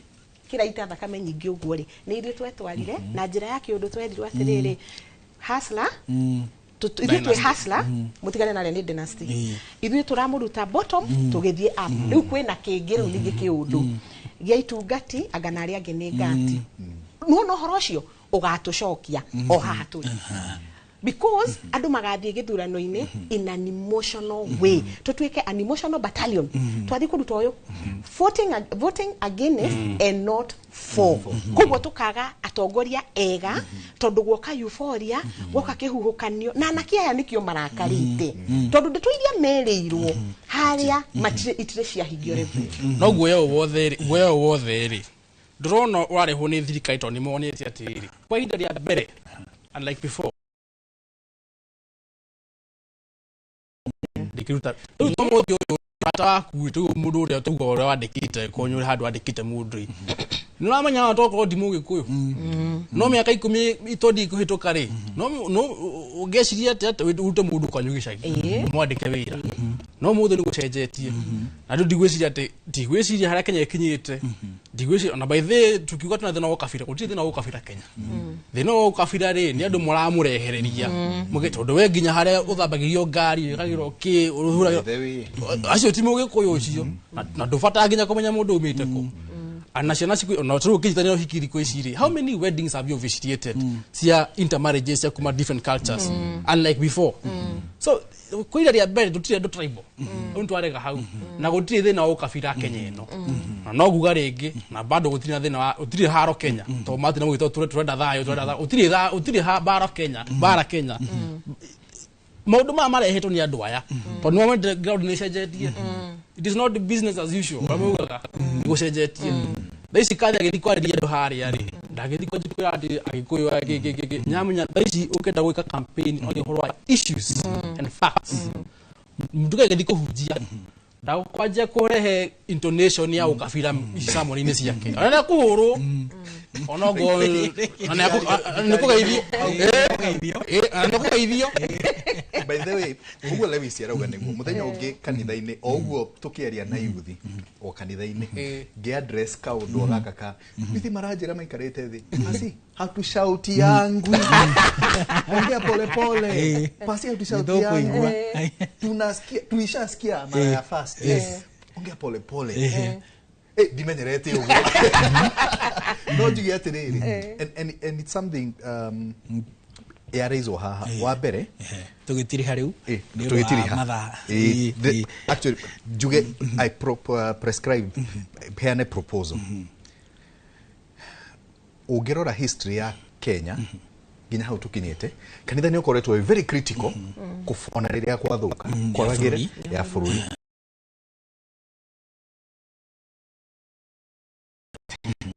kĩraita thakame nyingĩ ũguo rĩ, nĩ ithuĩ twetwarire na njĩra ya kĩũndũ. Twerirwo atĩrĩrĩ, hustler, ithuĩ twĩ hustler, mũtigane na arĩa nĩ dynasty, ithuĩ tũramũruta bottom tũgĩthiĩ up. Rĩu kwĩna kĩngĩ rĩu ningĩ kĩũndũ gĩa itungati, anga na arĩa angĩ nĩ ngati. Nĩwona ũhoro ũcio ũgatũcokia o haha tũrĩ, because andũ magathiĩ gĩthurano-inĩ in an emotional way, tũtuĩke an emotional battalion, twathiĩ kũruta ũyũ voting against and not for. Koguo tũkaga atongoria ega, tondũ guoka euphoria, guoka kĩhuhũkanio, na anake aya nĩkĩo marakarĩte, tondũ ndeto iria merĩirwo harĩa matirĩ itirĩ ciahingio, Reverend. No guoya ũyũ wothe rĩ, guoya ũyũ wothe rĩ, ndũrona warehwo nĩ thirikari, tondũ nĩ monete atĩrĩrĩ, kwa ihinda rĩa mbere, unlike before, ndĩkĩruta rĩu to mũthĩ ũyũ bata waku rĩ, tũu mũndũ ũrĩa tauga ũrĩa wandĩkĩte konyo ũrĩa handũ wandĩkĩte mũndũ rĩ, nĩ ũramenya tokorwo ndi mũgĩkũyũ, no mĩaka 10 itondi kũhĩtũka rĩ, no ũngĩciria atĩ ũrute mũndũ kwanyu gĩcagi ũmwandĩke wĩra, no mũthĩ nĩ gũcenjetie. Na rĩu ndigwĩciria atĩ, ndigwĩciria harĩa Kenya ĩkinyĩte, ndigwĩciria ona by the way, tukiuga tuna thĩna wa ũkabira, gũtirĩ thĩna wa ũkabira Kenya. Thĩna wa ũkabira rĩ, nĩ andũ maramũrehereria. Tondũ we nginya harĩa ũthambagĩrio ngari, wĩkagĩrwo kĩ, ũhuragĩrwo By the way. Acio ti mũgĩkũyũ ũcio. Na ndũbataga nginya kũmenya mũndũ umĩte kũ ana ciana ciku ona tũrĩ ũkĩnyitanĩra ũhiki thikũ ici rĩ, how many weddings have you officiated cia intermarriages cia kuma different cultures, unlike before? So kwa ihinda rĩa mbere tũtirĩ andũ tribal, rĩu nĩtwarega hau, na gũtirĩ thĩna wa ũkabira Kenya ĩno. Na no nguga rĩngĩ, na bado gũtirĩ na thĩna wa, gũtirĩ haro Kenya, tondũ matina mũgĩtwo tũrenda thayũ, tũrenda thayũ, gũtirĩ gũtirĩ mbara Kenya, mbara Kenya. Maũndũ maya marehetwo nĩ andũ aya, tondũ nĩ wamenyete ground nĩ ĩcenjetie. It is not business as usual. Ũrĩa maugaga nĩ gũcenjetie. Thaa ici Kathi agĩthiĩ kwarĩria andũ harĩa rĩ, ndagĩthiĩ kwanjia kwĩra atĩ Agĩkũyũ aya kĩ kĩ kĩ kĩ nyamenya. Thaa ici ũkĩenda gwĩka campaign on ũhoro wa issues and facts, mũndũ agĩthiĩ kũhunjia ndagũkwanjia kũrehe intonation ya ũkabira sermon-inĩ ciake, ona nĩ akũhũrwo, onogo nĩ kũgeithio. Nĩ kũgeithio. By the way, ũguo Lewis arauga nĩguo mũthenya ũngĩ kanitha-inĩ, o ũguo tũkĩaria na yuthi o kanitha-inĩ, ngĩ address kaũndũ gaka ka yuthi, maranjĩra maikarĩte thĩ, "Pasi, hatushout yangu, ongea pole pole. Pasi, hatushout yangu, tunasikia, tuishasikia mara ya first, ongea pole pole." Ndimenyerete ũguo, no njuge atĩrĩrĩ, and it's something yaraizwo haha wa mbere. Tũgĩtiriha rĩu nĩ ũndũ wa Tũgĩtiriha. mathaa. Actually njuge I prescribe, heane proposal. Ũngĩrora history ya Kenya nginya hau tũkinyĩte, kanitha nĩ ũkoretwo wĩ very critical ona rĩrĩa gwathũka kwagagĩre bũrũri. Ya bũrũri.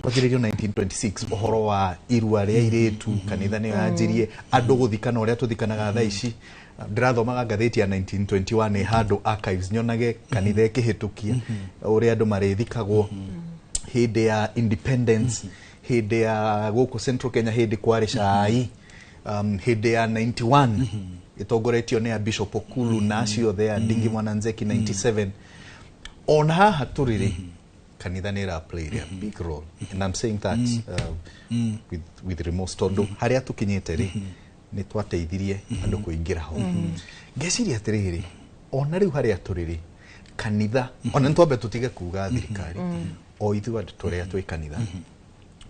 Kwanjĩrĩrio 1926, ũhoro wa irua rĩa airĩtu, kanitha nĩyo yanjirie andũ gũthikana ũrĩa tũthikanaga thaa ici. Ndĩrathomaga ngathĩti ya 1921 ĩ handũ archives, nyonage kanitha ĩkĩhĩtũkia ũrĩa andũ marĩthikagwo hĩndĩ ya independence, hĩndĩ ya gũkũ Central Kenya, hĩndĩ kwarĩ cai, hĩndĩ ya 91 ĩtongoretio nĩ a Bishop Okulu na acio othe a Ndingi Mwananzeki 97. Ona haha tũrĩ rĩ, kanitha nĩ ĩra play a big role, and I'm saying that with remorse, tondũ harĩa tũkinyĩte rĩ, nĩ twateithirie andũ kũingĩra ho. Ngeciria atĩrĩrĩ, ona rĩu harĩa tũrĩ rĩ, kanitha, ona nĩ twambe tũtige kuga thirikari, o ithuĩ andũ tũrĩa twĩ kanitha,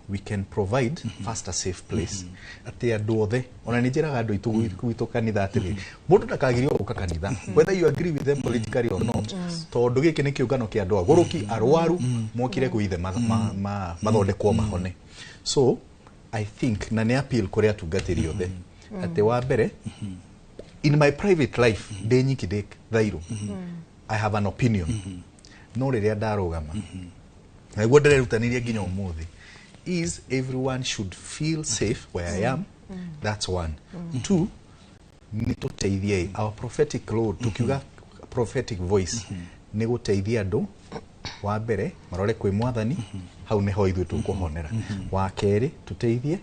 we can provide first a safe place atĩ andũ othe, ona nĩ njĩraga andũ aitũ gwitũ kanitha atĩrĩrĩ, mũndũ ndakagirio gũka kanitha whether you agree with them politically or not, tondũ gĩkĩ nĩ kĩũngano kĩa andũ agũrũki, arwaru, mokire gwĩ ithe mathondekwo mahone. So I think, na nĩ appeal kũrĩ atungatĩri othe, Atĩ wa mbere, in my private life, ndĩ nyiki, ndĩ thairũ, I have an opinion, no rĩrĩa ndarũgama na nĩguo ndĩrerutanĩria nginya ũmũthĩ is everyone should feel safe where I am. That's one. Two, nĩ tũteithie our prophetic role. Tukiuga prophetic voice nĩ gũteithia andũ, wa mbere marore kwĩ Mwathani, hau nĩho ithuĩ tũkũhonera. Wa kerĩ, tũteithie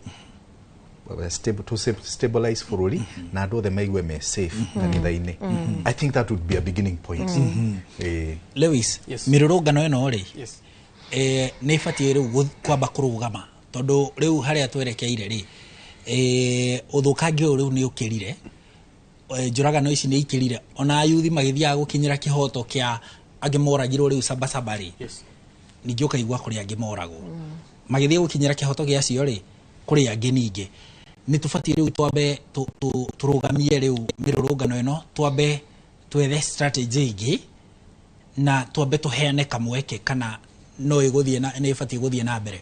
to stabilize bũrũri na andũ othe maigue me safe kanitha-inĩ. I think that would be a beginning point. Lewis, mĩrũrũngano ĩno rĩ, nĩ ĩbatiĩ rĩu kwamba kũrũgama, tondũ rĩu harĩa twerekeire rĩ, ũthũkangia ũyũ rĩu nĩ ũkĩrire, njũragano ici nĩ ikĩrire, ona ayuthi magĩthiaga gũkinyĩra kĩhoto kĩa angĩ moragirwo rĩu Sabasaba rĩ, ningĩ ũkaigua kũrĩ angĩ moragwo magĩthiĩ gũkinyĩra kĩhoto gĩa acio rĩ, kũrĩ angĩ. Ningĩ nĩ tũbatiĩ rĩu twambe tũrũgamie rĩu mĩrũrũngano ĩno, twambe twethe strategy ĩngĩ na twambe tũheane kamweke, kana no ĩgũthiĩ na nĩ ĩbatiĩ gũthiĩ na mbere?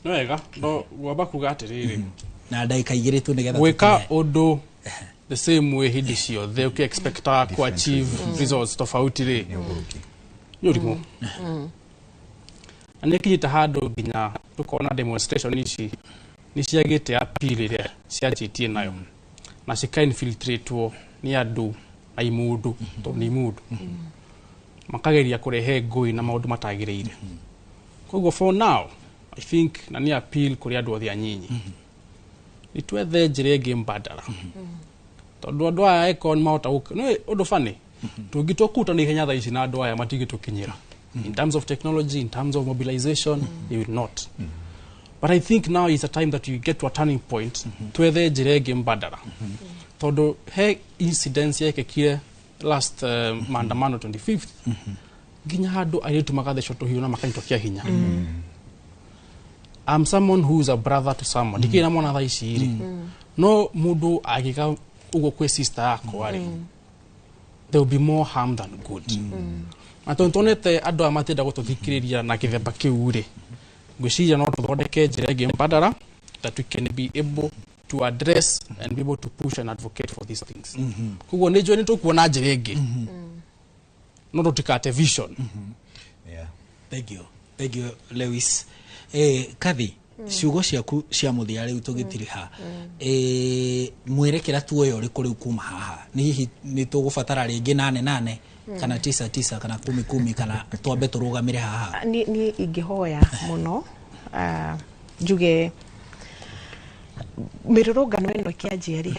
Nĩ wega, no ngwamba kuga atĩrĩrĩ, na ndagĩka 2 tu nĩgetha gwĩka tũkinye. Ũndũ the same way hĩndĩ ciothe ũkĩ-expectaga ku achieve results tofauti rĩ, nĩ ũrimũ. Na nĩ kinyĩte handũ nginya tũkona demonstration ici nĩ ciagĩte appeal ĩrĩa cianjĩtie nayo na cika-infiltratwo nĩ andũ na imũndũ, tondũ nĩ imũndũ makageria kũrehe ngũĩ na maũndũ matagĩrĩire. Koguo for now, I think, na nĩ appeal kũrĩ andũ othe anyinyi, nĩ twethe njĩra ĩngĩ mbandara, tondũ andũ aya eko nĩ mahota gũka nĩ ũndũ bani tũngĩtua kuta na ihenya thaa ici na andũ aya matingĩtũkinyĩra in terms of technology, in terms of mobilization, they will not. But I think now is a time that you get to a turning point, twethe njĩra ĩngĩ mbandara, tondũ he incidents yekĩkire last maandamano 25th, nginya handũ airĩtu magathecwo tũhiũ na makanyitwo kĩa hinya. I'm someone who is a brother to someone, ndikĩrĩ na mwana thaa ici rĩ, no mũndũ angĩka ũguo kwĩ sister yakwa rĩ, there will be more harm than good. Na tondũ tuonete andũ aya matienda gũtũthikĩrĩria na kĩthemba kĩu rĩ, ngwĩciria no tũthondeke njĩra ĩngĩ mbandara that we can be able to address and be able to push and advocate for these things. Koguo nĩ njũĩ nĩ tũkuona njĩra ĩngĩ, no tũtikate vision. Thank you, thank you, Lewis. Kathi, ciugo ciaku cia mũthia rĩu tũgĩtiriha, mwerekera tuoya ũrĩkũ rĩu kuma haha? Nĩ hihi nĩ tũgũbatara rĩngĩ nane nane kana tisa tisa kana kumi kumi, kana twambe tũrũgamĩre haha? Ni ingĩhoya mũno, njuge mĩrũrũngano ĩno ĩkĩanjia rĩ,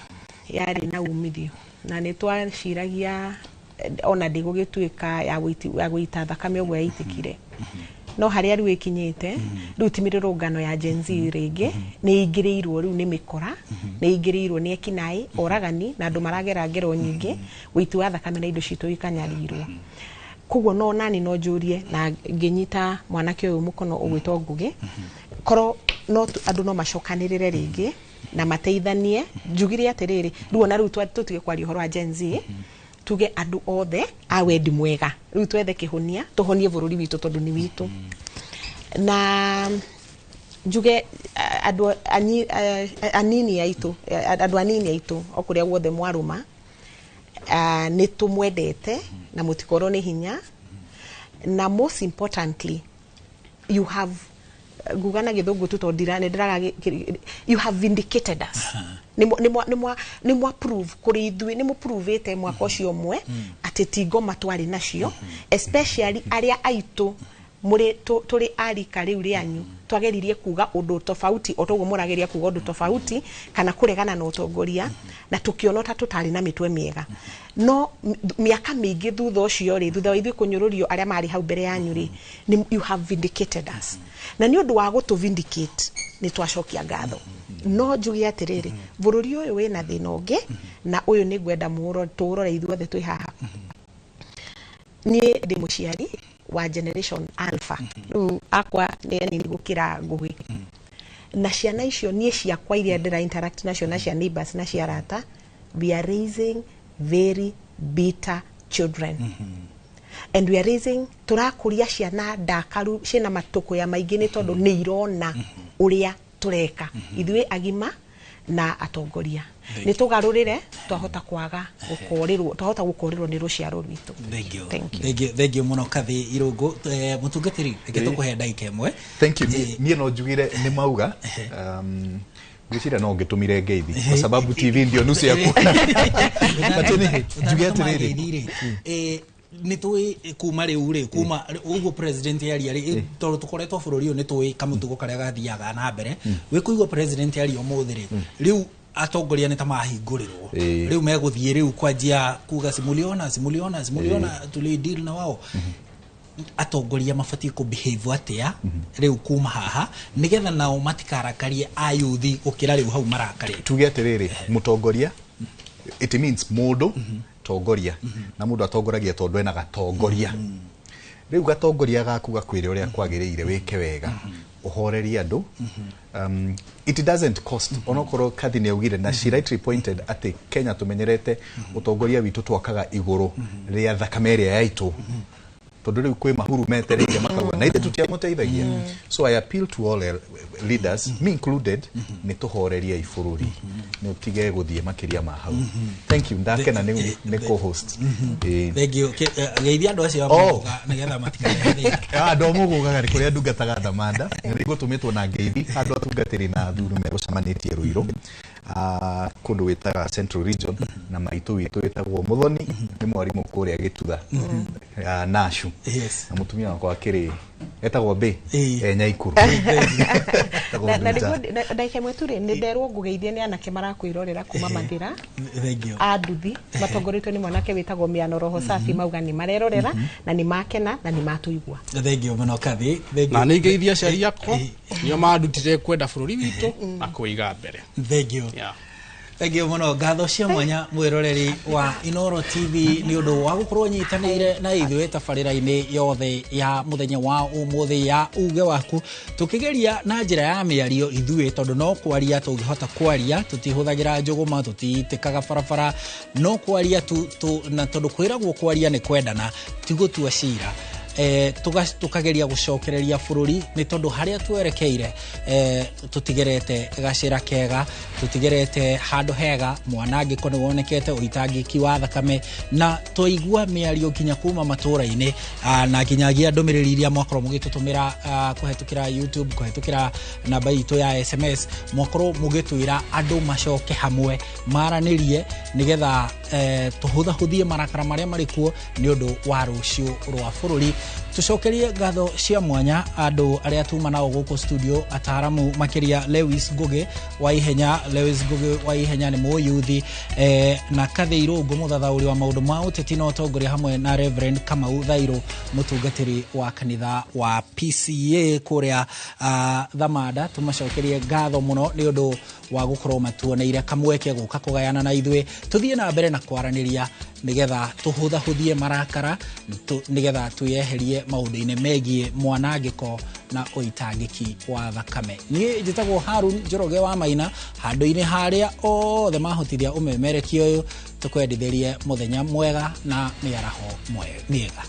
yarĩ na umithio na nĩ twaciragia ona ndĩgũgĩtuĩka ya gũita thakame ũguo yaitĩkire, no harĩa rĩu ĩkinyĩte rĩu ti mĩrũrũngano ya Gen Z rĩngĩ, nĩ ĩingĩrĩirwo rĩu nĩ mĩkora, nĩ ĩingĩrĩirwo nĩ ekinaĩ, oragani na andũ maragera ngero nyingĩ, wĩiti wa thakame na indo citũ ikanyarirwo. Koguo no nani no njũrie na ngĩnyita mwanake ũyũ mũkono ũgwĩtwo Ngũgĩ, korwo no andũ no macokanĩrĩre rĩngĩ na mateithanie. Njugire atĩrĩrĩ, rĩu ona rĩu tũtige kwaria ũhoro wa Gen Z, tuge andũ othe a wendi mwega, rĩu twethe kĩhonia tũhonie bũrũri witũ tondũ nĩ witũ. Na njuge andũ anini aitũ, andũ anini aitũ o kũrĩa guothe mwarũma, nĩ tũmwendete na mũtikorwo nĩ hinya. Na most importantly, you have, nguga na gĩthũngũ tu tondũ nĩ ndĩraga, you have vindicated us. Nĩ mwa prove kũrĩ ithuĩ, nĩ mũprovĩte mwaka ũcio ũmwe atĩ ti ngoma twarĩ nacio, especially arĩa aitũ mũrĩ tũrĩ arika rĩu rĩanyu twageririe kuga ũndũ tofauti o toguo mũrageria kuga ũndũ tofauti kana kũregana na ũtongoria, na tũkĩona ta tũtarĩ na mĩtwe mĩega. No mĩaka mĩingĩ thutha ũcio rĩ, thutha wa ithuĩ kũnyũrũrio, arĩa marĩ hau mbere yanyu rĩ, you have vindicated us, na nĩ ũndũ wa gũtũ vindicate nĩ twacokia ngatho. No njuge atĩrĩrĩ, bũrũri ũyũ wĩna thĩna ũngĩ, na ũyũ nĩ ngwenda tũũrore ithuothe twĩ haha. Niĩ ndĩ mũciari wa generation alpha, rĩu akwa nĩ anini gũkĩra Ngũgĩ, na ciana icio niĩ ciakwa iria ndĩra interact nacio na cia neighbors na cia arata, we are raising very bitter children and we are raising, tũrakũria ciana ndakaru ciĩna matũkũya maingĩ, nĩ tondũ nĩ irona ũrĩa tũreka ithuĩ agima. Na atongoria nĩ tũgarũrĩre twahota kwaga gũkorĩrwo, twahota gũkorĩrwo nĩ rũciaro rwitũ. Thank you. Thank you. Thank you mũno Kathi Irũngũ. Mũtungatĩri, reke tũkũhe ndagĩka ĩmwe. Thank you. Niĩ no njugire nĩ mauga ngwĩciria no ngĩtũmire ngeithi kwa sababu TV ndio nusu ya kuona, but anyway, njuge atĩrĩrĩ. Nĩ tũĩ kuma rĩu rĩ, kuma ũguo president yaria rĩ, tondũ tũkoretwo bũrũri ũyũ nĩ tũĩ kamũtugo karĩa gathiaga na mbere. Wĩ kũigua president yaria ũmũthĩ rĩ, rĩu atongoria nĩ ta mahingũrĩrwo, rĩu megũthiĩ rĩu kwanjia kuga simuliona, simuliona, simuliona, tuli deal na wao. Atongoria mabatiĩ kũ behave atĩa rĩu kuma haha nĩgetha nao matikarakarie ayuthi gũkĩra rĩu hau marakarĩte? Tuge atĩrĩrĩ, mũtongoria, it means mũndũ tongoria, na mũndũ atongoragia tondũ ena gatongoria. Rĩu gatongoria gaku gakwĩre ũrĩa kwagĩrĩire wĩke wega, ũhorerie andũ. It doesn't cost, onokorwo Kathi nĩ augire na she rightly pointed atĩ Kenya tũmenyerete ũtongoria witũ twakaga igũrũ rĩa thakame ĩrĩa yaitũ, tondũ rĩu kwĩ mahuru metereire makauga na ithe tũtiamũteithagia. So I appeal to all leaders, me included, nĩ tũhorerie bũrũri, nĩ ũtige gũthiĩ makĩria ma hau. Thank you, ndakena nĩ co-host. Ĩĩ. Thank you. Geithia andũ acio a Oh. Mũgũga nĩgetha matikarehe thĩna. Andũ a Mũgũgaga nĩ kũrĩa ndungataga Thamanda, nĩ gũtũmĩtwo na ngeithi handũ atungatĩri na athuri megũcemanĩtie Ruiru, kũndũ wĩtaga Central Region, na maitũ witũ wĩtagwo Mũthoni, nĩ mwarimũ kũrĩa Gĩtutha, Nashu. Na mũtumia wakwa akĩrĩ etagwo Mbĩ, Nyaikuru. Etagwo Na Nduta. nĩguo ndagĩka ĩmwe tu rĩ, nĩ nderwo ngũgeithie nĩ anake marakwĩrorera kuma Mathĩra Thank you. a nduthi matongoretio nĩ mwanake wĩtagwo Mĩano Roho Safi, mauga nĩ marerorera na nĩ makena na nĩ matũigua. Thank you mũno Kathi. Thank you. Na nĩ ngeithia aciari akwa, nĩo mandutire kwenda bũrũri witũ na kũiga mbere. Thank you. Yeah. Thank you mũno. Ngatho cia mwanya mwĩroreri wa Inoro TV nĩ ũndũ wa gũkorwo nyitanĩire na ithuĩ tabarĩra-inĩ yothe ya mũthenya wa ũmũthĩ ya uge waku, tũkĩgeria na njĩra ya mĩario ithuĩ, tondũ no kwaria tũngĩhota kwaria, tũtihũthagĩra njũgũma, tũtitĩkaga barabara, no kwaria tu, na tondũ kwĩragwo kwaria nĩ kwendana, ti gũtua cira. Tukageria gucokereria bururi ni tondu haria twerekeire, tutigerete gacira kega, tutigerete handu hega. Mwanangiko ni wonekete, uitangiki wa thakame, na twaigua miario nginya kuma matura-inĩ, na nginyagia ndũmĩrĩri iria mwakorwo mũgĩtũtũmĩra kũhetũkĩra YouTube, kũhetũkĩra namba itũ ya SMS, mwakorwo mũgĩtwĩra andũ macoke hamwe maranĩrie nĩgetha tũhũthahũthie marakara marĩa marĩ kuo nĩ ũndũ wa rũciũ rwa bũrũri. Tũcokerie ngatho cia mwanya andũ arĩa tuma nao gũkũ studio, ataramu makĩria Lewis Ngugi wa Ihenya. Lewis Ngugi wa Ihenya nĩ mũyuthi, na Kathi Irũngũ, mũthathaũri wa maũndũ ma ũteti na ũtongoria, hamwe na Reverend Kamau Thairũ, mũtungatĩri wa kanitha wa PCA kũrĩa Thamanda. Tũmacokerie ngatho mũno nĩ ũndũ wa gũkorwo matuoneire kamweke gũka kũgayana na ithuĩ, tũthiĩ na mbere na kwaranĩria nĩgetha tũhũthahũthie marakara, nĩgetha twĩyeherie maũndũ-inĩ megiĩ mwanangĩko na ũitangĩki wa thakame. Niĩ njĩtagwo Harun Njoroge wa Maina, handũ-inĩ harĩa othe mahotithia ũmemerekia ũyũ, tũkwendithĩrie mũthenya mwega na mĩaraho mĩega.